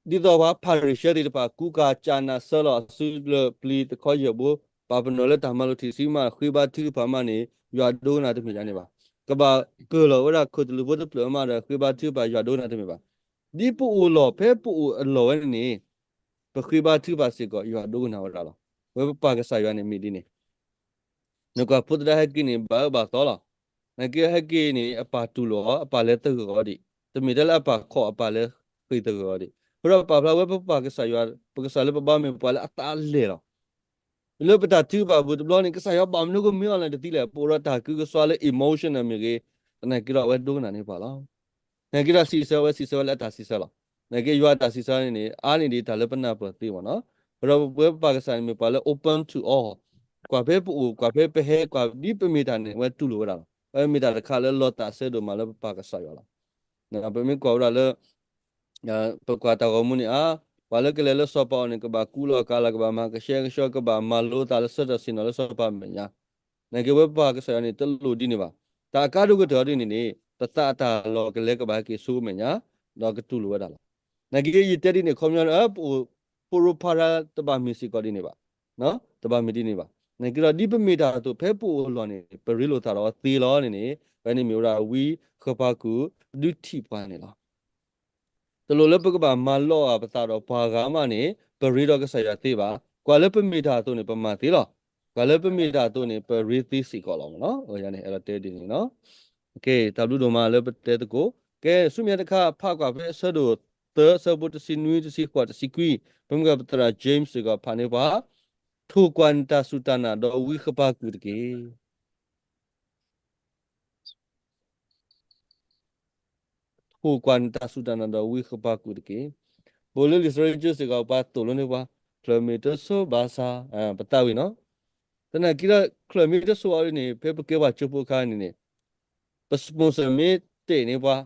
ဒီး လၢ ဒ်သိးပှၤဖၤရံၤၡဲသ့ၣ်တဖၣ် ကူကၤကၢ်နးစၢလီၤအစုလၢပျံၤတခီယဲၢ်ဘိ, ပာ်ပနီၣ်လၢတၢ်မၤလိထံၣ်ဆံမး ဃ့ဘါထုကဖၣ်မးန့ၣ် ယွၤဒိကနၣ်တမ့ၢ်ဒ်န့ၣ်ဘၣ်. ကဘၣ်ပၢၢ်လီၤဝဲဒၣ်ခိၣ်သလုးဖိတဖျၢၣ်မးဒီး ဃ့ဘါထုကဖၣ် ယွၤဒိကနၣ်တမ့ၢ်ဘၣ်. ဒ်ပအိၣ်လီၤ ဖဲပအိၣ်အလီၢ်ဝဲန့ၣ်န့ၣ် ပဃ့ဘါထုကဖၣ်စ့ၢ်ကီး ယွၤဒိကနၣ်ဝဲဒၣ်လီၤ. ဝဲပပၢ်ကစၢ်ယွၤန့ၣ်မ့ၢ်ဒ်န့ၣ် နကွၢ်ဖိသဒါဟဲက့ၤန့ၣ် ဘၣ်အၢဘၣ်သီလီၤ. နာ်က့ဟဲက့ၤန့ၣ် အပၢ်တူၢ်လိာ်အီၤ အပၢ်လဲၤသဂၢၢ်အီၤဒံး, တမ့ၢ်ထဲလၢအပၢ်ခိးအပၢ်လဲၤဃ့ၢ်သဂၢၢ်အီၤဒံး. အဃိဒီးပာ်ဖျါဝဲပပၢ်ကစၢ်ယွၤ ပကစၢ်လၢပဘါမ့ၢ်ပှၤလၢအသးလဲၢ်လီၤ. လၢပတၢ်ထုကဖၣ်ပူၤတဘျီန့ၣ် ကစၢ်ယွၤဘၣ်မနုၤကမ့ၢ်အီၤလဲၣ်တသ့လဲၣ်, ပအိၣ်ဒီးတၢ်ကအုကစွါလၢ emotional မ့ၢ်ဂ့ၤ, သနာ်က့ဒီးအဝဲဒိကနၣ်န့ၢ်ပှၤလီၤ. သနာ်က့ဒီးစံးဆၢဝဲစံးဆၢဝဲလၢအတၢ်စံးဆၢလီၤ. သနာ်က့ယွၤအတၢ်စံးဆၢန့ၣ်န့ၣ် အါန့ၢ်ဒံးတၢ်လၢပနၢ်ပၢၢ်သ့မ့ၢ်နီၤ. အဃိဒီးပဝဲပပၢ်ကစၢ်န့ၣ်မ့ၢ်ပှၤလၢ open to all, ကွၢ်ဖဲပအိၣ် ကွၢ်ဖဲပဟဲ ကွၢ်ဒ်ပမ့ၢ်တၢ်န့ၣ် အဝဲတူၢ်လိာ်ဝဲဒၣ်လီၤ. အဝဲမ့ၢ်တၢ်တခါလၢလီၤသးဆၢဒိၣ်မးလၢပပၢ်ကစၢ်ယွၤလီၤ. ပမ့ၢ်ကွၢ်ဝဲဒၣ်လၢ ပကွၢ်တၢ်ဂီၤမူန့ၣ်ဧါ, ပှၤလၢကလဲၤလၢစီၤပၤအအိၣ်န့ၣ် ကဘၣ်ကူလီၤကၤလီၤ ကဘၣ်မၤကဆှဲကဆှီ ကဘၣ်မၤလိသးလၢဆၢထၢၣ်ဆ့ၣ်နီၤလၢစီၤပၤအမဲာ်ညါ, နာ်က့ဝဲပပၢ်ကစၢ်ယွၤန့ၣ် တလိၣ်ဒ်န့ၣ်ဘၣ်. တၢ်အကါဒိၣ်ကတၢၢ်အီၤဒ်န့ၣ်န့ၣ် ပသးအတၢ်လီၢ်ကလဲၤကဘၣ်ဟဲက့ၤဆူအမဲာ်ညါ, ဒီးကတူၢ်လိာ်ဝဲဒၣ်လီၤ. နာ်က့ယတဲဒ်န့ၣ် ခီပညီ ပအိၣ်ဖိရိဖးရါတဘၣ်မ့ၢ်စ့ၢ်ကီးဒ်န့ၣ်ဘၣ်, တဘၣ်မ့ၢ်ဒ်န့ၣ်ဘၣ်. နာ်က့ဒီးဒ်ပမ့ၢ်တၢ်အသိး ဖဲပအိၣ်အလီၢ်န့ၣ် ပရ့လိာ်သးဒီးအီၤသ့လီၤန့ၣ်န့ၣ် ဖဲန့ၣ်မ့ၢ်ဝဲဒၣ်ဝံဃပၤကူာ် ဒုးထံၣ်ပှၤန့ၣ်လီၤ. တလိၣ်လၢပကဘၣ်မၤလီၤအပသးဒီးပှၤဂၤမးန့ၣ် ပရ့ဒီးကစၢ်ယွၤသ့ဘၣ်. ကွၢ်လၢပမ့ၢ်တၢ်အသိးန့ၣ် ပမၤသ့လီၤ. ကွၢ်လၢပမ့ၢ်တၢ်အသိးန့ၣ် ပရ့သ့စ့ၢ်ကီးလီၤမ့ၢ်နီၤ. ယၤန့ၣ် အဲၣ်ဒိးတဲဒ်န့ၣ်လီၤ. တၢ်ဘျုးဒိၣ်မးလၢပတဲသကိး. ကဲ ဆူမဲာ်ညါတခါ ဖးကွၢ်ဖဲအဆၢဒိၣ်သၢ အဆၢဖိတဆံနွံ တဆံဃိး တဆံခွံ, ပမ့ၢ်ကွၢ်ပသရၣ် James စ့ၢ်ကီးဖးန့ၢ်ပှၤ, ထိၣ်ကွၢ်နတၢ်စူၢ်တၢ်နာ်ဒီးဝံဃပၤကူာ်တက့ၢ်. ထိၣ်ကွၢ်နတၢ်စူၢ်တၢ်နာ်ဒီးဝံဃပၤကူာ်တက့ၢ်. ပအိၣ်လၢလံာ်စီဆှံကၠိစ့ၢ်ကီး ပှၤသိၣ်လိန့ၢ်ပှၤ, ချၢၣ်မ့ၢ်တစိဘၣ်ဆၣ်, ပသးဝံၤနီၤ. သနာ်က့ဒီး ချၢၣ်မ့ၢ်တစိအီၤဒ်န့ၣ် ဖဲပကဲပှၤကၠိဖိအခါန့ၣ်န့ၣ် ပ sponsor မ့ၢ်တဲာ်န့ၢ်ပှၤ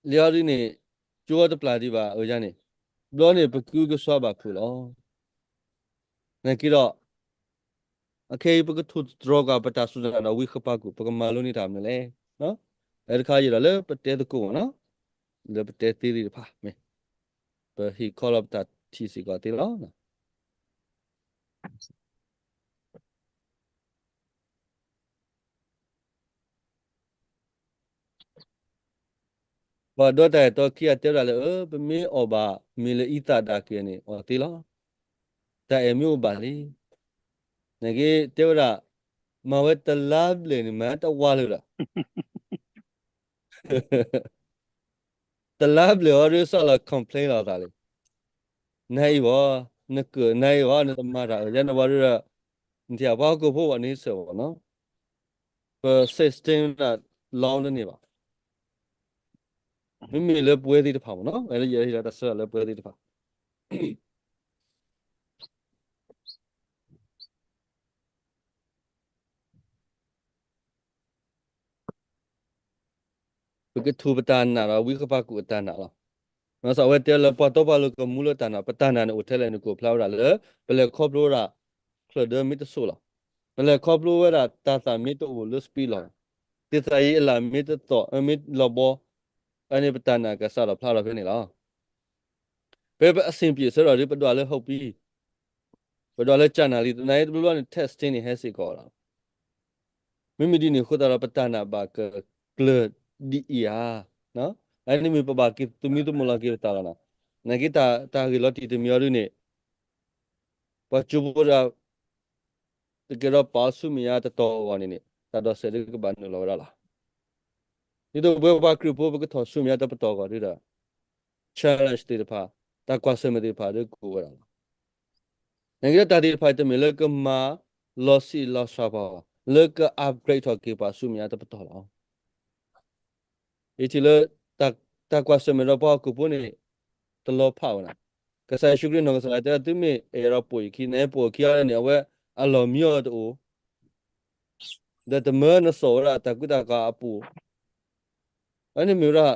လၢအီၤဒ်န့ၣ် ကၠိအီၤတပျၢ်ဒံးဘၣ် အယါန့ၣ်, ဘျီန့ၣ် ပကအုကစွါဘၣ်ဖုးလီၤ. သနာ်က့ဒီး အခဲအံၤ ပကထိၣ်သတြီၤကွၢ်ပတၢ်စူၢ်တၢ်နာ်ဒီးဝံဃပၤကူာ် ပကမၤလိန့ၢ်တၢ်မနုၤလဲၣ်. အဲတခါယဲဒီးလၢပတဲသကိးမ့ၢ်နီၤ, လၢပတဲသ့သ့ၣ်တဖၣ်မ့ၢ် ပဟ့ၣ်ခီလီၤပတၢ်ထံၣ်စ့ၢ်ကီးသ့လီၤ. ပှၤဒီတၢ်အဲၣ်တီခံဂၤတဲဝဲဒၣ်လၢ အၢ ပမ့ၢ်အီၣ်ဘၣ်မ့ၤလၢအံသၣ်ဒၣ်က့ၤန့ၣ် အီၣ်သ့လီၤ. တၢ်အဲၣ်မ့ၢ်အိၣ်ဘၣ်လံ. နာ်က့တဲဝဲဒၣ်, မၤဝဲတလါဘျဲၣ်န့ၣ် မၤတဝါလၢၤဒီး တလါဘျဲၣ်အီၤဒီး စးလီၤ complain လီၤသးလံ. နအံၤဘၣ်, နကၢၣ်နအံၤဘၣ်, နတမၤတၢ်အၢၣ်လီၤနဘၣ်ဒီး နထံၣ်ပှၤဟီၣ်ခိၣ်ဖိဘၣ်န့ဆၢၣ်ဘၣ်နီၤ, ပ sustain ဒၣ်လီတန့ၢ်ဘၣ်. မ့မ့ၢ်လၢပဝဲသ့ၣ်တဖၣ်မ့ၢ်နီၤ, လၢယဟ့ၣ်လီၤတၢ်ဆၢလၢပဝဲသ့ၣ်တဖၣ် ပကထူၣ်ပတၢ်နာ်ဒီး ဝံဃပာ်ကူၣ်အတၢ်နာ်လီၤ. မ့ၢ်စးဝဲတဲလၢပှၤတီပှၤလိၤကမူလၢတၢ်နာ်, ပတၢ်နာ်န့ၣ်အိၣ်ထဲလဲၣ်န့ၣ် ကအိၣ်ဖျါဝဲဒၣ်လၢ ပလဲၤခီဖျိဝဲဒၣ် ချၢၣ်ဒၢမ့ၢ်တဆိးလီၤ. ပလဲၤခီဖျိဝဲဒၣ်တၤသၣ်မ့ၢ်တအိၣ်လၢ speed လီၤ. သ့ၣ်သၣ်အံၤအလၣ်မ့ၢ်တသီၣ် မ့ၢ်လီၤဘီ, အန့ၣ်ပတၢ်နာ်ကစးထီၣ်ဖျါထီၣ်ဖဲန့ၣ်လီၤ. ဖဲပအဆင်ပြေဆၢထီၣ်ဒီး ပဒွးလၢ hope ပဒွးလၢကနၣ်လံ, သနာ်က့တဘျီဘျီန့ၣ် testing န့ၣ် ဟဲစ့ၢ်ကီးလီၤ. မ့မ့ၢ်ဒ်န့ၣ်အဃိသတးဒီး ပတၢ်နာ်ဘၣ်ကကျၢၤဒ်အံၤဧါ. အန့ၣ်မ့ၢ်ပဘၣ်က့ၤသမံသမိးလီၤက့ၤပသးလီၤနီၤ. နာ်က့တၢ်ဂ့ၢ်လီၤတံၢ်တမံၤအံၤဒ်န့ၣ် ပှၤကၠိဖိတဂၤ တကဲထီၣ်ပာ်အီၤဆူမဲာ်ညါတတီၤအဂီၢ်န့ၣ်န့ၣ် တၢ်ဒိးစဲးဒ်ကဘၣ်နုာ်လီၤဝဲဒၣ်လီၤ. ဒ်သိးပဝဲပှၤခရံာ်ဖိ ပကထီၣ်ဆူမဲာ်ညါတပတီၢ်အဂီၢ်ဒ်ဒီး challenge သ့ၣ်တဖၣ်, တၢ်ကွၢ်ဆၢၣ်မဲာ်သ့ၣ်တဖၣ်ဒ်ကအိၣ်ဝဲဒၣ်လီၤ. နာ်က့ဒီးတၢ်သ့ၣ်တဖၣ်တမ့ၢ်လၢကမၤလီၤဆံးလီၤစှၤပှၤဘၣ်, လၢက upgrade ထီၣ်က့ၤပှၤဆူမဲာ်ညါတပတီၢ်လီၤ. ယထံၣ်လၢ တၢ်ကွၢ်ဆၢၣ်မဲာ်ဒီးပှၤဟီၣ်ခိၣ်ဖိန့ၣ် တလီၤဖးဝဲဒၣ်. ကစၢ်ယ့ၣ်ၡူးခရံာ်နီၢ်ကစၢ်ဒၣ်တဲ သုမ့ၢ်အဲၣ်ဒိးပိာ်ယခံန့ၣ် ပိာ်ခံအီၤန့ၣ် အဝဲအလီၢ်မံအီၤတအိၣ် ဒီးတမၢနစီၣ်ဝဲဒၣ်တၢ်ကူတၢ်ကၤအပူၤ, အန့ၣ်မ့ၢ်ဝဲဒၣ်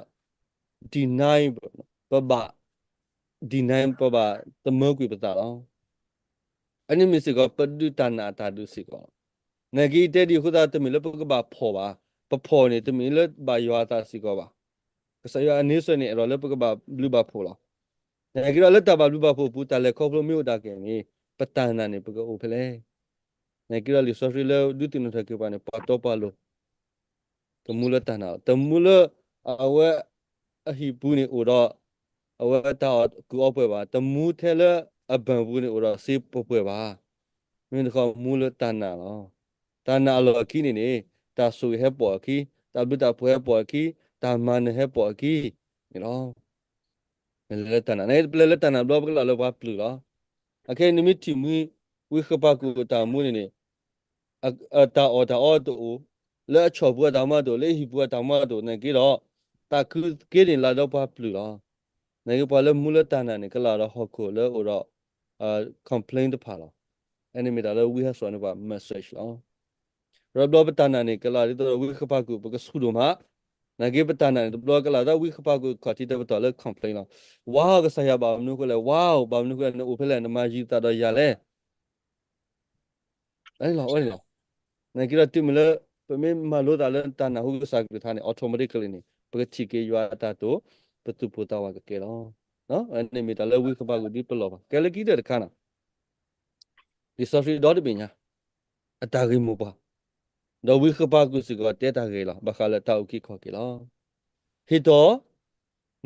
deny ပဘၣ် deny ပဘၣ်တမၢကွံာ်ပသးလီၤ. အန့ၣ်မ့ၢ်စ့ၢ်ကီး ပဒုးတၢ်နာ်အတၢ်ဒုးစ့ၢ်ကီးလီၤ. နာ်က့ယတဲဒ်အဃိသတး တမ့ၢ်လၢပကဘၣ်ဖှီၣ်ဘၣ်, ပဖှီၣ်န့ၣ် တမ့ၢ်လၢဘၣ်ယွၤအသးစ့ၢ်ကီးဘၣ်. ကစၢ်ယွၤအန့ဆၢၣ်န့ၣ် အဲၣ်ဒိးလၢပကဘၣ်ဘျုးဘၣ်ဖှိၣ်လီၤ. နာ်က့ဒီးလၢတၢ်ဘၣ်ဘျုးဘၣ်ဖှိၣ်အပူၤ တၢ်လဲၤခီဖျိမ့ၢ်အိၣ်တၢ်ကဲန့ၣ် ပတၢ်နာ်န့ၣ် ပကအိၣ်ဖဲလဲၣ်. နာ်က့ဒီးလံာ်စီဆှံလၢဒုးသ့ၣ်နီၣ်ထီၣ်က့ၤပှၤန့ၣ် ပှၤတီပှၤလိၤ တမူလၢတၢ်နာ်, တမူလၢ အဝဲအဟံၣ်ပူၤန့ၣ်အိၣ်ဒီး အဝဲတၢ်အီၣ်ကူၣ်အီပှဲၤဘၣ်, တမူထဲလၢအဘၢၣ်ပူၤန့ၣ်အိၣ်ဒီးစ့ပှဲၤပှဲၤဘၣ်. မ့ၢ်တခီမူလၢတၢ်နာ်လီၤ. တၢ်နာ်အလီၢ်ခံန့ၣ်န့ၣ် တၢ်ဆိၣ်ဂ့ၤဟဲပိာ်အခံ, တၢ်ဘျုးတၢ်ဖှိၣ်ဟဲပိာ်အခံ, တၢ်မၤနၢၤဟဲပိာ်အခံန့ၣ်လီၤ. လဲၤလၢတၢ်နာ်န့ၣ် ပလဲၤလၢတၢ်နာ်ဘျီ ပကလၢပှၤပျုၢ်လီၤ. အခဲအံၤနမ့ၢ်ထံၣ်မှံ ဝံဃပာ်ကူၣ်အတၢ်မူန့ၣ်န့ၣ် အတၢ်အီၣ်တၢ်အီတအိၣ်, လၢအဆီၣ်ပူၤအတၢ်မၤတအိၣ်, လၢအဟံၣ်ပူၤအတၢ်မၤတအိၣ် နာ်က့ဒီး တၢ်ခုက့န့ၣ်လၢဒီးပှၤပျုၢ်လီၤ. နာ်က့ပှၤလၢမူလၢတၢ်နာ်န့ၣ် ကလၢ်ဒီးဟီၣ်ခိၣ်လၢအိၣ်ဒီး complain တဖၣ်လီၤ. အန့ၣ်မ့ၢ်တၢ်လၢဝံဟဲစိာ်န့ၢ်ပှၤ message လီၤ. ဒီးဘျီပတၢ်နာ်န့ၣ် ကလၢ်ဒ်သိးဒီးဝံဃပာ်ကူၣ် ပကဆူၣ်ဒိၣ်မး, နာ်က့ပတၢ်နာ်န့ၣ် တဘျီကလၢ်ဒီးဝံဃပာ်ကူၣ်ခီၣ်ထံးတပတီၢ်လၢ complain လီၤ. ဝါ ကစၢ်ယွၤဘၣ်မနုၤအဃိလဲၣ်, ဝါ ဘၣ်မနုၤအဃိလဲၣ်, နအိၣ်ဖဲလဲၣ်, နမၤယံၤသးဒီးယၤလဲၣ် အန့ၣ်လီၤ, အန့ၣ်လီၤ. နာ်က့ဒီးတုၤမ့ၢ်လၢ ပမ့ၢ်မၤလိသးလၢတၢ်နၢ်ဟူကစၢ်ကလုၢ်ကထါန့ၣ် automatically န့ၣ် ပကထံၣ်က့ၤယွၤအတၢ်တိာ်, ပသူၣ်ပိၢ်သးဝးကကဲလီၤ. အန့ၣ်မ့ၢ်တၢ်လၢဝံဃပာ်ကူၣ်ဒ်ပလီၢ်ဘၣ်. ကဲလၢခံကတၢၢ်တခါန့ၣ် လံာ်စီဆှံဒီတဘ့ၣ်ညါ အတၢ်ဂ့ၢ်မိၢ်ပှၢ်, ဒီးဝံဃပာ်ကူၣ်စ့ၢ်ကီးတဲတၢ်ဂ့ၢ်လီၤ. ဘၣ်ဃးလၢတၢ်အုၣ်က့ၤခီၣ်က့ၤလီၤ. ဟ့ၣ်ထီၣ်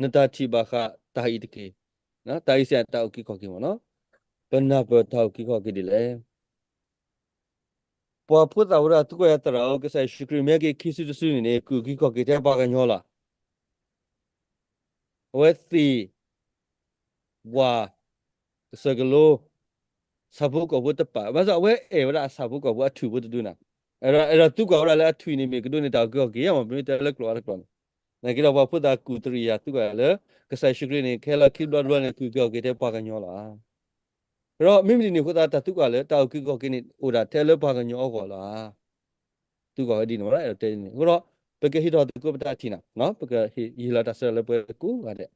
နတၢ်ထံၣ်ဘၣ်ဃးတၢ်အံၤတက့ၢ်. တၢ်အံၤစ့ၢ်တၢ်အုၣ်က့ၤခီၣ်က့ၤမ့ၢ်နီၤ, ပနၢ်ပၢၢ်တၢ်အုၣ်က့ၤခီၣ်က့ၤဒ်လဲၣ်. ပှၤဖိသၣ်ဝဲဒၣ်သံကွၢ်ယၤ သရၣ်ဧၢ, ကစၢ်ယ့ၣ်ၡူးခရံာ်မ့ၢ်ဟဲက့ၤခံစုတစုန့ၣ်န့ၣ် ကအုၣ်က့ၤခီၣ်က့ၤထဲပှၤကညီလီၤ. အဝဲသ့ၣ် ဝၤ ကစၢၢ်ကလိ ဆၣ်ဖိကီၢ်ဖိတပာ်, ဘၣ်ဆၣ်အဝဲအဲၣ်ဝဲဒၣ်အဆၣ်ဖိကီၢ်ဖိအထွံၣ်ဖိတဒုနၤ, အဲၣ်ဒိးသံကွၢ်ဝဲဒၣ်လၢအထွံၣ်န့ၣ်မ့ၢ်ကဒိးန့ၢ်တၢ်အုၣ်က့ၤခီၣ်က့ၤဧါမး, ပမ့ၢ်တဲလၢကျိာ်အါတကျိာ်န့ၣ်. နာ်က့ဒီးပှၤဖိသၣ်ကူၣ်တရံးယၤသံကွၢ်လၢ ကစၢ်ယ့ၣ်ၡူးခရံာ်န့ၣ် ကဟဲလီၤခံဘျီတဘျီန့ၣ် ကအုၣ်က့ၤခီၣ်က့ၤထဲပှၤကညီလီၤဧါ. ဒီးမ့မ့ၢ်ဒ်န့ၣ်အဃိသတး တၢ်သံကွၢ်လၢတၢ်အုၣ်က့ၤခီၣ်က့ၤန့ၣ် အိၣ်ဒၣ်ထဲလၢပှၤကညီအဂီၢ်လီၤဧါ. သံကွၢ်ဝဲဒ်န့ၣ်မ့ၢ် အဲၣ်ဒိးတဲန့ၣ် အဃိဒီး ပကဟ့ၣ်ထီၣ်သကိးပတၢ်ထံၣ်နၤ, ပကဟ့ၣ်လီၤတၢ်ဆၢလၢပှဲၤကိးဂၤဒဲး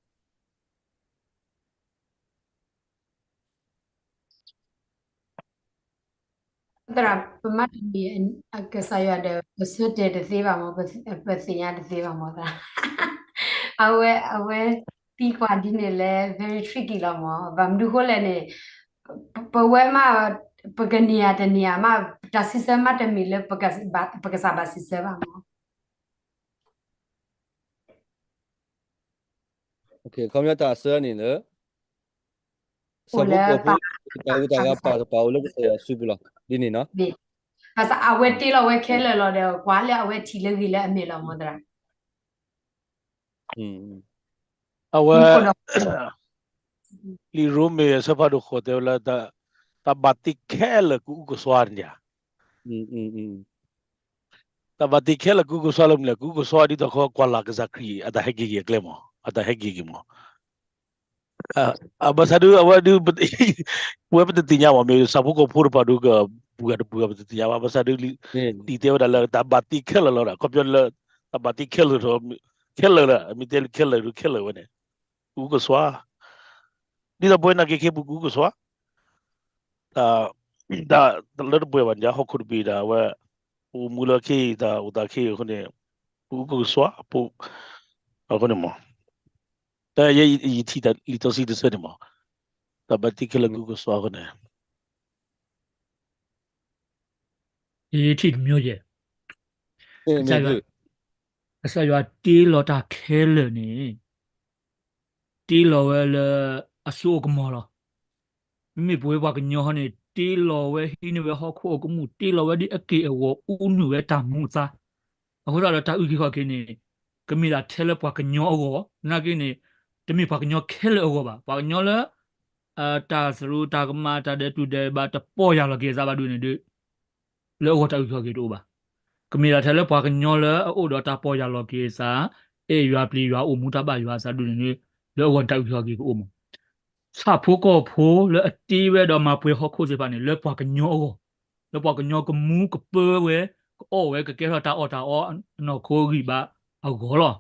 သရၣ်, ပမ့ၢ်တမ့ၢ် ကစၢ်ယွၤဒီး ပဆၢတဲာ်တသ့ဘၣ်မ့ၢ်, ပသ့ၣ်ညါတသ့ဘၣ်မ့ၢ်သရၣ်. အဝဲ အဝဲသံကွၢ်ဒ်န့ၣ်လဲၣ် very tricky လီၤမ့ၢ်. ဘၣ်မနုၤဃိလဲၣ်န့ၣ် ပဝဲမး ပကန့ၢ်ဧါတန့ၢ်ဧါမး တၢ်စံးဆၢမးတမ့ၢ်လၢ ပကစၢ်ဘၣ်စံးဆၢဘၣ်မ့ၢ်. ခီပညီတၢ်အဆၢန့ၣ်လၢ ဆၣ်ဖိကီၢ်ဖိ တၢ်ဂုၤတၢ်ဂၤပာ်တပာ်အိၣ်လၢကစၢ်ယွၤစုပူၤလီၤ ဒ်န့ၣ်နီၤ. ဘၣ်ဆၣ်အဝဲတ့လီၤဝဲခဲလၢာ်လီၤဒီး ကွၢ်လၢအဝဲထံၣ်လၢဂ့ၤလၢအမဲာ်လီၤ မ့ၢ်သရၣ်. အဝဲ လံာ်ရိမ့ၤအဆၢဖးဒိၣ်ဃိးတဲဝဲလၢ တၢ်ဘၣ်တ့ခဲလၢာ်ကအုကစွါန့ၣ်ဧါ. တၢ်ဘၣ်တ့ခဲလၢာ်ကအုကစွါလၢမနုၤလဲၣ်, ကအုကစွါဒ်သိးခီကွၢ်လၢ်ကစၢ်ခရံာ်အတၢ်ဟဲက့ၤက့ၤအကျဲမး, အတၢ်ဟဲက့ၤက့ၤမး. အဘၣ်ဆၣ်ဒုး အဝဲဒုး ဝဲပတသ့ၣ်ညါဘၣ်, မ့ၢ်ဆၣ်ဖိကီၢ်ဖိတဖၣ်ဒုးကပှဲၤတပှဲၤ ပတသ့ၣ်ညါဘၣ်. ဘၣ်ဆၣ်ဒုး လံာ်တဲဝဲဒၣ်လၢတၢ်ဘၣ်တ့ခဲလၢာ်လီၤဒီး ခီပညီလၢ တၢ်ဘၣ်တ့ခဲလၢာ်ဒီး ခဲလၢာ်လၢ မ့ၢ်တဲလၢခဲလၢာ်ဒုးခဲလၢာ်ဝဲန့ၣ် ကအုကစွါ ဒ်သိးပဝဲနာ်က့ၤခ့ပူၤကအုကစွါ, တၢ်လၢတပှဲၤဘၣ်န့ၣ် ဟီၣ်ခိၣ်တဘ့ၣ်ဒၣ်ဝဲ ပအိၣ်မူလၢခ့အံၤ တၢ်အိၣ်သးခ့အံၤအဃိန့ၣ် ပအုကစွါ အဃိန့ၣ်မး, တၢ်ယထံၣ်တၢ်လံာ်စီဆှံတဆၢန့ၣ်မး, တၢ်ဘၣ်တ့ခဲလၢာ်ကအုကစွါအဃိန့ၣ် ယထံၣ်တမျိုးယဲၢ်, ကစၢ်ယွၤ, ကစၢ်ယွၤတ့လီၤတၢ်ခဲလၢာ်န့ၣ် တ့လီၤဝဲလၢအစိအကမီၤလီၤ. မ့မ့ၢ်ပဝဲပှၤကညီဟီန့ၣ် တ့လီၤဝဲဟံးန့ၢ်ဝဲဟီၣ်ခိၣ်အကမူၣ် တ့လီၤဝဲဒ်အက့ၢ်အဂီၤ အူနုာ်ဝဲတၢ်မူအသါ, အဃိသတးဒီးတၢ်အုးက့ၤခီၣ်က့ၤန့ၣ် ကမ့ၢ်ဒၣ်ထဲလၢပှၤကညီအဂီၢ်, သနာ်က့န့ၣ် တမ့ၢ်ပှၤကညီခဲလၢာ်အဂီၢ်ဘၣ်. ပှၤကညီလၢ တၢ်သရူးတၢ်ကမၣ်တၢ်ဒဲးတူၢ်ဒဲးဘးတပီၢ်ယၢ်လီၤက့ၤအသးဘၣ်ဒုးန့ၣ်ဒုး လၢအဂီၢ်တၢ်အုးက့ၤခီၣ်က့ၤတအိၣ်ဘၣ်. ကမ့ၢ်ဒၣ်ထဲလၢပှၤကညီလၢအအိၣ်ဒီးတၢ်ပီၢ်ယၢ်လီၤက့ၤအသး, အဲၣ်ယွၤပျံၤယွၤအိၣ်မူတၢ်ဘၣ်ယွၤအသးဒုးန့ၣ်ဒုး လၢအဂီၢ်တၢ်အုးက့ၤခီၣ်က့ၤကအိၣ်မး. ဆၣ်ဖိကီၢ်ဖိလၢအတ့ဝဲဒီးမၤပှဲၤဟီၣ်ခိၣ်သ့ၣ်တဖၣ်န့ၣ် လၢပှၤကညီအဂီၢ်, လၢပှၤကညီကမူကပၢဝဲ ကအီၣ်ဝဲ ကကဲထီၣ်တၢ်အီၣ်တၢ်အီအနီၢ်ခိဂံၢ်ဘါအဂီၢ်လီၤ. လၢ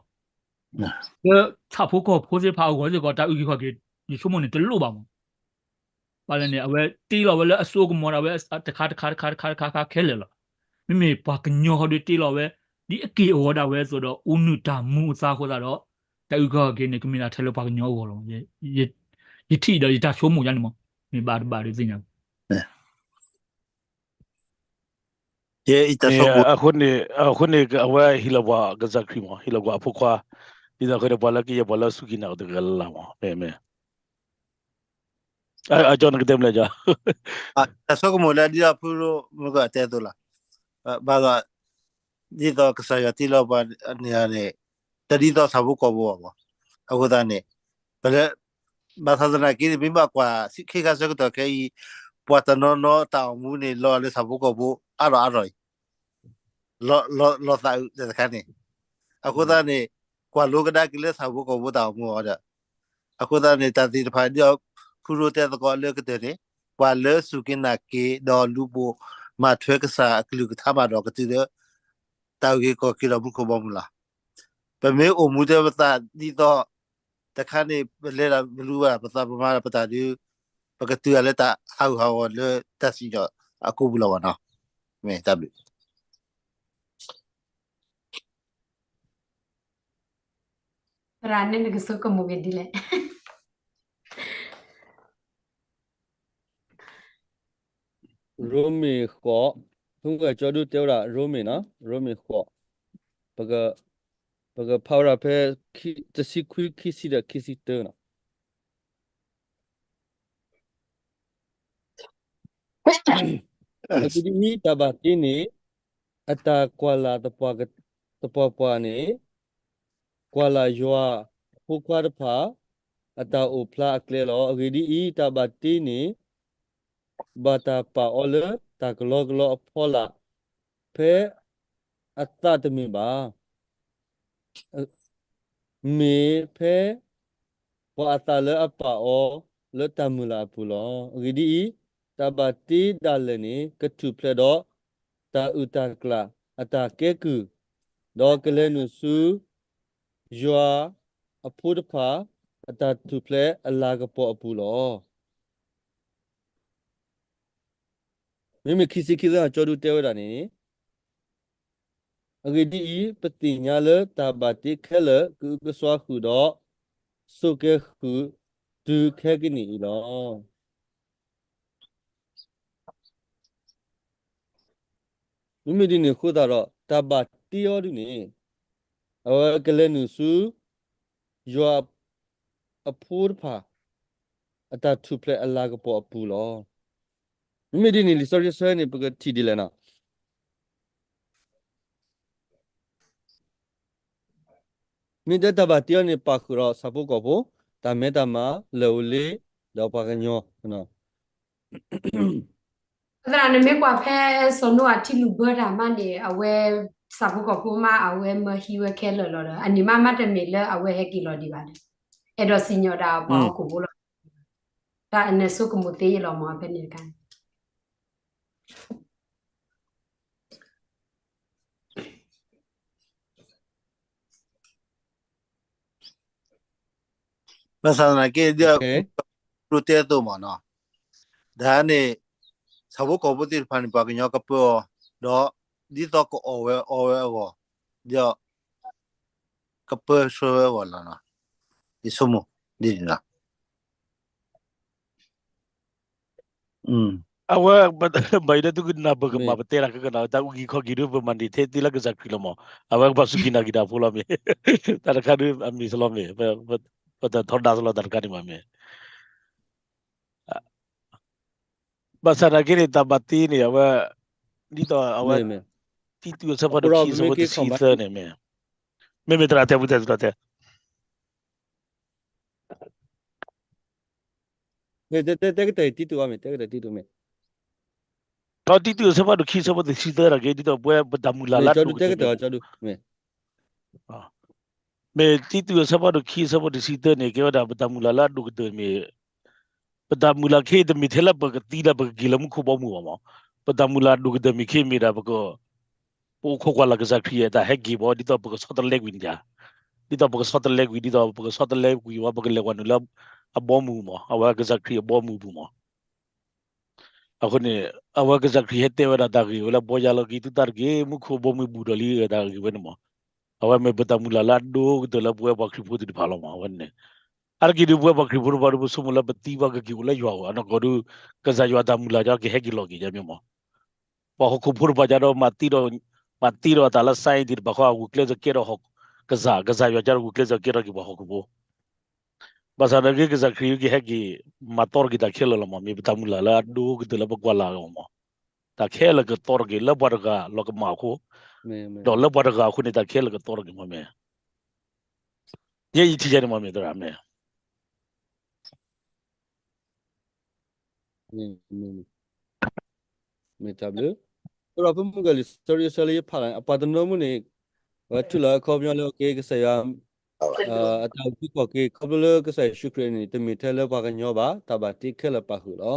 ဆၣ်ဖိကီၢ်ဖိသ့ၣ်တဖၣ်အဂီၢ်စ့ၢ်ကီး တၢ်အုးက့ၤခီၣ်က့ၤ ယဆိကမိၣ်န့ၣ် တလိၣ်ဘၣ်မး. ဘၣ်လဲၣ်န့ၣ် အဝဲတ့လီၤဝဲလၢအစိကမီၤဒၣ်ဝဲ တခါတခါတခါတခါတခါတခါခဲလၢာ်လီၤ. မ့မ့ၢ်ပှၤကညီဟီဒုးတ့လီၤဝဲ ဒ်အက့ၢ်အဂီၤဒၣ်ဝဲအသိးဒီး အူနုာ်တၢ်မူအသါအဃိသတးဒီး တၢ်အုးက့ၤခီၣ်က့ၤန့ၣ် ကမ့ၢ်ဒၣ်ထဲလၢပှၤကညီအဂီၢ်လီၤ. ယထံၣ်ဒီးယတၢ်ဆိကမိၣ်ယါန့ၣ်မး, မ့ၢ်ဘၣ်တဘၣ်ဒုးသ့ၣ်ညါ အဃိန့ၣ် အဃိန့ၣ် အဝဲဟ့ၣ်လီၤပှၤကစၢ်ခရံာ်မး, ဟ့ၣ်လီၤပှၤအဖိခွါ, ဒ်သိးအဃိန့ၣ် ပှၤလၢကယဲၢ်ပှၤလၢအစူၢ်က့ၤနာ်အီၤတဂၤလၢ်လၢ်မး, မ့ၢ်, မ့ၢ်, အကၠီနကတဲမလဲၣ်ကၠီ, တၢ်ဆိကမိၣ်လၢဒ်သိးဖုရိမုၢ်ကတဲအသိးလီၤ, ဘၣ်ဒီး ဒ်သိးကစၢ်ယွၤတ့လီၤပှၤန့ၣ်န့ၣ် တဒ်သိးဆၣ်ဖိကီၢ်ဖိဘၣ်မး, အဃိသတးန့ၣ် ပလၢ ဘၣ်ဆၣ်သနာ်က့န့ၣ် မ့ၢ်ဘၣ်ကွၢ် ခ့ခါဆၢကတီၢ်ခဲအံၤ ပှၤတနီၤနီၤတၢ်အိၣ်မူန့ၣ် လီၤလၢဆၣ်ဖိကီၢ်ဖိအါထီၣ်အါထီၣ်အံၤ လီၤသးအုးတခါန့ၣ်, အဃိသတးန့ၣ် ကွၢ်လိကဒါက့ၤလၢဆၣ်ဖိကီၢ်ဖိတၢ်အိၣ်မူအီၤဒီး, အဃိသတးန့ၣ် တၢ်သ့ၣ်တဖၣ်ဒ်ဖုရိတဲသကိးလၢကတၢၢ်န့ၣ် ပှၤလၢစူၢ်က့ၤနာ်က့ၤ ဒီးလူၤပိာ်မၤထွဲကစၢ်အကလုၢ်ကထါမးဒီးကတုၤလၢ တၢ်အုၣ်က့ၤခီၣ်က့ၤဒီးမူခိၣ်ဘီမုၢ်လီၤ. ပမ့ၢ်အိၣ်မူတဲပသးဒ်သိး တခါန့ၣ် ပလဲၤဒၣ်ပလူၤဝဲဒၣ်ပသးပမၤဒၣ်ပတၢ်ဒုး ပကတုၤဒၣ်လၢတၢ်ဟးဂူာ်ဟးဂီၤလၢတၢ်စံၣ်ညီၣ်အကိာ်ပူၤလီၤဘၣ်နီၤ, မ့ၢ်တၢ်ဘျုး သရၣ်န့ၣ်နကဆိကမိၣ်က့ၤဒ်လဲၣ်. ရိမ့ၤဃိး, ဖုကၠီဒုတဲဝဲဒၣ် ရိမ့ၤနီၤ, ရိမ့ၤဃိး, ပက, ပကဖးဝဲဒၣ်ဖဲ တဆံခွံ ခံဆံဒီးခံဆံတၢနီၤ. အဂ့ၢ်ဒ်အံၤ, တၢ်ဘၣ်တ့န့ၣ် အတၢ်ကွၢ်လၢ်သပှၢ်ပှၢ်န့ၣ် ကွၢ်လၢ်ယွၤအဖိခွါတဖၣ် အတၢ်အိၣ်ဖျါအကျဲလီၤ. အဂ့ၢ်ဒ်အံၤ, တၢ်ဘၣ်တ့န့ၣ် ဘၣ်တၢ်ပာ်အီၤလၢတၢ်ကလီကလီအဖီလာ် ဖဲအသးတမ့ၢ်ဘၣ်. မ့ၢ်ဖဲပှၤအသးလၢအပာ်အီၤလၢတၢ်မုၢ်လၢ်အပူၤလီၤ. အဂ့ၢ်ဒ်အံၤ, တၢ်ဘၣ်တ့ဒၣ်လဲာ်န့ၣ် ကထူၣ်ဖျဲးဒီးတၢ်အုၣ်တၢ်ကျၢ်အတၢ်ကဲကုၢ်, ဒီးကလဲၤနုာ်ဆူယွၤအဖိတဖၣ် အတၢ်ထူၣ်ဖျဲးအလၤကပီၤအပူၤလီၤ. မ့မ့ၢ်ခံဆံခံသၢ ကၠီဒုတဲဝဲဒၣ်န့ၣ်, အဂ့ၢ်ဒ်အံၤ, ပသ့ၣ်ညါလၢတၢ်ဘၣ်တ့ခဲလၢာ် ကအုကစွါဃုာ်ဒီး ဆိးကဲဃုာ်တုၤခဲကနံၣ်အံၤလီၤ. မ့မ့ၢ်ဒ်န့ၣ်အဃိသတးဒီး တၢ်ဘၣ်တ့အီၤဒ်န့ၣ် အဝဲကလဲၤနုာ်ဆူ ယွၤ, အဖိတဖၣ် အတၢ်ထူၣ်ဖျဲးအလၤကပီၤအပူၤလီၤ. မ့မ့ၢ်ဒ်န့ၣ် လံာ်စီဆှံဆၢန့ၣ် ပကထံၣ်ဒ်လဲၣ်နီၤ. မ့ၢ်တဲတၢ်ဘၣ်တ့အီၤန့ၣ် ပာ်ဃုာ်ဒီးဆၣ်ဖိကီၢ်ဖိ, တၢ်မဲတၢ်မၤ, လၢၢ်ဧိၤလ့, ဒီးပှၤကညီ သရၣ် နမ့ၢ်ကွၢ်ဖဲစီၤနိအၤထံလုၢ်ဘၢတၢ်မးန့ၣ် အဝဲ ဆၣ်ဖိကီၢ်ဖိမး အဝဲမၢဟံးဝဲခဲလၢာ်လီၤဒီး အန့ၣ်မး မးတမ့ၢ်လၢအဝဲဟဲက့ၤလီၤဒံးဘၣ်ဒီး အဲၣ်ဒိးစံၣ်ညီၣ်ဒၣ်ပှၤဟီၣ်ခိၣ်ဖိလီၤ. တၢ်အနၢၤဆိကမိၣ်သ့ယလီၤမး ဖဲန့ၣ်တခါန့ၣ် ဘၣ်ဆၣ်သနာ်က့ ဒ်ကျိတဲအသိးမးနီၤ, တၢ်န့ၣ် ဆၣ်ဖိကီၢ်ဖိသ့ၣ်တဖၣ်န့ၣ် ပှၤကညီကပၢအီၤ, ဒီးဒ်သိးကအီၣ်ဝဲအီဝဲအဂီၢ်, ဒီးကပၢဆှၢဝဲအဂီၢ်လီၤ. ယဆိကမိၣ်ဒ်န့ၣ်လီၤ. အဝဲ ဘၣ်ယိၣ်ဒၣ်သုကနၢ်ပၢၢ်ကမၣ် ပတဲတၢ်ကကနၣ် တၢ်အုၣ်က့ၤခီၣ်က့ၤဒ်ပမၤန့ၢ်ထဲသ့ လၢကစၢ်ခရံာ်လီၤမး, အဝဲကဘၣ်စူၢ်က့ၤနာ်က့ၤတၢ်ဖိလီၤမ့ၢ်, တၢ်တခါဒ်အမ့ၢ်စလီၤမ့ၢ်, ပတထီဒါစလီၤတၢ်တခါန့ၣ်မးမ့ၢ် ဘၣ်ဆၣ်သနာ်က့န့ၣ် တၢ်ဘၣ်တ့န့ၣ် အဝဲ ဒ်သိးအဝဲ တံတူးအဆၢဖးဒိၣ်ခံ အဆၢဖိတဆံသၢန့ၣ်မ့ၢ်, မ့မ့ၢ်သရၣ်တဲ ပူတဲသရၣ်တဲ မ့ၢ်တဲ တဲကတၢၢ်တံတူးအီၤမ့ၢ် တဲကတၢၢ်တံတူးမ့ၢ်, ဒီးတံတူးအဆၢဖးဒိၣ်ခံ အဆၢဖိတဆံသၢတၢ်က့ ဒ်သိးပဝဲပတၢ်မုၢ်လၢ်လၢအဒိၣ်ကတၢၢ်န့ၣ်, မ့ၢ်တံတူးအဆၢဖးဒိၣ်ခံ အဆၢဖိတဆံသၢန့ၣ် ကဲဝဲဒၣ်ပတၢ်မုၢ်လၢ်လၢအဒိၣ်ကတၢၢ်မ့ၢ် ပတၢ်မုၢ်လၢ်ခဲအံၤ တမ့ၢ်ထဲလၢပကသံလၢပကက့ၤလၢမူခိၣ်ဘီမုၢ်ဘၣ်မး, ပတၢ်မုၢ်လၢ်အဒိၣ်ကတၢၢ်မ့ၢ်ခဲအံၤမ့ၢ်ဒၣ်ပက ပအိၣ်ခိးကွၢ်လၢ်ကစၢ်ခရံာ်အတၢ်ဟဲက့ၤဘၣ် ဒ်သိးပကဆီတလဲကွံာ်န့ၣ်, ဒ်သိးပကဆီတလဲကွံာ် ဒ်သိးပကဆီတလဲကွံာ်ဝဲ ပကလဲၤဝဲနုာ်လၢအဘီအမုၢ်မး, အဝဲကစၢ်ခရံာ်အဘီအမုၢ်ပူၤမး. အဃိန့ၣ် အဝဲကစၢ်ခရံာ်ဟဲတဲဝဲဒၣ်တၢ်ဂ့ၢ်ဝဲလၢ ဘီယၤလီၤက့ၤသုသးတက့ၢ်, မူခိၣ်ဘီမုၢ်ဘူးဒီးလံတၢ်ဂ့ၢ်ဝဲန့ၣ်မး. အဝဲမ့ၢ်ပတၢ်မုၢ်လၢ်လၢအဒိၣ်ကတၢၢ်လၢပဝဲပှၤခရံာ်ဖိသ့ၣ်တဖၣ်လီၤမး အဝဲန့ၣ်. အါတက့ၢ်ဒ်ပဝဲပှၤခရံာ်ဖိတဖၣ်ဒီး ပဆိကမိၣ်လၢပသံပှၤကက့ၤအိၣ်လၢယွၤအအိၣ် အနီၢ်ကီၢ်ဒုး ကစၢ်ယွၤတၢ်မုၢ်လၢ်ကက့ၤဟဲက့ၤလီၤက့ၤယမ့ၢ်မး. ပှၤဟီၣ်ခိၣ်ဖိတဖၣ်ကဒီး မၤတ့ဒီးအသးလၢ science သ့ၣ်တဖၣ်ဃီ ဂုာ်ကျဲးစၢးကဲထီၣ်ကစၢ်, ကစၢ်ယွၤကဒီး ဂုာ်ကျဲးစၢးကဲထီၣ်က့ၤပှၤဟီၣ်ခိၣ်ဖိ ဘၣ်ဆၣ်သနာ်က့ ကစၢ်ခရံာ်ကဟဲက့ၤ မၤသီတက့ၤတၢ်ခဲလၢာ်လီၤမး, မ့ၢ်ပတၢ်မုၢ်လၢ်လၢအဒိၣ်ကတၢၢ်လၢပကွၢ်လၢ်အဂီၢ်မး. တၢ်ခဲလၢာ်ကသီတက့ၢ် လၢပှၤတဂၤလီၤကမၣ်အဃိ, ဒီးလၢပှၤတဂၤအဃိန့ၣ် တၢ်ခဲလၢာ်ကသီတက့ၢ်မးမ့ၢ်, ယဲယထံၣ်ယဲန့ၣ်မးမ့ၢ်သရၣ်မ့ၢ် မ့ၢ်တၢ်ဘျုး, အဃိဒီးဖဲမုၢ်ဂီၤလံာ်စီဆှံအဆၢလၢယဖးလီၤန့ၣ် အပှၤတနီၤမုၢ်န့ၣ် ဝဲထူၣ်လီၤအခီပညီလၢ ကစၢ်ယွၤ အတၢ်အုၣ်က့ၤခီၣ်က့ၤ ခီဖျိလၢကစၢ်ယ့ၣ်ၡူးခရံာ်န့ၣ် တမ့ၢ်ထဲလၢပှၤကညီဘၣ် တၢ်ဘၣ်တ့ခဲလၢာ်ပာ်ဃုာ်လီၤ.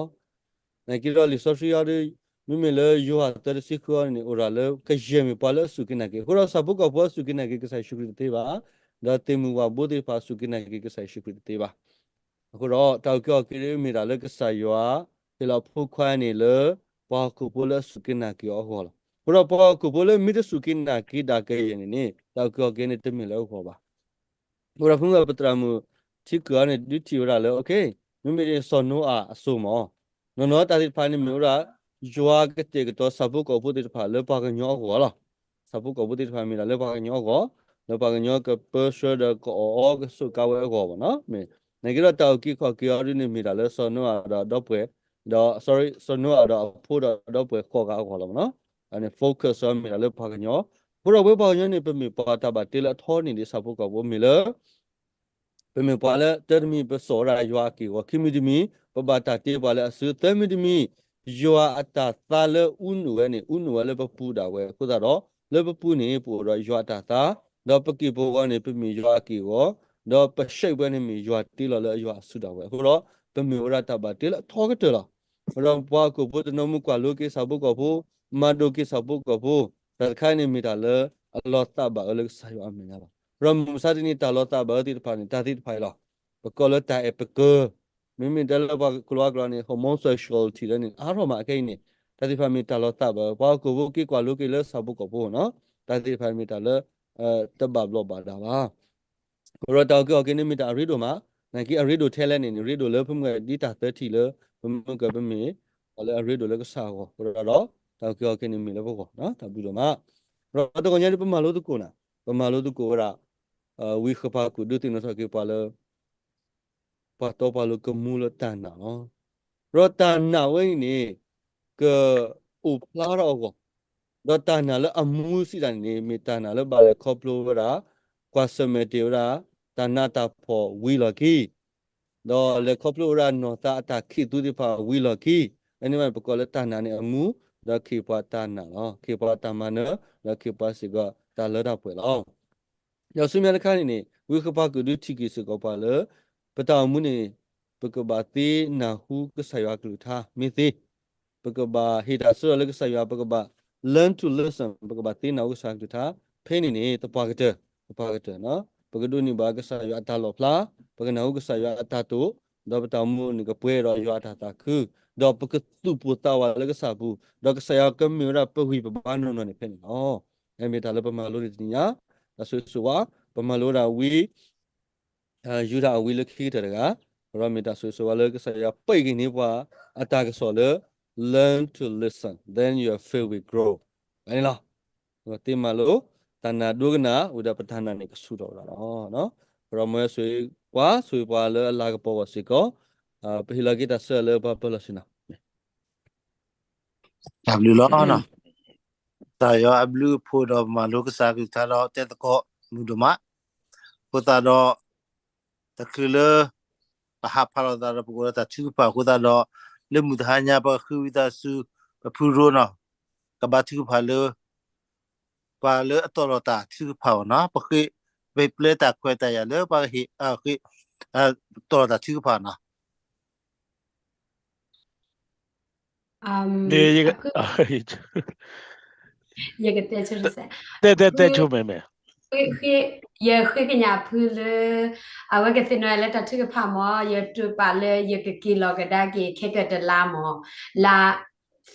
နာ်က့ဒီးလံာ်စီဆှံအံၤဒီး မ့မ့ၢ်လၢယိၤဟၣ်သၢတဆံဃုအံၤန့ၣ် အိၣ်ဒၣ်လၢကယဲၢ်မ့ၢ်ပှၤလၢအစူၢ်က့ၤနာ်က့ၤ, အဃိဒီးဆၣ်ဖိကီၢ်ဖိအစူၢ်က့ၤနာ်က့ၤကစၢ်ယ့ၣ်ၡူးခရံာ်တသ့ဘၣ်, ဒီးသ့ၣ်မုၢ်ဝၣ်ဘိသ့ၣ်တဖၣ်အစူၢ်က့ၤနာ်က့ၤကစၢ်ယ့ၣ်ၡူးခရံာ်တသ့ဘၣ်. အဃိဒီးတၢ်အုၣ်က့ၤခီၣ်က့ၤမ့ၢ်ဒၣ်လၢကစၢ်ယွၤ ဟ့ၣ်လီၤအဖိခွါန့ၣ်လၢ ပှၤဟီၣ်ခိၣ်ဖိလၢအစူၢ်က့ၤနာ်က့ၤအီၤအဂီၢ်လီၤ. အဃိဒီးပှၤဟီၣ်ခိၣ်ဖိလၢမ့ၢ်တစူၢ်က့ၤနာ်က့ၤဒၣ်ကယဲၢ်န့ၣ်န့ၣ် တၢ်အုၣ်က့ၤခီၣ်က့ၤန့ၣ်တမ့ၢ်လၢအဂီၢ်ဘၣ်. အဃိဒီးဖဲမုၢ်ဂီၤပသရၣ်မုၣ်ထံကၢၢ်အံၤန့ၣ် ဒုးထံၣ်ဝဲဒၣ်လၢ မ့မ့ၢ်စီၤနိအၤအစိၤမး, နီၢ်နီၢ်တၢ်သ့ၣ်တဖၣ်န့ၣ်မ့ၢ်ဝဲဒၣ် ယွၤကတဲာ်ကတီၤဆၣ်ဖိကီၢ်ဖိသ့ၣ်တဖၣ်လၢပှၤကညီအဂီၢ်လီၤ. ဆၣ်ဖိကီၢ်ဖိသ့ၣ်တဖၣ်မ့ၢ်ဒၣ်လၢပှၤကညီအဂီၢ်, လၢပှၤကညီကပၢဆှၢဒီးကအီၣ်အီကဆိးကါဝဲအဂီၢ်မးနီၤ. မ့ၢ် နာ်က့ဒီးတၢ်အုၣ်က့ၤခီၣ်က့ၤအံၤဒ်န့ၣ်မ့ၢ်ဒၣ်လၢစီၤနိအၤဒီးအဒီပုၢ်ဝဲၢ်, ဒီး sorry စီၤနိအၤဒီးအဖိဒီးအဒီပုၢ်ဝဲၢ်ဃိးဂၤအဂီၢ်လီၤမးနီၤ. အန့ၣ် focus မ့ၢ်ဒၣ်လၢပှၤကညီ, အဃိဒီးပဝဲပှၤကညီန့ၣ် ပမ့ၢ်ပှၤတၢ်ဘၣ်တ့လၢအထီန့ၢ်ဒံးဆၣ်ဖိကီၢ်ဖိမ့ၢ်လၢ ပမ့ၢ်ပှၤလၢတၢတမံၤပစိာ်ဝဲဒၣ်ယွၤအက့ၢ်အဂီၤ, ခံမံၤတမံၤ ပဘၣ်တၢ်တ့ပှၤလၢအစု, သၢမံၤတမံၤ ယွၤအတၢ်သါလၢအူနုာ်ဝဲန့ၣ် အူနုာ်ဝဲလၢပပူၤဒၣ်ဝဲအဃိသတးဒီး လၢပပူၤန့ၣ် ပအိၣ်ဒီးယွၤအတၢ်သါ, ဒီးပက့ၢ်ပဂီၤန့ၣ် ပမ့ၢ်ယွၤအက့ၢ်အဂီၤ, ဒီးပ shape ဝဲန့ၣ်မ့ၢ်ယွၤတ့လီၤလၢယွၤအစုဒၣ်ဝဲအဃိဒီး ပမ့ၢ်ဝဲဒၣ်တၢ်ဘၣ်တ့လၢအထီကတၢၢ်လီၤ. အဃိဒီးပှၤဟီၣ်ခိၣ်ဖိတနီၤမ့ၢ်ကွၢ်လိက့ၤဆၣ်ဖိကီၢ်ဖိ, မၤဒိၣ်က့ၤဆၣ်ဖိကီၢ်ဖိ, တၢ်တခါန့ၣ်မ့ၢ်တၢ်လၢအလီၤသးဘၣ်အၢလၢကစၢ်ယွၤအမဲာ်ညါလီၤ. အဃိဒီးမုၢ်မဆါတနံၤတၢ်လီၤသးဘၣ်အၢသ့ၣ်တဖၣ်န့ၣ် တၢ်သ့ၣ်တဖၣ်အံၤလီၤ. ပကိးလၢတၢ်အဲၣ်ပကၢ, မ့မ့ၢ်တဲလၢပှၤကလုာ်အကျိာ်န့ၣ် homosexuality လၢန့ၣ် အါထီၣ်မးခဲအံၤန့ၣ်, တၢ်သ့ၣ်တဖၣ်မ့ၢ်တၢ်လီၤသးဘၣ်အၢ, ပှၤဟီၣ်ခိၣ်ဖိက့ၤကွၢ်လိက့ၤလၢဆၣ်ဖိကီၢ်ဖိနီၤ, တၢ်သ့ၣ်တဖၣ်မ့ၢ်တၢ်လၢ တဘၣ်ဘျီးဘၣ်ဒါဘၣ်. အဃိဒီးတၢ်အုၣ်က့ၤခီၣ်က့ၤန့ၣ်မ့ၢ်တၢ်အရ့ဒိၣ်မး, နာ်က့အရ့ဒိၣ်ထဲလဲၣ်န့ၣ် ရ့ဒိၣ်လၢပမ့ၢ်ဒ်တၢ်သၢထံၣ်လၢ ပမ့ၢ်ကပမ့ၢ် ပှၤလၢအရ့ဒိၣ်လၢကစၢ်အဂီၢ်, အဃိဒီး တၢ်အုၣ်က့ၤခီၣ်က့ၤန့ၣ်မ့ၢ်လၢပဂီၢ်, တၢ်ဘျုးဒိၣ်မး. ဒီးတဂီၤညါန့ၣ် ပမၤလိသကိးနၤ, ပမၤလိသကိးဝဲဒၣ် ဝံဃပၤကူၣ်ဒုးသ့ၣ်နီၣ်ထီၣ်က့ၤပှၤလၢ ပှၤတီပှၤလိၤကမူလၢတၢ်နာ်လီၤ. ဒီးတၢ်နာ်ဝဲန့ၣ်န့ၣ် ကအိၣ်ဖျါထီၣ်အဂီၢ်, ဒီးတၢ်နာ်လၢအမူစံးတၢ်န့ၣ်န့ၣ် မ့ၢ်တၢ်နာ်လၢဘၣ်လဲၤခီဖျိဝဲဒၣ် ကွၢ်ဆၢၣ်မဲာ်တ့ၢ်ဝဲဒၣ် တၢ်နးတၢ်ဖှီၣ်ဝံၤလီၢ်ခံ ဒီးလဲၤခီဖျိဝဲဒၣ်နီၢ်သးအတၢ်ခံးသူသ့ၣ်တဖၣ်ဝံၤလီၢ်ခံ, လၢန့ၣ်မးပကိးလၢတၢ်နာ်န့ၣ်အမူ, ဒီးခ့ပှၤတၢ်နာ်လီၤ, ခ့ပှၤတၢ်မၤနၢၤ, ဒီးခ့ပှၤစ့ၢ်ကီးတၢ်လၢတၢ်ပှဲၤလီၤ. ဒီးဆူမဲာ်ညါတခါန့ၣ်န့ၣ် ဝံဃ့ပှၤကဒုးထံၣ်က့ၤစ့ၢ်ကီးပှၤလၢ ပတၢ်အိၣ်မူန့ၣ် ပကဘၣ်သ့နၢ်ဟူကစၢ်ယွၤအကလုၢ်ကထါ မ့ၢ်သ့ ပကဘၣ်ဟ့ၣ်တၢ်ဆၢထၢၣ်လၢကစၢ်ယွၤ, ပကဘၣ် learn to listen, ပကဘၣ်သ့နၢ်ဟူကစၢ်ယွၤအကလုၢ်ကထါ, ဖဲန့ၣ်န့ၣ် သပှၢ်ကတၢၢ်, သပှၢ်ကတၢၢ်, ပကဒိးန့ၢ်ဘၣ်ကစၢ်ယွၤအတၢ်လီၣ်ဖျါ, ပကနၢ်ဟူကစၢ်ယွၤအတၢ်တိာ်, ဒီးပတၢ်အိၣ်မူန့ၣ်ကပှဲၤဒီးယွၤအတၢ်သးခု, ဒီးပကသူၣ်ပိၢ်သးဝးလၢကစၢ်ပူၤ, ဒီးကစၢ်ယွၤကမ့ၢ်ဝဲဒၣ်ပဂံၢ်ပဘါနီၢ်နီၢ်န့ၣ်ဖဲန့ၣ်လီၤ. အဲမ့ၢ်တၢ်လၢပမၤလိန့ၢ်တနံၤညါ, တၢ်ဆိၣ်ဂ့ၤဆိၣ်ဝါ, ပမၤလိဝဲဒၣ်ဝံ ယူဒၤအဝံလၢခံကတၢၢ်တဂၤ, ဒီးမ့ၢ်တၢ်ဆိၣ်ဂ့ၤဆိၣ်ဝါလၢကစၢ်ယွၤပာ်က့ၤန့ၢ်ပှၤအတၢ်ကစီၣ်လၢ learn to listen, then your faith will grow န့ၣ်လီၤ. သ့မၤလိ တၢ်နာ်ဒိကနၣ်ဝံၤဒီးပတၢ်နာ်န့ၣ်ကဆူၣ်ထီၣ်ဝဲဒၣ်လီၤ. ပရမွဲဆိၣ်ဂ့ၤကွၢ်ဆိၣ်ဂ့ၤပှၤလၢအလၤကပီၤအဂီၢ်စ့ၢ်ကီး, ပဟ့ၣ်လီၤက့ၤတၢ်ဆၢလၢပှၤပၢၤလီၢ်ဆ့ၣ်နီၤ တၢ်ဘျုးလီၤ. တၢ်ယွၤအဘျုးအဖှိၣ်ဒီးမၤလိကစၢ်ကလုၢ်ကထါဒီးတဲသကိးမုာ်ဒိၣ်မး, အဃိသတးဒီး တချုးလၢ ပဟးဖးလိာ်သးဒီးပကအိၣ်ဒီးတၢ်ထုကဖၣ်အဃိသတးဒီး လၢမုၢ်တဟါညါပကဃ့ဝံသးစူၤ ပဖုရိနီၤ ကဘါထုကဖၣ်လၢ ပှၤလၢအတီၢ်လီၤတၢ်ထုကဖၣ်အီၤနီၤ, ပဃ့ ပပျဲတၢ်ခွဲးတၢ်ယာ်လၢပှၤကဟ့ၣ် ဃ့ တီၢ်လီၤတၢ်ထုကဖၣ်နီၤ. ယကတဲဆိ တဲတဲတဲဆိ မ့ၢ်မ့ၢ် ယဃ့ကညးဖုလၢ အဝဲကသ့ၣ်နီၣ်ယၤလၢတၢ်ထုကဖၣ်မၢ်, ယတိာ်ပာ်လၢယကက့ၤလီၤကဒါက့ၤခဲကတလါမၢ်, လါ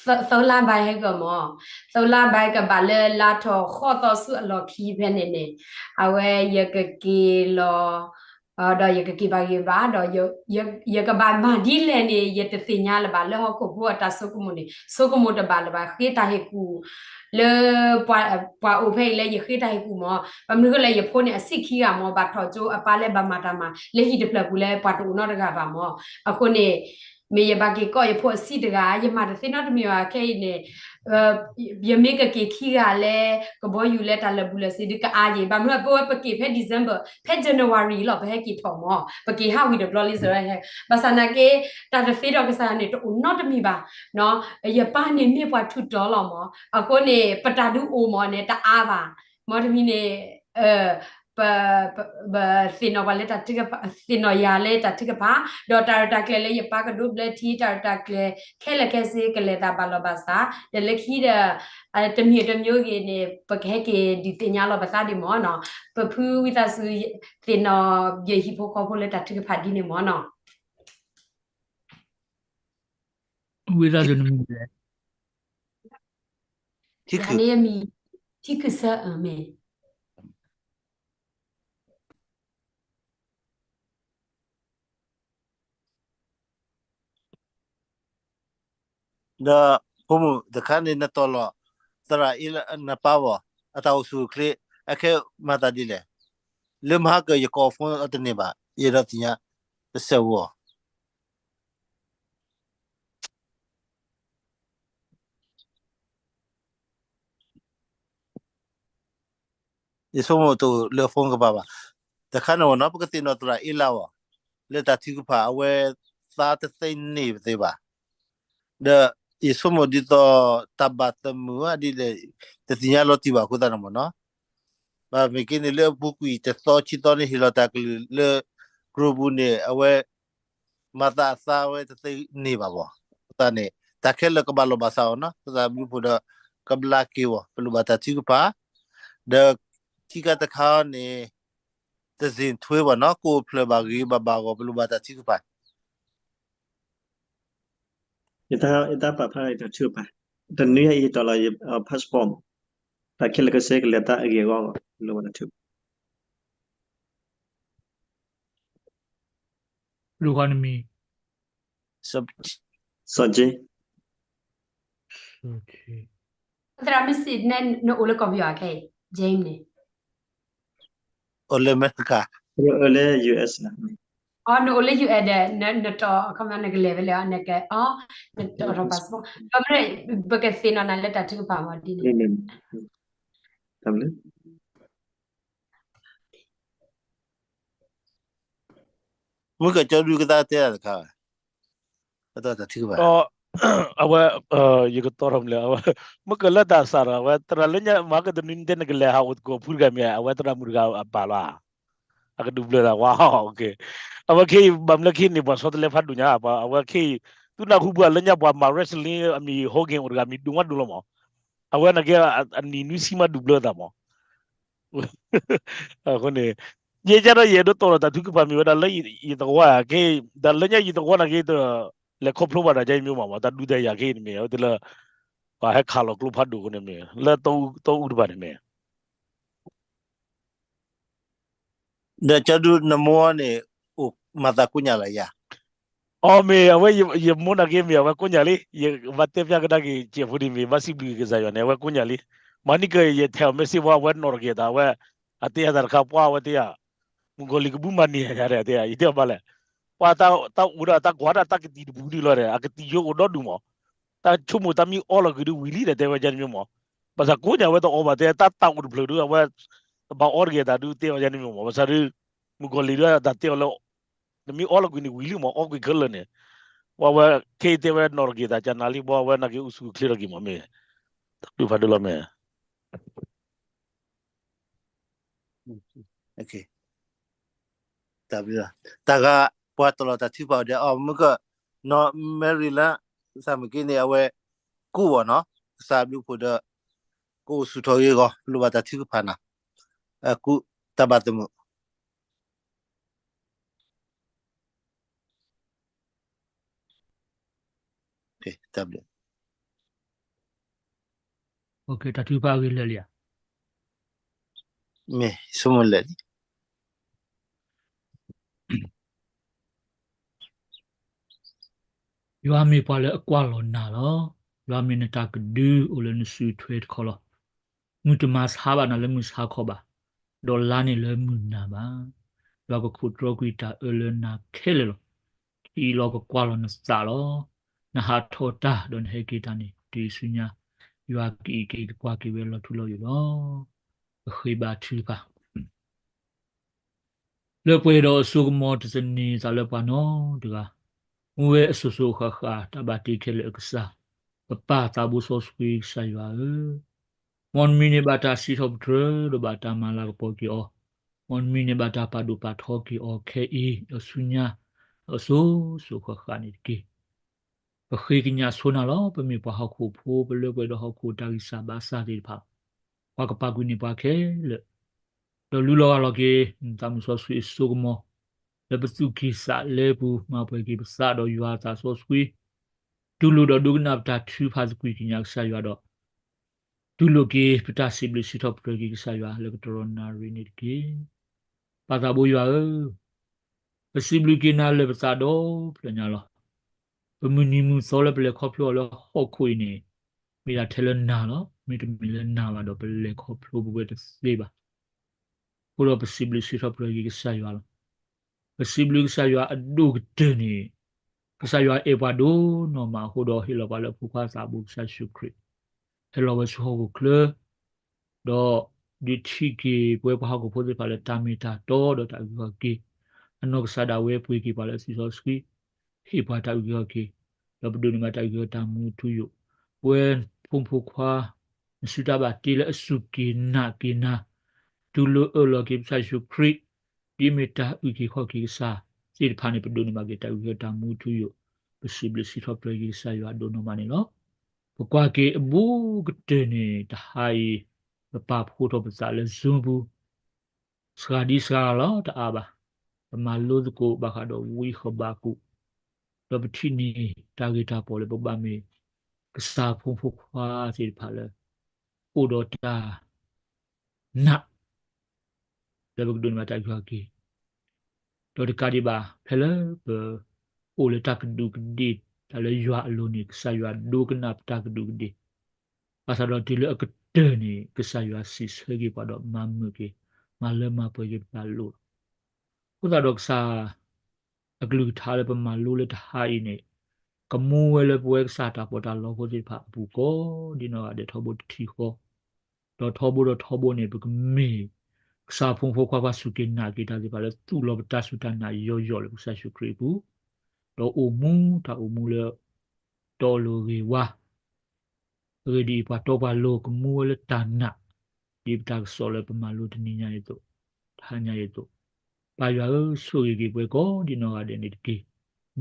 သၢလါဘၣ်ဟဲဂီၢ်မၢ်, သၢလါဘၣ်ကဘၣ်လၢလါထီၣ်ဃိးသီဆူအလီၢ်ခံဖဲန့ၣ်န့ၣ်, အဝဲယကက့ၤလီၤ ဒီးယကက့ၤဘၣ်ဂ့ၤဘၣ်ဒီး ယကဘၣ်မၤဒ်လဲၣ်န့ၣ် ယတသ့ၣ်ညါလၢၤဘၣ် လၢဟီၣ်ခိၣ်ဖိအတၢ်ဆိကမိၣ်န့ၣ် ဆိကမိၣ်တဘၣ်လၢၤဘၣ် ဃ့တၢ်ဟ့ၣ်ကူၣ် လၢ ပှၤအိၣ်ဖဲအံၤလၢယဃ့တၢ်ဟ့ၣ်ကူၣ်မၢ်, ဘၣ်မနုၤဃိလၢယဖိန့ၣ် အဆံးခံဂၤမၢ် ဘၣ်ထီၣ်ကၠိအပၢ်လၢဘၣ်မၤတၢ်မၤ လၢဟံၣ်တဖျၢၣ်ပူၤလၢပှၤတအိၣ်နီတဂၤဘၣ်မၢ်, အဃိန့ၣ် မ့ၢ်ယဘၣ်က့ၤကိးယဖိအဆံးတဂၤ ယမၤတသ့နီတမံၤဘၣ် ခဲအံၤန့ၣ် ယမ့ၢ်ကက့ၤခံဂၤလၢကဘီယူၤလၢတၢ်လၢာ်ဘူၣ်လၢာ်စ့ဒုးကအါယံၤ ဘၣ်မနုၤအပဝဲပက့ၤဖဲ December ဖဲ January လီၤ ပဟဲက့ၤထီၣ်မၢ် ပက့ၤဟးဝံၤတဘျီလံစရဲ ဘၣ်ဆၣ်နာ်က့ တၢ်တသ့ဒီးကစၢ်ယွၤန့ၣ် တအိၣ်နီတမံၤဘၣ် ယပၢ်န့ၣ်မ့ၢ်ပှၤထူးတီၤလီၤမၢ် အဃိန့ၣ် ပတၢ်ဒုးအိၣ်မၢ်န့ၣ် တအါဘၣ် မ်တမံၤန့ၣ် ပ ပ သ့ၣ်နီၣ်ပှၤလၢတၢ်ထုကဖၣ် သ့ၣ်နီၣ်ယၤလၢတၢ်ထုကဖၣ် ဒီးတၢ်ရဲၣ်တၢ်ကျဲၤလၢယပၢ်ကဒိးဘျၢထံ တၢ်ရဲၣ်တၢ်ကျဲၤခဲလၢာ်ခဲဆ့ကလဲၤသးဘၣ်လီၤဘၣ်စး ဒီးလၢခံဒီး တမံၤတမံၤဂ့ၤန့ၣ် ပကဟဲက့ၤဒုးသ့ၣ်ညါလီၤပသးဒ်မၢ်နီၤ ပဖုဝံသးစူၤ သ့ၣ်နီၣ်ယဟံၣ်ဖိဃီဖိလၢတၢ်ထုကဖၣ်ဒ်န့ၣ်မၢ်နီၤ ဝံသးစူၤနမံၤလဲၣ် ယၤန့ၣ်အမံၤ ထံခုစၢၣ်အမ့ၢ် ဒီးဖိမုၣ်တခါန့ၣ် နတီၢ်လီၤ သရၣ်အ့လးနပၢ်ဘၣ် အတၢ်အိၣ်ဆူၣ်အိၣ်ချ့ အခဲမၤသးဒ်လဲၣ် လၢမဟါကၢယကိး phone အတန့ၢ်ဘၣ် ယအဲၣ်ဒိးသ့ၣ်ညါ တစဲးဝီၤ ယဆိကမိၣ်တအိၣ်လၢ phone ကပၤဘၣ်. တခါန့ၣ်ဝဲနီၤ ပကသ့ၣ်နီၣ်သရၣ်အ့လးအီၤ လၢတၢ်ထုကဖၣ် အဝဲသးတသ့န့ၢ်ပသ့ဘၣ်. ဒီးယဆိကမိၣ်ဒ်သိး တၢ်ဘၣ်သမုာ်ဒ်လဲၣ် တသ့ၣ်ညါလီၤတံၢ်ဘၣ်အဃိသတးန့ၣ်မ့ၢ်နီၤ ဘၣ်မ့ၢ်က့န့ၣ် လၢအပူၤကွံာ်တသီခံသီန့ၣ် ဟ့ၣ်လီၤတၢ်ကလုၢ်လၢ group ပူၤန့ၣ် အဝဲ မၤသးအသးဝဲတသ့န့ၢ်ဘၣ်ဘၣ်. အဃိသတးန့ၣ် တၢ်ခဲလၢာ်ကဘၣ်လိာ်ဘၣ်စးအီၤနီၤ ပသးဘျုးဖှိၣ်ဒီး ကဘျါက့ၤဝဲ ပလိၣ်ဘၣ်တၢ်ထုကဖၣ် ဒီးခံခါတခါန့ၣ် တစ့ၣ်ထွဲဘၣ်နီၤ ကအိၣ်ဖျဲၣ်ဘၣ်ဂ့ၤဘၣ်ဘၣ်အဂီၢ် ပလိၣ်ဘၣ်တၢ်ထုကဖၣ် ယတၢ်ပာ်ဖျါတၢ်ထုကဖၣ် တနွံအံၤတီၢ်လီၤယ passport တၢ်ခဲလၢာ်ကဆဲကလဲၤသးအဂ့ၢ်အဂီၢ် လိၣ်ဘၣ်တၢ်ထုကဖၣ် လူၤဃီနမံၤ စီၤက့ သရၣ်မ့ၢ်စံးနဲ နအိၣ်လၢကီၢ်ပယီၤခဲအံၤ James န့ၣ် အိၣ်လၢအမဲရကၤ အိၣ်လၢ U S န့ၣ် အီ နအိၣ်လၢ ယူၢ်အဲၣ် ဒီး နတီၢ် အခီပညီ နကလဲၤဝဲလဲၣ်အီ နက အီ နတီၢ်ထီၣ် passport ဘၣ်မနုၤ ပကသ့ၣ်နီၣ်နၤလၢတၢ်ထုကဖၣ်မးဒ်န့ၣ် မုၢ်ကၢၢ်ကၠီဒုကသးတဲတၢ်တခါဘၣ်, တၢ်ထုကဖၣ် အဝဲ ယကတီထီၣ်မလဲၣ်, အဝဲ မုၢ်ကၢၢ်လၢတၢ်စးထီၣ် အဝဲသရၣ်လၢညါ မၤကတနွံတဲနကလဲၤဟးအိၣ်သကိးဖုတဂၤမ့ၢ် အဝဲသရၣ်မုၣ်တဂၤအပၢ်လီၤ, အကဒုးဘျၢသးဝါ, အဝဲခဲအံၤ ဘၣ်မနုၤလၢခဲအံၤန့ၣ် ပှၤဆီတလဲဖးဒိၣ်ညါ အဝဲခဲအံၤ သုနၢ်ဟူပှၤလၢညါပှၤမၤ wrestling အမံၤ Hogan အိၣ်တဂၤ မံၤဒိၣ်မးဒိၣ်လီၤမး, အဝဲနာ်က့ အနံၣ်နွံဆံမးဒုးဘျၢသးမး အဃိန့ၣ် ယဲကဒီးယအဲၣ်ဒိးတီၢ်ဒီးတၢ်ထုကဖၣ်မ့ၢ်ဝဲဒၣ်လၢယသဝီဧါ, ခဲအံၤ တၢ်လၢညါယသဝီနာ်က့ တလဲၤခီဖျိဘၣ်တၢ်ယါအံၤမ့ၢ်မးမး တၢ်ဒုးတၢ်ယၤခဲအံၤန့ၣ်မ့ၢ် အဝဲသ့ၣ်လၢ ပှၤဟဲခးလီၤကျိဖးဒိၣ်အဃိန့ၣ်မ့ၢ် လၢတီအူတဖၣ်န့ၣ်မ့ၢ် ဒီးကၠီဒု နမိၢ်န့ၣ် အိၣ်မၤသးကိးညါလၢယၤ, အီ မ့ၢ် အဝဲယမိၢ်နာ်က့မ့ၢ် အဝဲကိးညါလံ, ယဘၣ်တဲဖျါကဒါက့ၤ ကဲးဖိဒံးမ့ၢ် ဘၣ်စံးဘျုးကစၢ်ယွၤန့ၣ် အဝဲကိးညါလံ, မၤန့ၢ်က့ၤ ယထဲးအီၤ message ဘၣ် အဝဲနီၣ်ထီၣ်က့ၤသး အဝဲ အတဲအသးတခါ ပှၤ အဝဲတဲယၤ မုၣ်ကီၤလံၤကဘူၣ်မၤန့ၢ်ယၤဒီး အတဲယၤ ယတဲအီၤဘၣ်လဲၣ်, ပှၤတၢ်အိၣ်ဒီးတၢ်ကွၢ်ဒၣ်တၢ်ကတံၤတပူၤဒံးလီၤဒီး အကတံၤယိအိၣ်ဒီဒူၣ်မး, တၢ်ဆိကမိၣ်တၢ်မ့ၢ်အီလီၤကွံာ်ဒုးဝံၤလံဒီး တဲဝဲဒ်န့ၣ်မ့ၢ်မး, ဘၣ်ဆၣ်ကိးညါဝဲတအီဘၣ် တဲတၢ်တၢ်အိၣ်တဖျၢၣ်ဒုး အဝဲ တဘၣ်အီတဂ့ၤသးဒုး တဲဝဲဒ်န့ၣ်မ့ၢ်မး, ဘၣ်ဆၣ်ဒုး မုၣ်ကီၤလံၤဒုး တၢ်တဲအီၤလၢ နမ့ၢ်အီလီၤကွံာ်န့ၣ်ဝံၤလံမး အီကွံာ်ခဲလၢာ်န့ၣ်, ပှၤဝဲခဲအံၤတဲဝဲနီၣ်ထီၣ်က့ၤသးကနၤလံ ပှၤဝဲနာ်က့အိၣ်ဆူၣ်အိၣ်ချ့ထီၣ်က့ၤမးမ့ၢ်, တၢ်ဘျုးဖးဒိၣ်လီၤမ့ၢ် တၢ်ဂၤ ပှၤတလီၤတၢ်ထုကဖၣ်အိၣ်ဒဲး အီ မုၢ်ကၢၢ် နီၢ်မဲရံၤလၢ သးမုၢ်က့န့ၣ် အဝဲ ကူၣ်ဘၣ်နီၤ ကစၢ်ဘျုးဖှိၣ်ဒီး ကအိၣ်ဆူၣ်ထီၣ်ဂ့ၤဂီၤ လိၣ်ဘၣ်တၢ်ထုကဖၣ်နၤ ကူၣ် တၢ်ဘၣ်သမုာ် တၢ်ဘျုး တၢ်ထုကဖၣ်အဂ့ၢ်လၢာ်လံဧါ, မ့ၢ်ဆိကမိၣ်လၢာ်လံ ယွၤမ့ၢ်ပှၤလၢအကွၢ်လီၤနၤလီၤ. ယွၤမ့ၢ်နတၢ်ကဒုအိၣ်လၢနစုထွဲတခီလီၤ. မုၢ်တမၤဆါဘၣ်နၤလၢမုၢ်ဆါခီဘၣ်, ဒီးလါန့ၣ်လၢမုၢ်နၤဘၣ်. ယွၤကခိးတြီကွံာ်တၢ်အၢလၢနၤခဲလၢာ်လီၤ. ထံလီၤကကွၢ်လီၤနသးလီၤ. နဟးထီၣ်တၢ်ဒီးနဟဲက့ၤတၢ်န့ၣ် တုၤဆူညါ ယွၤကအံးက့ၤကကွၢ်က့ၤဝဲလီၤထူလီၤယိာ်လီၤ. ပဃ့ဘါထုကဖၣ် လၢပှဲၤဒီးအစိကမီၤတသန့ၤသးလၢပှၤနီတဂၤ, မူဝဲအစိၤစိၤဃၣ်ဃၣ် တၢ်ဘၣ်တ့ခဲလၢာ်အကစၢ်, ပပၢ်သးဘိစီဆှံကစၢ်ယွၤဧၢ, မ်နမံၤန့ၣ်ဘၣ်တၢ်စံးထီၣ်ပတြၢၤ ဒီးဘၣ်တၢ်မၤလၤကပီၤက့ၤအီၤ, မ်နမံၤန့ၣ်ဘၣ်တၢ်ပာ်ဒိၣ်ပာ်ထီက့ၤအီၤခဲအံၤ ဒီးဆူညါ အစိၤစိၤဃၣ်ဃၣ်န့ၣ်တက့ၢ်. ပဃ့ကညးဆိနၤလီၤ. ပမ့ၢ်ပှၤဟီၣ်ခိၣ်ဖိ ပလၢပှဲၤဒီးဟီၣ်ခိၣ်တၢ်ဂံၢ်စၢ်ဘါစၢ်သ့ၣ်တဖၣ်, ပှၤကပာ်ကွံာ်န့ၢ်ပှၤခဲလၢာ်, ဒီးလူလီၤဂာ်လီၤက့ၤ နသးမုၢ်စီဆှံအစိကမီၤ, လၢပသူၣ်ကံၢ်သးလဲပူၤ မၤပှဲၤက့ၤပသးဒီးယွၤအသးစီဆှံ, တူၢ်လိာ်ဒီးဒိကနၣ်ပတၢ်ထုကဖၣ်သကွံာ်ကညးကစၢ်ယွၤဒီး တူၢ်လိာ်က့ၤပတၢ်စံးဘျုးစံးထီၣ်ပတြၢၤက့ၤကစၢ်ယွၤလၢကတရီနၣ်ရံၣ်န့ၣ်တက့ၢ်. ပၢ်သးဘိယွၤဧၢ, ပစံးဘျုးက့ၤနၤလၢပသးဒီဖျၢၣ်ညါလီၤ. ပမုၢ်နံၤမုၢ်သီလၢပလဲၤခီဖျိအီၤလၢဟီၣ်ခိၣ်အံၤန့ၣ် မ့ၢ်ဒၣ်ထဲလၢနၤလီၤ. မ့တမ့ၢ်လၢနၤဘၣ်ဒီး ပလဲၤခီဖျိပဝဲတသ့ဘၣ်. အဃိဒီးပစံးဘျုးစံးထီၣ်ပတြၢၤက့ၤကစၢ်ယွၤလီၤ. ပစံးဘျုးကစၢ်ယွၤအဒိၣ်ကတၢၢ်န့ၣ်, ကစၢ်ယွၤအဲၣ်ပှၤဒိၣ်နီၢ်မးအဃိဒီး ဟ့ၣ်လီၤပှၤလၢအဖိခွါသးဘိကစၢ်ယ့ၣ်ၡူးခရံာ်, ဟဲလီၤဝဲဆူဟီၣ်ခိၣ်ချၢ, ဒီးဒုးထံၣ်က့ၤပဝဲပှၤဟီၣ်ခိၣ်ဖိသ့ၣ်တဖၣ်လၢတၢ်မ့ၢ်တၢ်တီဒီးတၢ်အုၣ်က့ၤခီၣ်က့ၤ, အနီၢ်ကစၢ်ဒၣ်ဝဲပှ့ၤက့ၤပှၤလၢအသွံၣ်စီဆှံ, ဟ့ၣ်ပှၤတၢ်အုၣ်က့ၤခီၣ်က့ၤ, ဒီးပဒိးန့ၢ်ဘၣ်တၢ်အုၣ်က့ၤခီၣ်က့ၤတၢ်မူထူယိာ်, ပဝဲဖိမုၣ်ဖိခွါ နစုတၢ်ဘၣ်တ့လၢအစူၢ်က့ၤနာ်က့ၤနၤ, တူၢ်လိာ်အၢၣ်လီၤက့ၤကစၢ်ယ့ၣ်ၡူးခရံာ်, ဒ်အမ့ၢ်တၢ်အုၣ်က့ၤခီၣ်က့ၤကစၢ်သ့ၣ်တဖၣ်န့ၣ် ပဒိးန့ၢ်ဘၣ်က့ၤတၢ်အုၣ်က့ၤခီၣ်က့ၤတၢ်မူထူယိာ်, ပစံးဘျုးစံးထီၣ်ပတြၢၤက့ၤကစၢ်ယွၤဒိၣ်နီၢ်မးန့ၣ်လီၤ. ပကွၢ်က့ၤအဘူးကတၢၢ်န့ၣ် တဟါအံၤ, ပပာ်ဖှိၣ်ထီၣ်ပသးလၢ Zoom ပူၤ စှၤဒံစှၤဂၤလီၤတအါဘၣ်. ပမၤလိသကိးဘၣ်ဃးဒီးဝံဃဘးကူာ်, ဒီးပထံၣ်န့ၢ်တၢ်ဂ့ၤတၢ်ပီၣ်လၢပဘၣ်မ့ၢ် ကစၢ်ဖိမုၣ်ဖိခွါသ့ၣ်တဖၣ်လၢ အိၣ်ဒီးတၢ်နာ် လၢပကဒိးန့ၢ်ဘၣ်တၢ်အုၣ်က့ၤခီၣ်က့ၤ, ဒီးတကးဒံးဘၣ် ဖဲလၢပအိၣ်လၢတၢ်ကဒူးကဒ့ၣ် တၢ်လၢယွၤအလိၤန့ၣ် ကစၢ်ယွၤဒိကနၣ်ပတၢ်ကဒူးကဒ့ၣ်, ဘၣ်ဆၣ်ဒီးတုၤလၢအကတၢၢ်န့ၣ် ကစၢ်ယွၤစံးဆၢက့ၤပှၤဒီးမၤမုာ်က့ၤ, မၤလၢမၤပှဲၤက့ၤပတၢ်လိၣ်လီၤ. အဃိသတးဒီးကစၢ် အကလုၢ်ကထါလၢပမၤလိလၢတဟါအံၤန့ၣ်, ကမူဝဲလၢပဝဲကစၢ်တၢ်ပီးတၢ်လီဖိသ့ၣ်တဖၣ်အပူၤကိးဒ်နီၢ်ဂၤဒဲးထီဘိတထံၣ်ဃီ, ဒီးထီဘိဒီးထီဘိန့ၣ် ပကမ့ၢ် ကစၢ်ဖိမုၣ်ဖိခွါ ပှၤစူၢ်က့ၤနာ်က့ၤတၢ်သ့ၣ်တဖၣ်လၢသူၣ်လီၤပတၢ်စူၢ်တၢ်နာ်ယိာ်ယိာ်လၢကစၢ်ယ့ၣ်ၡူးခရံာ်အပူၤ, ဒီးအိၣ်မူတၢ်အိၣ်မူလၢ တီလိၤဂ့ၤဝါ အဂ့ၢ်ဒ်အံၤ, ပှၤတီပှၤလိၤကမူဝဲလၢတၢ်နာ်, ဒ်ပတၢ်ကစီၣ်လၢပမၤလိတနံၤညါအံၤအသိး, တဟါညါအံၤအသိး, ပၢ်ယွၤဧၢ, ဆိၣ်ဂ့ၤက့ၤပှၤကိးဒ်နီၢ်ဂၤဒဲးန့ၣ်တက့ၢ်.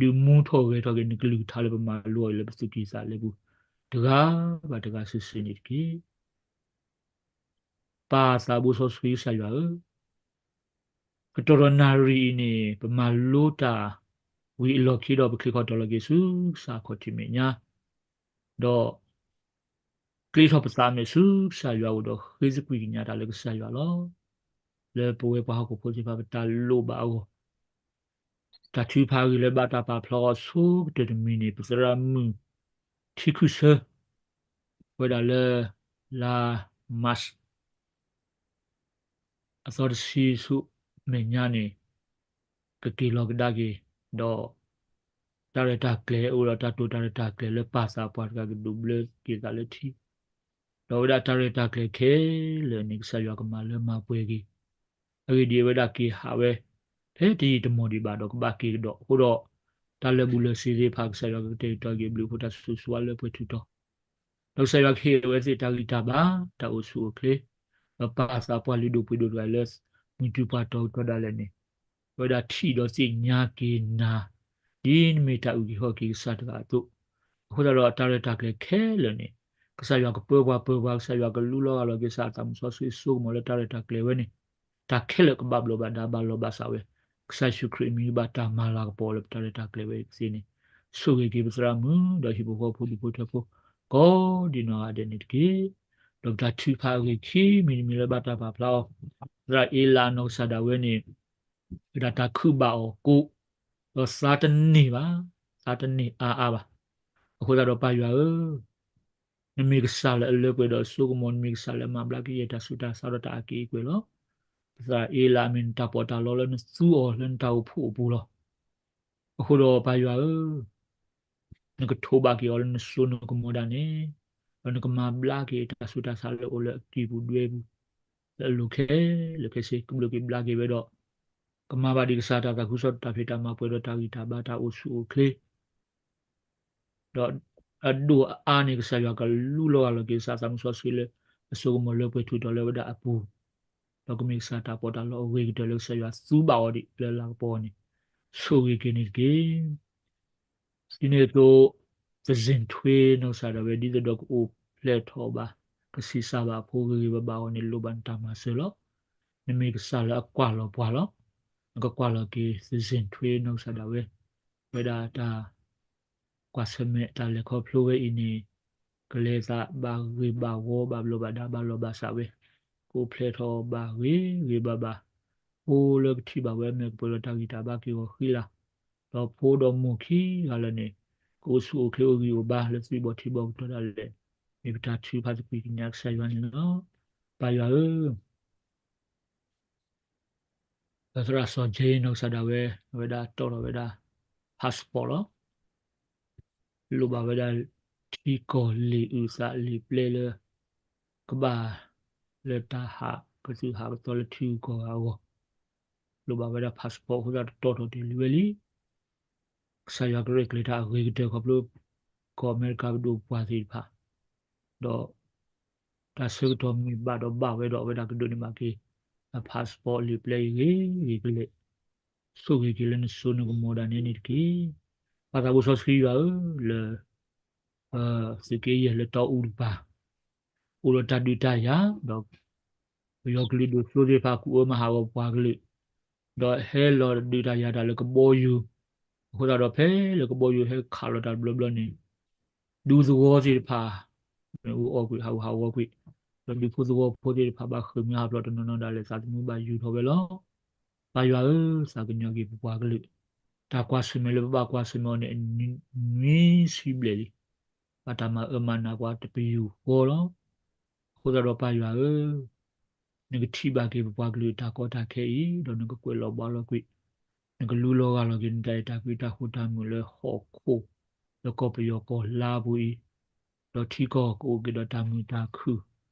ဒုးမူထီၣ်ဂဲၤထီၣ်က့ၤနကလုၢ်ကထါလၢပမၤလိအီၤအံၤလၢပသူၣ်ကံၢ်သးလဲပူၤ, တဂၤဘၣ်တဂၤစုာ်စုာ်န့ၣ်တက့ၢ်. ပၢ်သးဘိစီဆှံကစၢ်ယွၤဧၢ, ကတီၢ်ဒီးနၣ်ရံၣ်အံၤန့ၣ် ပမၤလိတၢ်ဝံၤအလီၢ်ခံဒီး ပချ့ၣ်ခီၣ်တီၢ်လီၤက့ၤဆူကစၢ်ခီၣ်ထံးမဲာ်ညါ, ဒီး ကျ့ထီၣ်ပသးမဲာ်ဆူကစၢ်ယွၤအအိၣ်ဒီး ဃ့သကွံာ်ကညးတၢ်လၢကစၢ်ယွၤလီၤ. လၢပဝဲပှၤဟီၣ်ခိၣ်ဖိသ့ၣ်တဖၣ်ပတၢ်လိၣ်ဘၣ်အဂီၢ်, တၢ်ထုကဖၣ်အဂ့ၢ်လၢဘၣ်တၢ်ပာ်ဖျါအီၤအဆိကတၢၢ်တမံၤန့ၣ် ပသရၣ်မုၣ်ထံခုၣ်ဆၢ ဝဲဒၣ်လၢ လါမး အသီတဆံဆူမဲာ်ညါန့ၣ် ကက့ၤလီၤကဒါက့ၤ, ဒီး တၢ်ရဲၣ်တၢ်ကျဲၤအိၣ်ဒီးတၢ်တိာ်တၢ်ရဲၣ်တၢ်ကျဲၤလၢ ပၢ်သးပှၢ်တဂၤကဒိးဘျၢက့ၤသးလၢထံ, ဒီးဝဲဒၣ်တၢ်ရဲၣ်တၢ်ကျဲၤခဲလၢာ်န့ၣ် ကစၢ်ယွၤကမၤလၢမၤပှဲၤက့ၤ, အဂ့ၢ်ဒ်အံၤ အဝဲဒၣ်က့ၤဟးဝဲ ဖဲတယံာ်တမီၢ်ဒံးဘၣ်ဒီးကဘၣ်က့ၤကဒီးအဃိဒီး, တၢ်လၢာ်ဘူၣ်လၢာ်စ့ၤသ့ၣ်တဖၣ် ကစၢ်ယွၤကကတဲာ်ကတီၤက့ၤ ဘျုးဖှိၣ်တၢ်ဆိၣ်ဂ့ၤဆိၣ်ဝါလၢပှဲၤထူၣ်တီၤ ဒီးကစၢ်ယွၤကဟ့ၣ်အဝဲသ့ၣ်တၢ်ဂံၢ်တၢ်ဘါ, တၢ်အိၣ်ဆူၣ်အိၣ်ချ့, ဒီးပၢ်သးပှၢ်လုၢ်ဒိၣ်ပှ့ၤဒိၣ်တဂၤလၢ မုၢ်တူၢ်ပှၢ်တီၤကတီၢ်ဒၣ်လဲာ်န့ၣ်, အဝဲဒၣ်ထံၣ်ဒီးသ့ၣ်ညါက့ၤနၤ, ဒ်နမ့ၢ်တၢ်အုၣ်က့ၤခီၣ်က့ၤကစၢ်တဂၤအသိး, အဃိသတးဒီးတၢ်ရဲၣ်တၢ်ကျဲၤခဲလၢာ်န့ၣ်, ကစၢ်ယွၤကပၢပှၤပၢပှၤ, ကစၢ်ယွၤကလူလီၤဂာ်လီၤက့ၤကစၢ်အသးမုၢ်စီဆှံအစိကမီၤလၢတၢ်ရဲၣ်တၢ်ကျဲၤဝဲန့ၣ်, တၢ်ခဲလၢာ်ကဘၣ်ဘျိးဘၣ်ဒါဘၣ်လီၤဘၣ်စးဝဲ, ကစၢ်ယ့ၣ်ၡူးခရံာ်အမံၤဘၣ်တၢ်မၤလၤကပီၤလၢပတၢ်ရဲၣ်တၢ်ကျဲၤဝဲအံၤသ့န့ၣ်, ဆိၣ်ဂ့ၤက့ၤပသရၣ်မုၣ် ဒီးဟံၣ်ဖိဃီဖိဒူၣ်ဖိထၢဖိ ကိးဒ်နီၢ်ဂၤဒဲးန့ၣ်တက့ၢ်. ဒီးပတၢ်ထုကဖၣ်အဂ့ၢ်ခံမံၤတမံၤလၢဘၣ်တၢ်ပာ်ဖျါအီၤ, သရၣ်အ့လးအနီၢ်ကစၢ်ဒၣ်ဝဲန့ၣ်, ဝဲဒၣ်တၢ်ခုၣ်ဘၣ်အီၤကိး, ဒီးသးတန့ၢ်ဘၣ်, သးတန့ၢ်အါအါဘၣ်. အဃိသတးဒီးပၢ်ယွၤဧၢ, နမ့ၢ်ကစၢ်လၢအလၢပှဲၤဒီးအစိကမီၤ, နမ့ၢ်ကစၢ်လၢအမၤဘျါက့ၤယဲၢ်တၢ်ဆူးတၢ်ဆါဒီးတၢ်အက့ၤအကွဲၢ်လီၤ. ပသရၣ်အ့လးမ့ၢ်နတၢ်ပီးတၢ်လီလၢနသူအီၤလၢနတၢ်အိၣ်ဖှိၣ်အပူၤလီၤ. အဃိဒီးပၢ်ယွၤဧၢ, နကထိးဘၣ်က့ၤအီၤလၢနစိနကမီၤဒၣ်နဲ, ဒီးနကမၤဘျါက့ၤတၢ်ဆူးတၢ်ဆါလၢအိၣ်လၢအကံၢ်ပူၤဒွဲပူၤ, လၢအလိၤခဲလၢာ်ခဲဆ့ ကဘျၢက့ၤဘျါက့ၤဝဲဒီး, ကမၤဘၣ်ဒံးကစၢ်တၢ်သးခုကစီၣ်တၢ်ဖံးတၢ်မၤပှဲၤဒီးတၢ်ဂံၢ်တၢ်ဘါတၢ်အိၣ်ဆူၣ်အိၣ်ချ့ ဒီးအဒိၣ်အအါန့ၣ် ကစၢ်ယွၤကလူလီၤဂာ်လီၤက့ၤကစၢ်သးမုၢ်စီဆှံလၢ အစိကမီၤလၢပှဲၤထူၣ်တီၤလၢဝဲဒၣ်အပူၤ, ဒီးကမ့ၢ်ကစၢ်တၢ်ပီးတၢ်လီအဂ့ၤကတၢၢ်လၢကစၢ်ယွၤသူဘၣ်အီၤဒံးလၢလၤကပီၤန့ၣ်, ဆိၣ်ဂ့ၤက့ၤန့ၣ်တက့ၢ်. ဒ်န့ၣ်အသိး, သဇင်ထွေးနီၢ်ကစၢ်ဒၣ်ဝဲ ဒ်သိးဒီးကအိၣ်ဖျဲၣ်ထီၣ်ဘၣ်, ကဆံးစၢ်ဘၣ်အဖိဂ့ၤဂ့ၤဘၣ်ဘၣ်အဂီၢ်န့ၣ် လိၣ်ဘၣ်နတၢ်မၤစၢၤလီၤ. နမ့ၢ်ကစၢ်လၢအကွၢ်လီၤပှၤလီၤ. နကကွၢ်လီၤက့ၤ သဇင်ထွေးနီၢ်ကစၢ်ဒၣ်ဝဲ, ဝဲဒၣ်တၢ် ကွၢ်ဆၢၣ်မဲာ်တၢ်လဲၤခီဖျိဝဲအံၤန့ၣ်, ကလဲၤသးဘၣ်ဂ့ၤဘၣ်ဝီဘၣ်ဘျီးဘၣ်ဒါဘၣ်လီၤဘၣ်စးဝဲ, ကအိၣ်ဖျဲၣ်ထီၣ်ဘၣ်ဂ့ၤဂ့ၤဘၣ်ဘၣ်, ဖိလၢကထံၣ်ဘၣ်ဝဲအမဲာ်ကပၢၤဒီးတၢ်ဂံၢ်တၢ်ဘါက့ၤဂီၤဃံလၤ, ဒီးဖိဒီးမိၢ်ခံဂၤလၢာ်န့ၣ်, ကအိၣ်ဆူၣ်အိၣ်ချ့အိၣ်ဂံၢ်အိၣ်ဘါလၢသွံၣ်ဘီထံဘီကတီၢ်ဒၣ်လဲာ်, မ့ၢ်ပတၢ်ထုကဖၣ်သကွံာ်ကညးကစၢ်ယွၤန့ၣ်လီၤ. ပၢ်ယွၤဧၢ ပသရၣ်စီၤကၠ့နီၢ်ကစၢ်ဒၣ်ဝဲ, အဝဲဒၣ်တီၣ်ထီၣ်ဝဲဒၣ် passport လီၤ. လိၣ်ဘၣ်ဝဲဒၣ် ထံကီၢ်လံာ်အုၣ်သးလံာ်ပျဲလၢ ကဘၣ်လၢတၢ်ဟးကသုၣ်ဟးကသီလၢထံဂုၤကီၢ်ဂၤအဂီၢ်, လိၣ်ဘၣ်ဝဲဒၣ် passport အဃိသတးတတီၣ်ထီၣ်တ့ၢ်လံဝဲလံ. ကစၢ်ယွၤကရဲၣ်ကျဲၤတၢ်အဂ့ၤကတၢၢ်ခီဖျိ ကီၢ်အမဲရကၤပဒိၣ်ပှၢ်သ့ၣ်တဖၣ်, ဒီး တၢ်ဆၢကတီၢ်မ့ၢ်ဘၣ်ဒီးဘၣ်ဝဲဒီး အဝဲဒၣ်ကဒိးန့ၢ်ဘၣ်က့ၤ အ passport လံာ်ပျဲအံၤဂ့ၤဂ့ၤကလဲာ်, ဆိၣ်ဂ့ၤက့ၤလၢနစိနကမီၤဒၣ်နဲန့ၣ်တက့ၢ်. ပၢ်သးဘိစီဆှံယွၤဧၢ, လၢ သုးက့ယဲၢ်လၢတီအူတကပၤ, အိၣ်ဒီးတၢ်ဒုးတၢ်ယၤ, ဒီး ပယီၤကလုာ်ဒိၣ်စိသ့ၣ်တဖၣ်ကူၣ်အၢမၤဟးဂီၤပှၤကလုာ်, ဒီးဟဲလီၤဒုးတၢ်ယၤတၢ်လၢကဘီယူၤ, အဃိသတးဒီးဖဲလၢကဘီယူၤဟဲခးလီၤတၢ်တဘျီဘျီန့ၣ်, ဒူသဝီသ့ၣ်တဖၣ် မ့ၢ်အူအီၣ်ကွံာ် ဟးဂူာ်ဟးဂီၤကွံာ်, ဒီးဒူဖိသဝီဖိသ့ၣ်တဖၣ်ဘၣ်ဃ့ၢ်မှံဟးဖျိးတနီၤနီၤဒၣ်လဲာ် သးသမူဘၣ်ယူၤထီၣ်ဝဲလီၤ. ပၢ်ယွၤဧၢ, သးကညီၤက့ၤပပှၤကလုာ်, တၢ်ကွၢ်ဆၢၣ်မဲာ်လၢပဘၣ်ကွၢ်ဆၢၣ်မဲာ်အီၤန့ၣ် နွံဆံဘျဲၣ်လံ. ဘၣ်တၢ်မၤအၢမၤနးပှၤတပယူာ်ဃီလီၤ. အဃိသတးဒီးပၢ်ယွၤဧၢ, နကထံၣ်ဘၣ်က့ၤပပှၤကလုာ်တၢ်ကီတၢ်ခဲအံၤ, ဒီးနကကွဲးလီၤဘှါလီၤကွံာ် နကလူလီၤဂၢ်လီၤက့ၤနတၢ်အဲၣ်တၢ်ကွံတၢ်ဃူတၢ်မုာ်လၢဟီၣ်ခိၣ် လၢကီၢ်ပယီၤကီၢ်လါပူၤအံၤ, ဒီးထံကီၢ်ကအိၣ်က့ၤဒီးတၢ်မုာ်တၢ်ခုၣ်,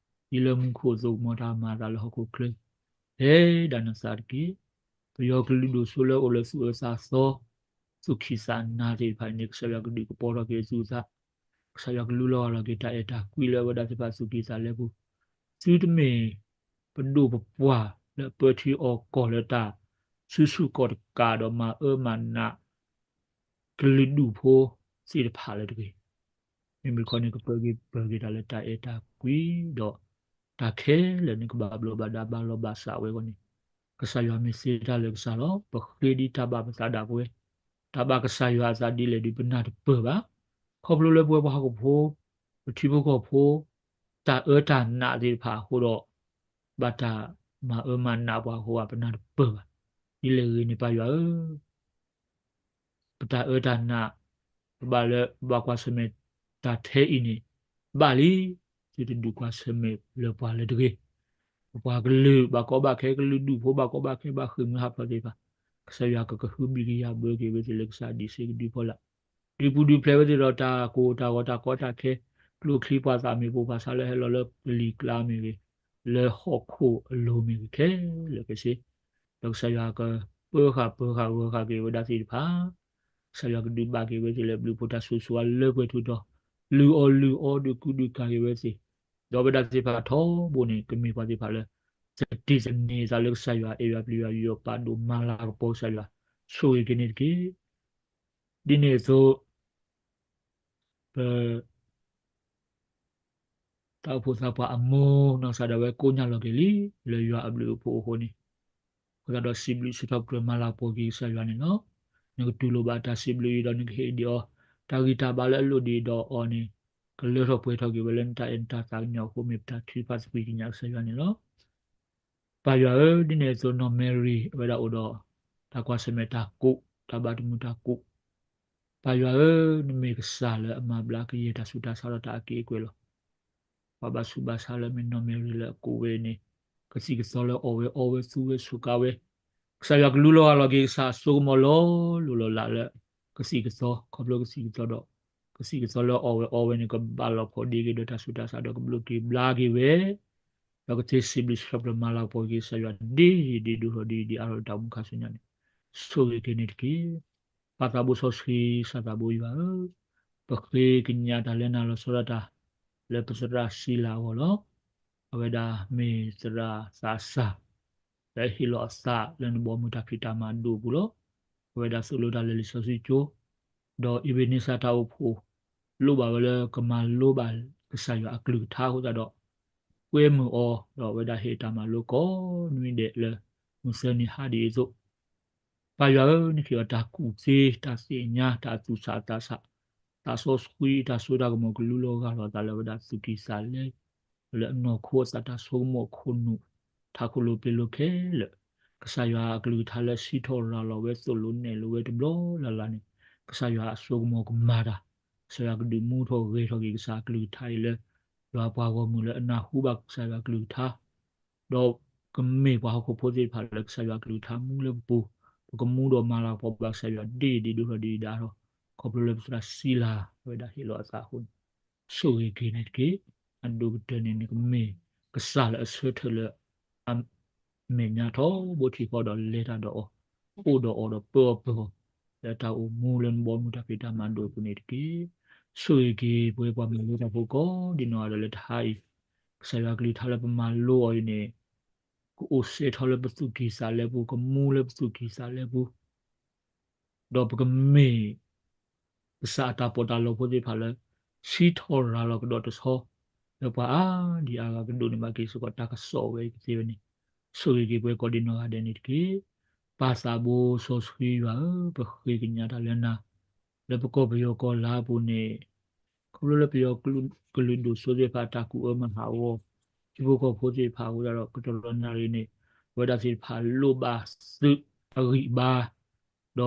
ဒ်လၢမူခိၣ်အသိးကမီၤတၢ်မၤအသးလၢဟီၣ်ခိၣ်ချၢ, ဖဲဒၣ်နသးတက့ၢ်. ပယီၤကလုာ်ဒိၣ်စိလၢအိၣ်လၢသူၣ်အၢသးသီ, သူၣ်ခံသးနါသ့ၣ်တဖၣ်န့ၣ် ကစၢ်ယွၤကဒုးကပီၤထီၣ်က့ၤအသူၣ်အသး, ကစၢ်ယွၤကလူလီၤဂာ်လီၤက့ၤတၢ်အဲၣ်တၢ်ကွံလၢအဝဲဒၣ်သ့ၣ်တဖၣ်သူၣ်ကံၢ်သးလဲပူၤ, သုတမ့ၢ်ပဒိၣ်ပပှၢ်လၢအပၢထံအီၣ်ကီၢ်လၢတၢ် ဆူၣ်ဆူၣ်ကီၢ်တကးဒီးမၤအၢမၤနး ကလုာ်ဒူၣ်ဖိသ့ၣ်တဖၣ်လၢၤတဂ့ၤ. မ့မ့ၢ်တခီန့ၣ် ကပၢက့ၤပၢက့ၤတၢ်လၢတၢ်အဲၣ်တၢ်ကွံဒီး တၢ်ခဲလၢာ်န့ၣ် ကဘၣ်ဘျီးဘၣ်ဒါဘၣ်လီၤဘၣ်စးဝဲအဂီၢ်န့ၣ်, ကစၢ်ယွၤမ့ၢ်သ့တၢ်လၢကစၢ်လီၤ. ပဃ့ဒ်တၢ်ဘၣ်ပသးဒၣ်ပဝဲ, တၢ်ဘၣ်ကစၢ်ယွၤအသးဒ်လဲၣ်ဒီးပနၢ်တပၢၢ်ဘၣ်. ခီဖျိလၢပဝဲပှၤဟီၣ်ခိၣ်ဖိ, ပထံဖိကီၢ်ဖိ, တၢ်အၢတၢ်နးသ့ၣ်တဖၣ်အဃိဒီး ဘၣ်တၢ်မၤအၢမၤနးပှၤအဃိ ပနၢ်တပၢၢ်ဘၣ်. ဒ်လဲၣ်ဂ့ၤန့ၣ် ပၢ်ယွၤဧၢ, ပတၢ်အၢတၢ်နး, ပဘၣ်လၢပဘၣ်ကွၢ်ဆၢၣ်မဲာ်တၢ်ထဲအံၤန့ၣ် ဘၣ်လံ. သုတဒုးကွၢ်ဆၢၣ်မဲာ်လၢပှၤလၢၤတဂ့ၤ. ပပှၤကလုာ်ဘၣ်ကီဘၣ်ခဲ, ကလုာ်ဒူၣ်ဖိဘၣ်ကီဘၣ်ခဲ, ဘၣ်ဃ့ၢ်မှံဟးဖျိးသ့ၣ်တဖၣ်, ကစၢ်ယွၤကကဟုဘံၣ်ကယာ်ဘၢက့ၤဝဲသ့ၣ်လၢကစၢ်ဒံးဆှၢကဒုဖီလာ်, ဒုးပူၤဒုးဖျဲးဝဲသ့ၣ်ဒီးတၢ်ကိၢ်တၢ်ဂီၤတၢ်ကီတၢ်ခဲ, ကျိချံပှၤသးမ့ၢ်ပိၢ်ဖးဆါလၢဟဲလီၤလၢပလံၤကျါမ့ၢ်ဂ့ၤ, လၢဟီၣ်ခိၣ်အလိၤမ့ၢ်ဂ့ၤခဲလၢာ်ခဲဆ့ ဒီးကစၢ်ယွၤကပၢဃာ်ပၢဃာ်ဂၢၤဃာ်က့ၤဝဲဒၣ်သ့ၣ်တဖၣ်, ကစၢ်ယွၤကဒုးဘၣ်က့ၤဝဲသ့ၣ်လၢဘျုးဖိတၢ်ဆိၣ်ဂ့ၤဆိၣ်ဝါလၢပှဲၤထူၣ်တီၤ, လုၢ်အီၣ်လုၢ်အီဒုးကူဒုးကၤက့ၤဝဲသ့ၣ်, ဒီးဝဲဒၣ်သ့ၣ်တဖၣ်ထီဘိန့ၣ် ကမ့ၢ်ပှၤသ့ၣ်တဖၣ်လၢ သတံၢ်သန့ၤသးလၢကစၢ်ယွၤ, အဲၣ်ယွၤပျံၤယွၤ, ယူးယီၣ်ပာ်ဒိၣ်မၤလၤကပီၤကစၢ်ယွၤ, ဆိၣ်ဂ့ၤက့ၤန့ၣ်တက့ၢ်. ဒ်န့ၣ်အသိး ပ တၢ်အိၣ်ဖှိၣ်သးပှၢ်အမိၢ်နီၢ်ကစၢ်ဒၣ်ဝဲကိးညါလီၤက့ၤလံ လၢယွၤအဘျုးအဖှိၣ်အဃိန့ၣ်, အဃိသတးဒီးစံးဘျုးစံးထီၣ်ပတြၢၤမၤလၤကပီၤက့ၤကစၢ်ယွၤန့ၣ်လီၤ. နကတူၢ်လိာ်ဘၣ်တၢ်စံးဘျုးအံၤဒီးနကဟ့ၣ်ဒံးအီၤ, တၢ်ဂံၢ်တၢ်ဘါလၢအလိၣ်ဒံးဒီးအီၤန့ၣ် ကလၢထီၣ်ပှဲၤထီၣ်က့ၤဝဲလၢနတၢ်အဲၣ်နတၢ်သးကညီၤအဃိ မ့ၢ်ပတၢ်ထုကဖၣ်သကွံၢ်ကညးကစၢ်ယွၤန့ၣ်လီၤ. ပၢ်ယွၤဧၢ, ဒ်န့ၣ်အသိးနီၢ်မဲရံၤ အဝဲဒၣ်အိၣ်ဒီး တၢ်ကွၢ်ဆၢၣ်မဲာ်တၢ်ကိး, တၢ်ဘၣ်တမုာ်တၢ်ကိး, ပၢ်ယွၤဧၢ, နမ့ၢ်ကစၢ်လၢအမၤဘျါကယဲၢ်တၢ်ဆူးတၢ်ဆါဒီးတၢ်အက့ၢ်အကွဲၢ်လီၤ. ပှၤဘၣ်ဆူးဘၣ်ဆါလၢမ့ၢ်နီၢ်မဲရံၤလၢအကိးဝဲန့ၣ်, ကသံၣ်ကသီလၢအီၣ်ဝဲအီဝဲသူဝဲစူးကါဝဲ, ကစၢ်ယွၤကလူလီၤဂာ်လီၤက့ၤ ကစၢ်အစိကမီၤလီၤလိၤလီၤလးလၢ ကသံၣ်ကသီ, ခီဖျိကသံၣ်ကသီဒီး ကသံၣ်ကသီလၢအီၣ်ဝဲအီဝဲန့ၣ် ကဘၣ်လီၤဖီဒ့က့ၤဒီးတၢ်ဆူးတၢ်ဆါဒီးကဘျိးက့ၤဘျါက့ၤဝဲ, ဒီးကသ့စံးဘျုးစံးထီၣ်ပတြၢၤမၤလၤကပီၤက့ၤကစၢ်ယွၤ ဒ်ယံာ်ဒ်ဒိၣ်ထီၣ်ဒ်ယံာ်ဒ်အါထီၣ်လၢတၢ်အိၣ်မူခါဆူညါန့ၣ်, ဆိၣ်ဂ့ၤက့ၤန့ၣ်တက့ၢ်. ပၢ်သးဘိစီဆှံ စီၤသးဘိယွၤဧၢ, ပဃ့ကညးတၢ်လၢနၤလီၤဆီဒၣ်တၢ် လၢပသရၣ်စံလၤအဂီၢ်လီၤ. အဝဲဒၣ်မ့ၢ်သရၣ်သးစၢ် လၢဟ့ၣ်လီၤအသးလၢနဘီမုၢ်တၢ်ဖံးတၢ်မၤဒိၣ်အပူၤလီၤ. အဝဲဒၣ်သိၣ်လိတၢ်လၢလံာ်စီဆှံကၠိ, ဒီးအ့ဘ့းနံစၢ်တၢ်အိၣ်ဖှိၣ် လိၣ်ဘၣ်ဝဲလၢကမၤလိဘၣ်ကစၢ်ယွၤအကလုၢ်ကထါအဃိသတးဒီး ကွဲမုာ်အီၤ, ဒီးအဝဲဒၣ်ဟ့ၣ်တၢ်မၤလိကိးနွံဒဲးလၢ မုၢ်သၢနံၤဟါဒ်အံၤအသိး ပၢ်ယွၤဧၢ, နကဟ့ၣ်အီၤတၢ်ကူၣ်သ့, တၢ်သ့ၣ်ညါ, တၢ်သူၣ်ဆးသးဆး, သးစီဆှံ, တၢ်စိတၢ်ကမီၤကလူလီၤဂာ်လိာ်အသးလၢအဝဲဒၣ်သူၣ်ကံၢ်သးလဲ, လၢအနီၢ်ခိအသးတၢ်ဆိကမိၣ်အခိၣ်နူာ်, ထးခိၣ်လိၤပျ့ၤလိၤခဲလၢာ်, ကစၢ်ယွၤအကလုၢ်ကထါလၢစံးထီၣ်ရၤလီၤဝဲသိၣ်လိနဲၣ်လိဝဲတဘျီလၢ်လၢ်န့ၣ်, ကစၢ်ယွၤအစိကမီၤကမၤတၢ်, ကစၢ်ယွၤကဒုးမူထီၣ်ဂဲၤထီၣ်က့ၤကစၢ်အကလုၢ်ကထါအံၤလၢ ယွၤပှၤဂီၢ်မုၢ်လၢအနၢ်ဟူဘၣ်ကစၢ်ယွၤအကလုၢ်ကထါ ဒီးကမ့ၢ်ပှၤဟီၣ်ခိၣ်ဖိသ့ၣ်တဖၣ်လၢကစၢ်ယွၤအကလုၢ်ကထါမူလၢပပူၤ, ပကမူဒီးမၤလၤကပီၤဘၣ်ကစၢ်ယွၤဒ်ယံာ်ဒ်ဒိၣ်ထီၣ်ဒ်ယံာ်ဒ်အါထီၣ်, ခီဖျိလၢပသရၣ်စံလၤဝဲဒၣ်ဟ့ၣ်လီၤအသးအဃိန့ၣ်, ဆိၣ်ဂ့ၤက့ၤန့ၣ်တက့ၢ်. အဒိၣ်ကတၢၢ်န့ၣ် နကမ့ၢ်ကစၢ်လၢအဆၢထၢၣ်လၢ အမဲာ်ညါထီဘိထံဃီဒီးလဲၤတၢ်ဒီးအီၤ, အိၣ်ဒီးအီၤဒီးပၢအီၤပၢအီၤ, လၢတၢ်အိၣ်မူလၢနဘီမုၢ်တၢ်ဖံးတၢ်မၤဒိၣ်အပူၤန့ၣ်တက့ၢ်. ဆိၣ်ဂ့ၤက့ၤပဝဲပှၤမၤလိတၢ်ဖိကိးဒ်နီၢ်ဂၤဒဲးလၢတဟါအံၤ, ကစၢ်ယွၤကလုၢ်ကထါလၢပမၤလိအီၤအံၤန့ၣ်, ကအိၣ်စဲထီၣ်လၢပသူၣ်ကံၢ်သးလဲပူၤ, ကမူလၢပသူၣ်ကံၢ်သးလဲပူၤ ဒီးပကမ့ၢ် ကစၢ်အတၢ်ပီးတၢ်လီဖိသ့ၣ်တဖၣ်လၢ စံးထီၣ်ရၤလီၤကဒီးတဆီ, လၢပှၤအါဒံအါဂၤကဒိးန့ၢ်ဘၣ်က့ၤစ့ၢ်ကီးတၢ်ကစီၣ်ဝဲအံၤကသ့ဝဲန့ၣ်, ဆိၣ်ဂ့ၤက့ၤပဝဲကိးဒံနီၢ်ဂၤဒဲးန့ၣ်တက့ၢ်. ပၢ်သးဘိစီဆှံယွၤဧၢ, ပဃ့ကညးတၢ်လၢနၤ, လၢပကီၢ်ပယီၤကီၢ်လါအပူၤန့ၣ်, ခီဖျိလၢပယီၤကလုာ်ဒိၣ်စိသ့ၣ်တဖၣ်တၢ်ကူၣ်အၢမၤဟးဂီၤ, ထံဖိကီၢ်ဖိသ့ၣ်တဖၣ်အဃိသတးဒီး ကတီၢ်လီၤနၣ်ရံၣ်န့ၣ်, အဝဲဒၣ်သ့ၣ်တဖၣ်လိၣ်ဘၣ်သုးအဂံၢ်အဘါ ဒီ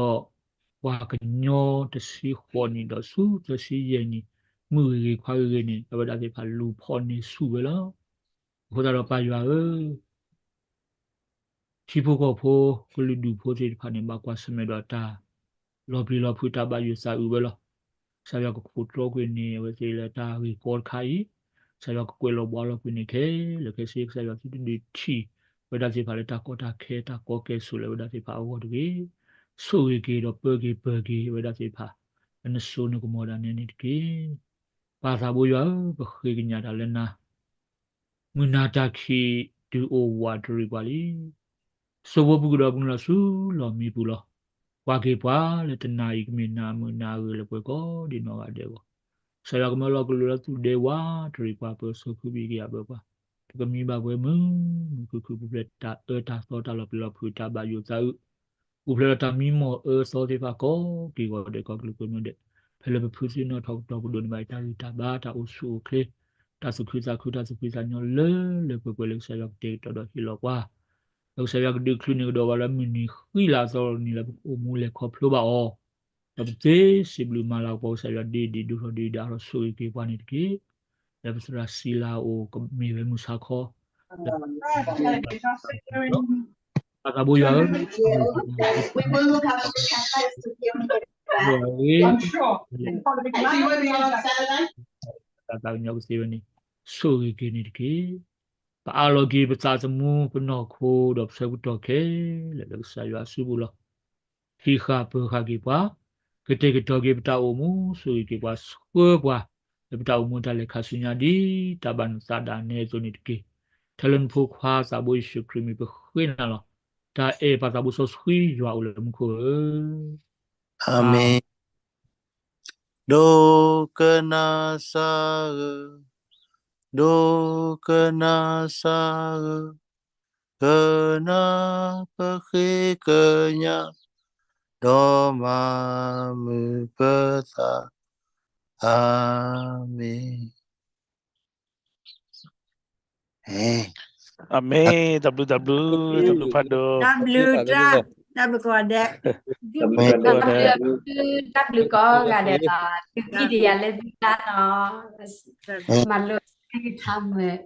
းပှၤကညီတဆံဃိးနံၣ်ဒီးဆူသၢဆံယဲၢ်နံၣ်, မုၣ်ဂ့ၤဂ့ၤခွါဂ့ၤဂ့ၤန့ၣ် အဝဲဒၣ်သ့ၣ်တဖၣ်လူၤဖီၣ်န့ၢ်ဆူၣ်ဝဲလီၤ. အဃိသတးဒီးပၢ်ယွၤဧၢ, ထံဖိကီၢ်ဖိ ကလုာ်ဒူၣ်ဖိသ့ၣ်တဖၣ်န့ၣ် ဘၣ်ကွၢ်ဆၢၣ်မဲာ်ဒီးတၢ်လီၤပျံၤလီၤဖုး တၢ်ဘၣ်ယိၣ်သးအုးဝဲလီၤ. ကစၢ်ယွၤကခိးတြီကွံာ်န့ၢ်အဝဲသ့ၣ်လၢတၢ်ဂ့ၢ်ကီတခါအံၤ, ကစၢ်ယွၤကကွဲးလီၤဘှါလီၤကွံာ်န့ၢ်ခဲလၢာ်ခဲဆ့ ကစၢ်ယွၤသုတဒုးထံၣ်ဝဲဒၣ်သ့ၣ်တဖၣ်လၢတၢ်ကီတၢ်ခဲ တၢ်ကီကဲၣ်ဆိးလၢဝဲဒၣ်သ့ၣ်တဖၣ်အဂီၢ်တဂ့ၤ. ဆိၣ်ဂ့ၤက့ၤဒီးပၢက့ၤပၢၤက့ၤဝဲဒၣ်သ့ၣ်တဖၣ် လၢနစိနကမီၤဒၣ်နဲန့ၣ်တက့ၢ်. ပၢ်သးဘိယွၤဧၢ, ပဃ့ကညးတၢ်လၢနၤ မုၢ်နၤတၢ်ခံးတုၤအိၣ်ဝးတရံးပှၤလံ. စိာ်ဖိပူၤကဒီးပှၤနုာ်လီၤဆူလီၢ်မံပူၤလီၤ. ကွၢ်က့ၤပှၤလၢတနၤအံၤကမ့ၢ်နၤအမုာ်နၤအဂ့ၤလၢပှဲၤကိးဒံးနီၢ်ဂၤဒဲးအဂီၢ်, ကစၢ်ယွၤကမၢလီၤကလူးလၢသူၣ်ဒဲဝးတရံးပှၤ ပၢၤစိာ်ခုဘံၣ်က့ၤအဘၢပှၤ, ပကမံဘၣ်ပှဲၤမုာ်မုာ်ခုၣ်ခုၣ် ပူၤဖျဲးတၢ်အၢတၢ်သီတၢ်လီၤပျံၤလီၤဖုးတၢ်ဘၣ်ယိၣ်သးအုး ပူၤဖျဲးဒီးတၢ်မံမီၢ်အၢသီသ့ၣ်တဖၣ်ကိးက့ၤဂီၤဒဲးကိးကလုာ်ပှဲၤမုၢ်ဒဲး, ဖဲလၢပဖုသံနီၣ်ထီၣ်ကတီၢ်ပဒိးန့ၢ်ဘၣ်အံၤ တၢ်ဂံၢ်တၢ်ဘါတၢ်အိၣ်ဆူၣ်အိၣ်ချ့ တၢ်သူၣ်ခုသးခုတၢ်သူၣ်ဖှံသးညီလၢလၢပှဲၤပှဲၤလၢကစၢ်ယွၤကတဲာ်ကတီၤဒီးဟ့ၣ်လီၤပှၤ, ဒီးကစၢ်ယွၤကဒုးချုးန့ၢ်ကဒီးပှၤလၢမုၢ်နံၤဃံလၤအသီတနံၤလၢပကအိၣ်မူလဲၤခီဖျိဘၣ်အီၤ, ဒီးပသ့စံးဘျုးမၤလၤကပီၤကစၢ်ယွၤဒ်ဒ်ဒိၣ်ထီၣ်ဒ်ဒ်အါထီၣ်ဆိၣ်ဂ့ၤက့ၤပှၤန့ၣ်တက့ၢ်. လၢပသရၣ်စံလၤအအိၣ်ကမ့ၢ်ဝဲမုၢ်ဆါခီ ပၢ်သးဘိယွၤဧၢ, တၢ်သးကညီၤကသ့ဝဲန့ၣ် ဆိၣ်ဂ့ၤက့ၤန့ၣ်တက့ၢ်. ပအးလီၤက့ၤပသးသမူပနီၢ်ခိဒီးပဆၢကတီၢ်ခဲလၢာ်လၢကစၢ်ယွၤအစုပူၤလီၤ. ဟံးဃာ်ပၢၤဃာ်က့ၤပှၤ, ကတဲာ်ကတီၤက့ၤပတၢ်အိၣ်မူ ဆိၣ်ဂ့ၤက့ၤပှၤ ဆှၢပှၤ လၢပတၢ်အိၣ်မူတၢ်လဲၤခါဆူညါဒ် တၢ်ဘၣ်နသးဒၣ်နဲအသိးန့ၣ်တက့ၢ်. ထဲလၢနဖိခွါသးဘိယ့ၣ်ၡူးခရံာ်မံၤပဃ့နၤလီၤ. တၢ်အဲၣ်ပၢ်သးဘိစီဆှံယွၤအိၣ်လၢမူခိၣ်ဧၢ, အၤမ့ၣ်. ဒိကနၣ်စၢ်ဧၢ, ဒိကနၣ်စၢ်ဧၢ, ကနၣ်ပဃ့ကညး, ဒီးမၤမုာ်ပသး, အၤမ့ၣ်. အၤမ့ၣ်, တၢ်ဘျုးတၢ်ဘျုး တၢ်ဘျုးဖးဒိၣ်, တၢ်ဘျုးတၢ်, တၢ်ဘျုးကိးဂၤဒဲး, တၢ်ဘျုးကိးဂၤဒဲး, တၢ်ဘျုးကိးဂၤဒဲးလီၤ, သုခံဒံးယၤလၢသုကျါနီၤ, မၤလိကထါမုာ်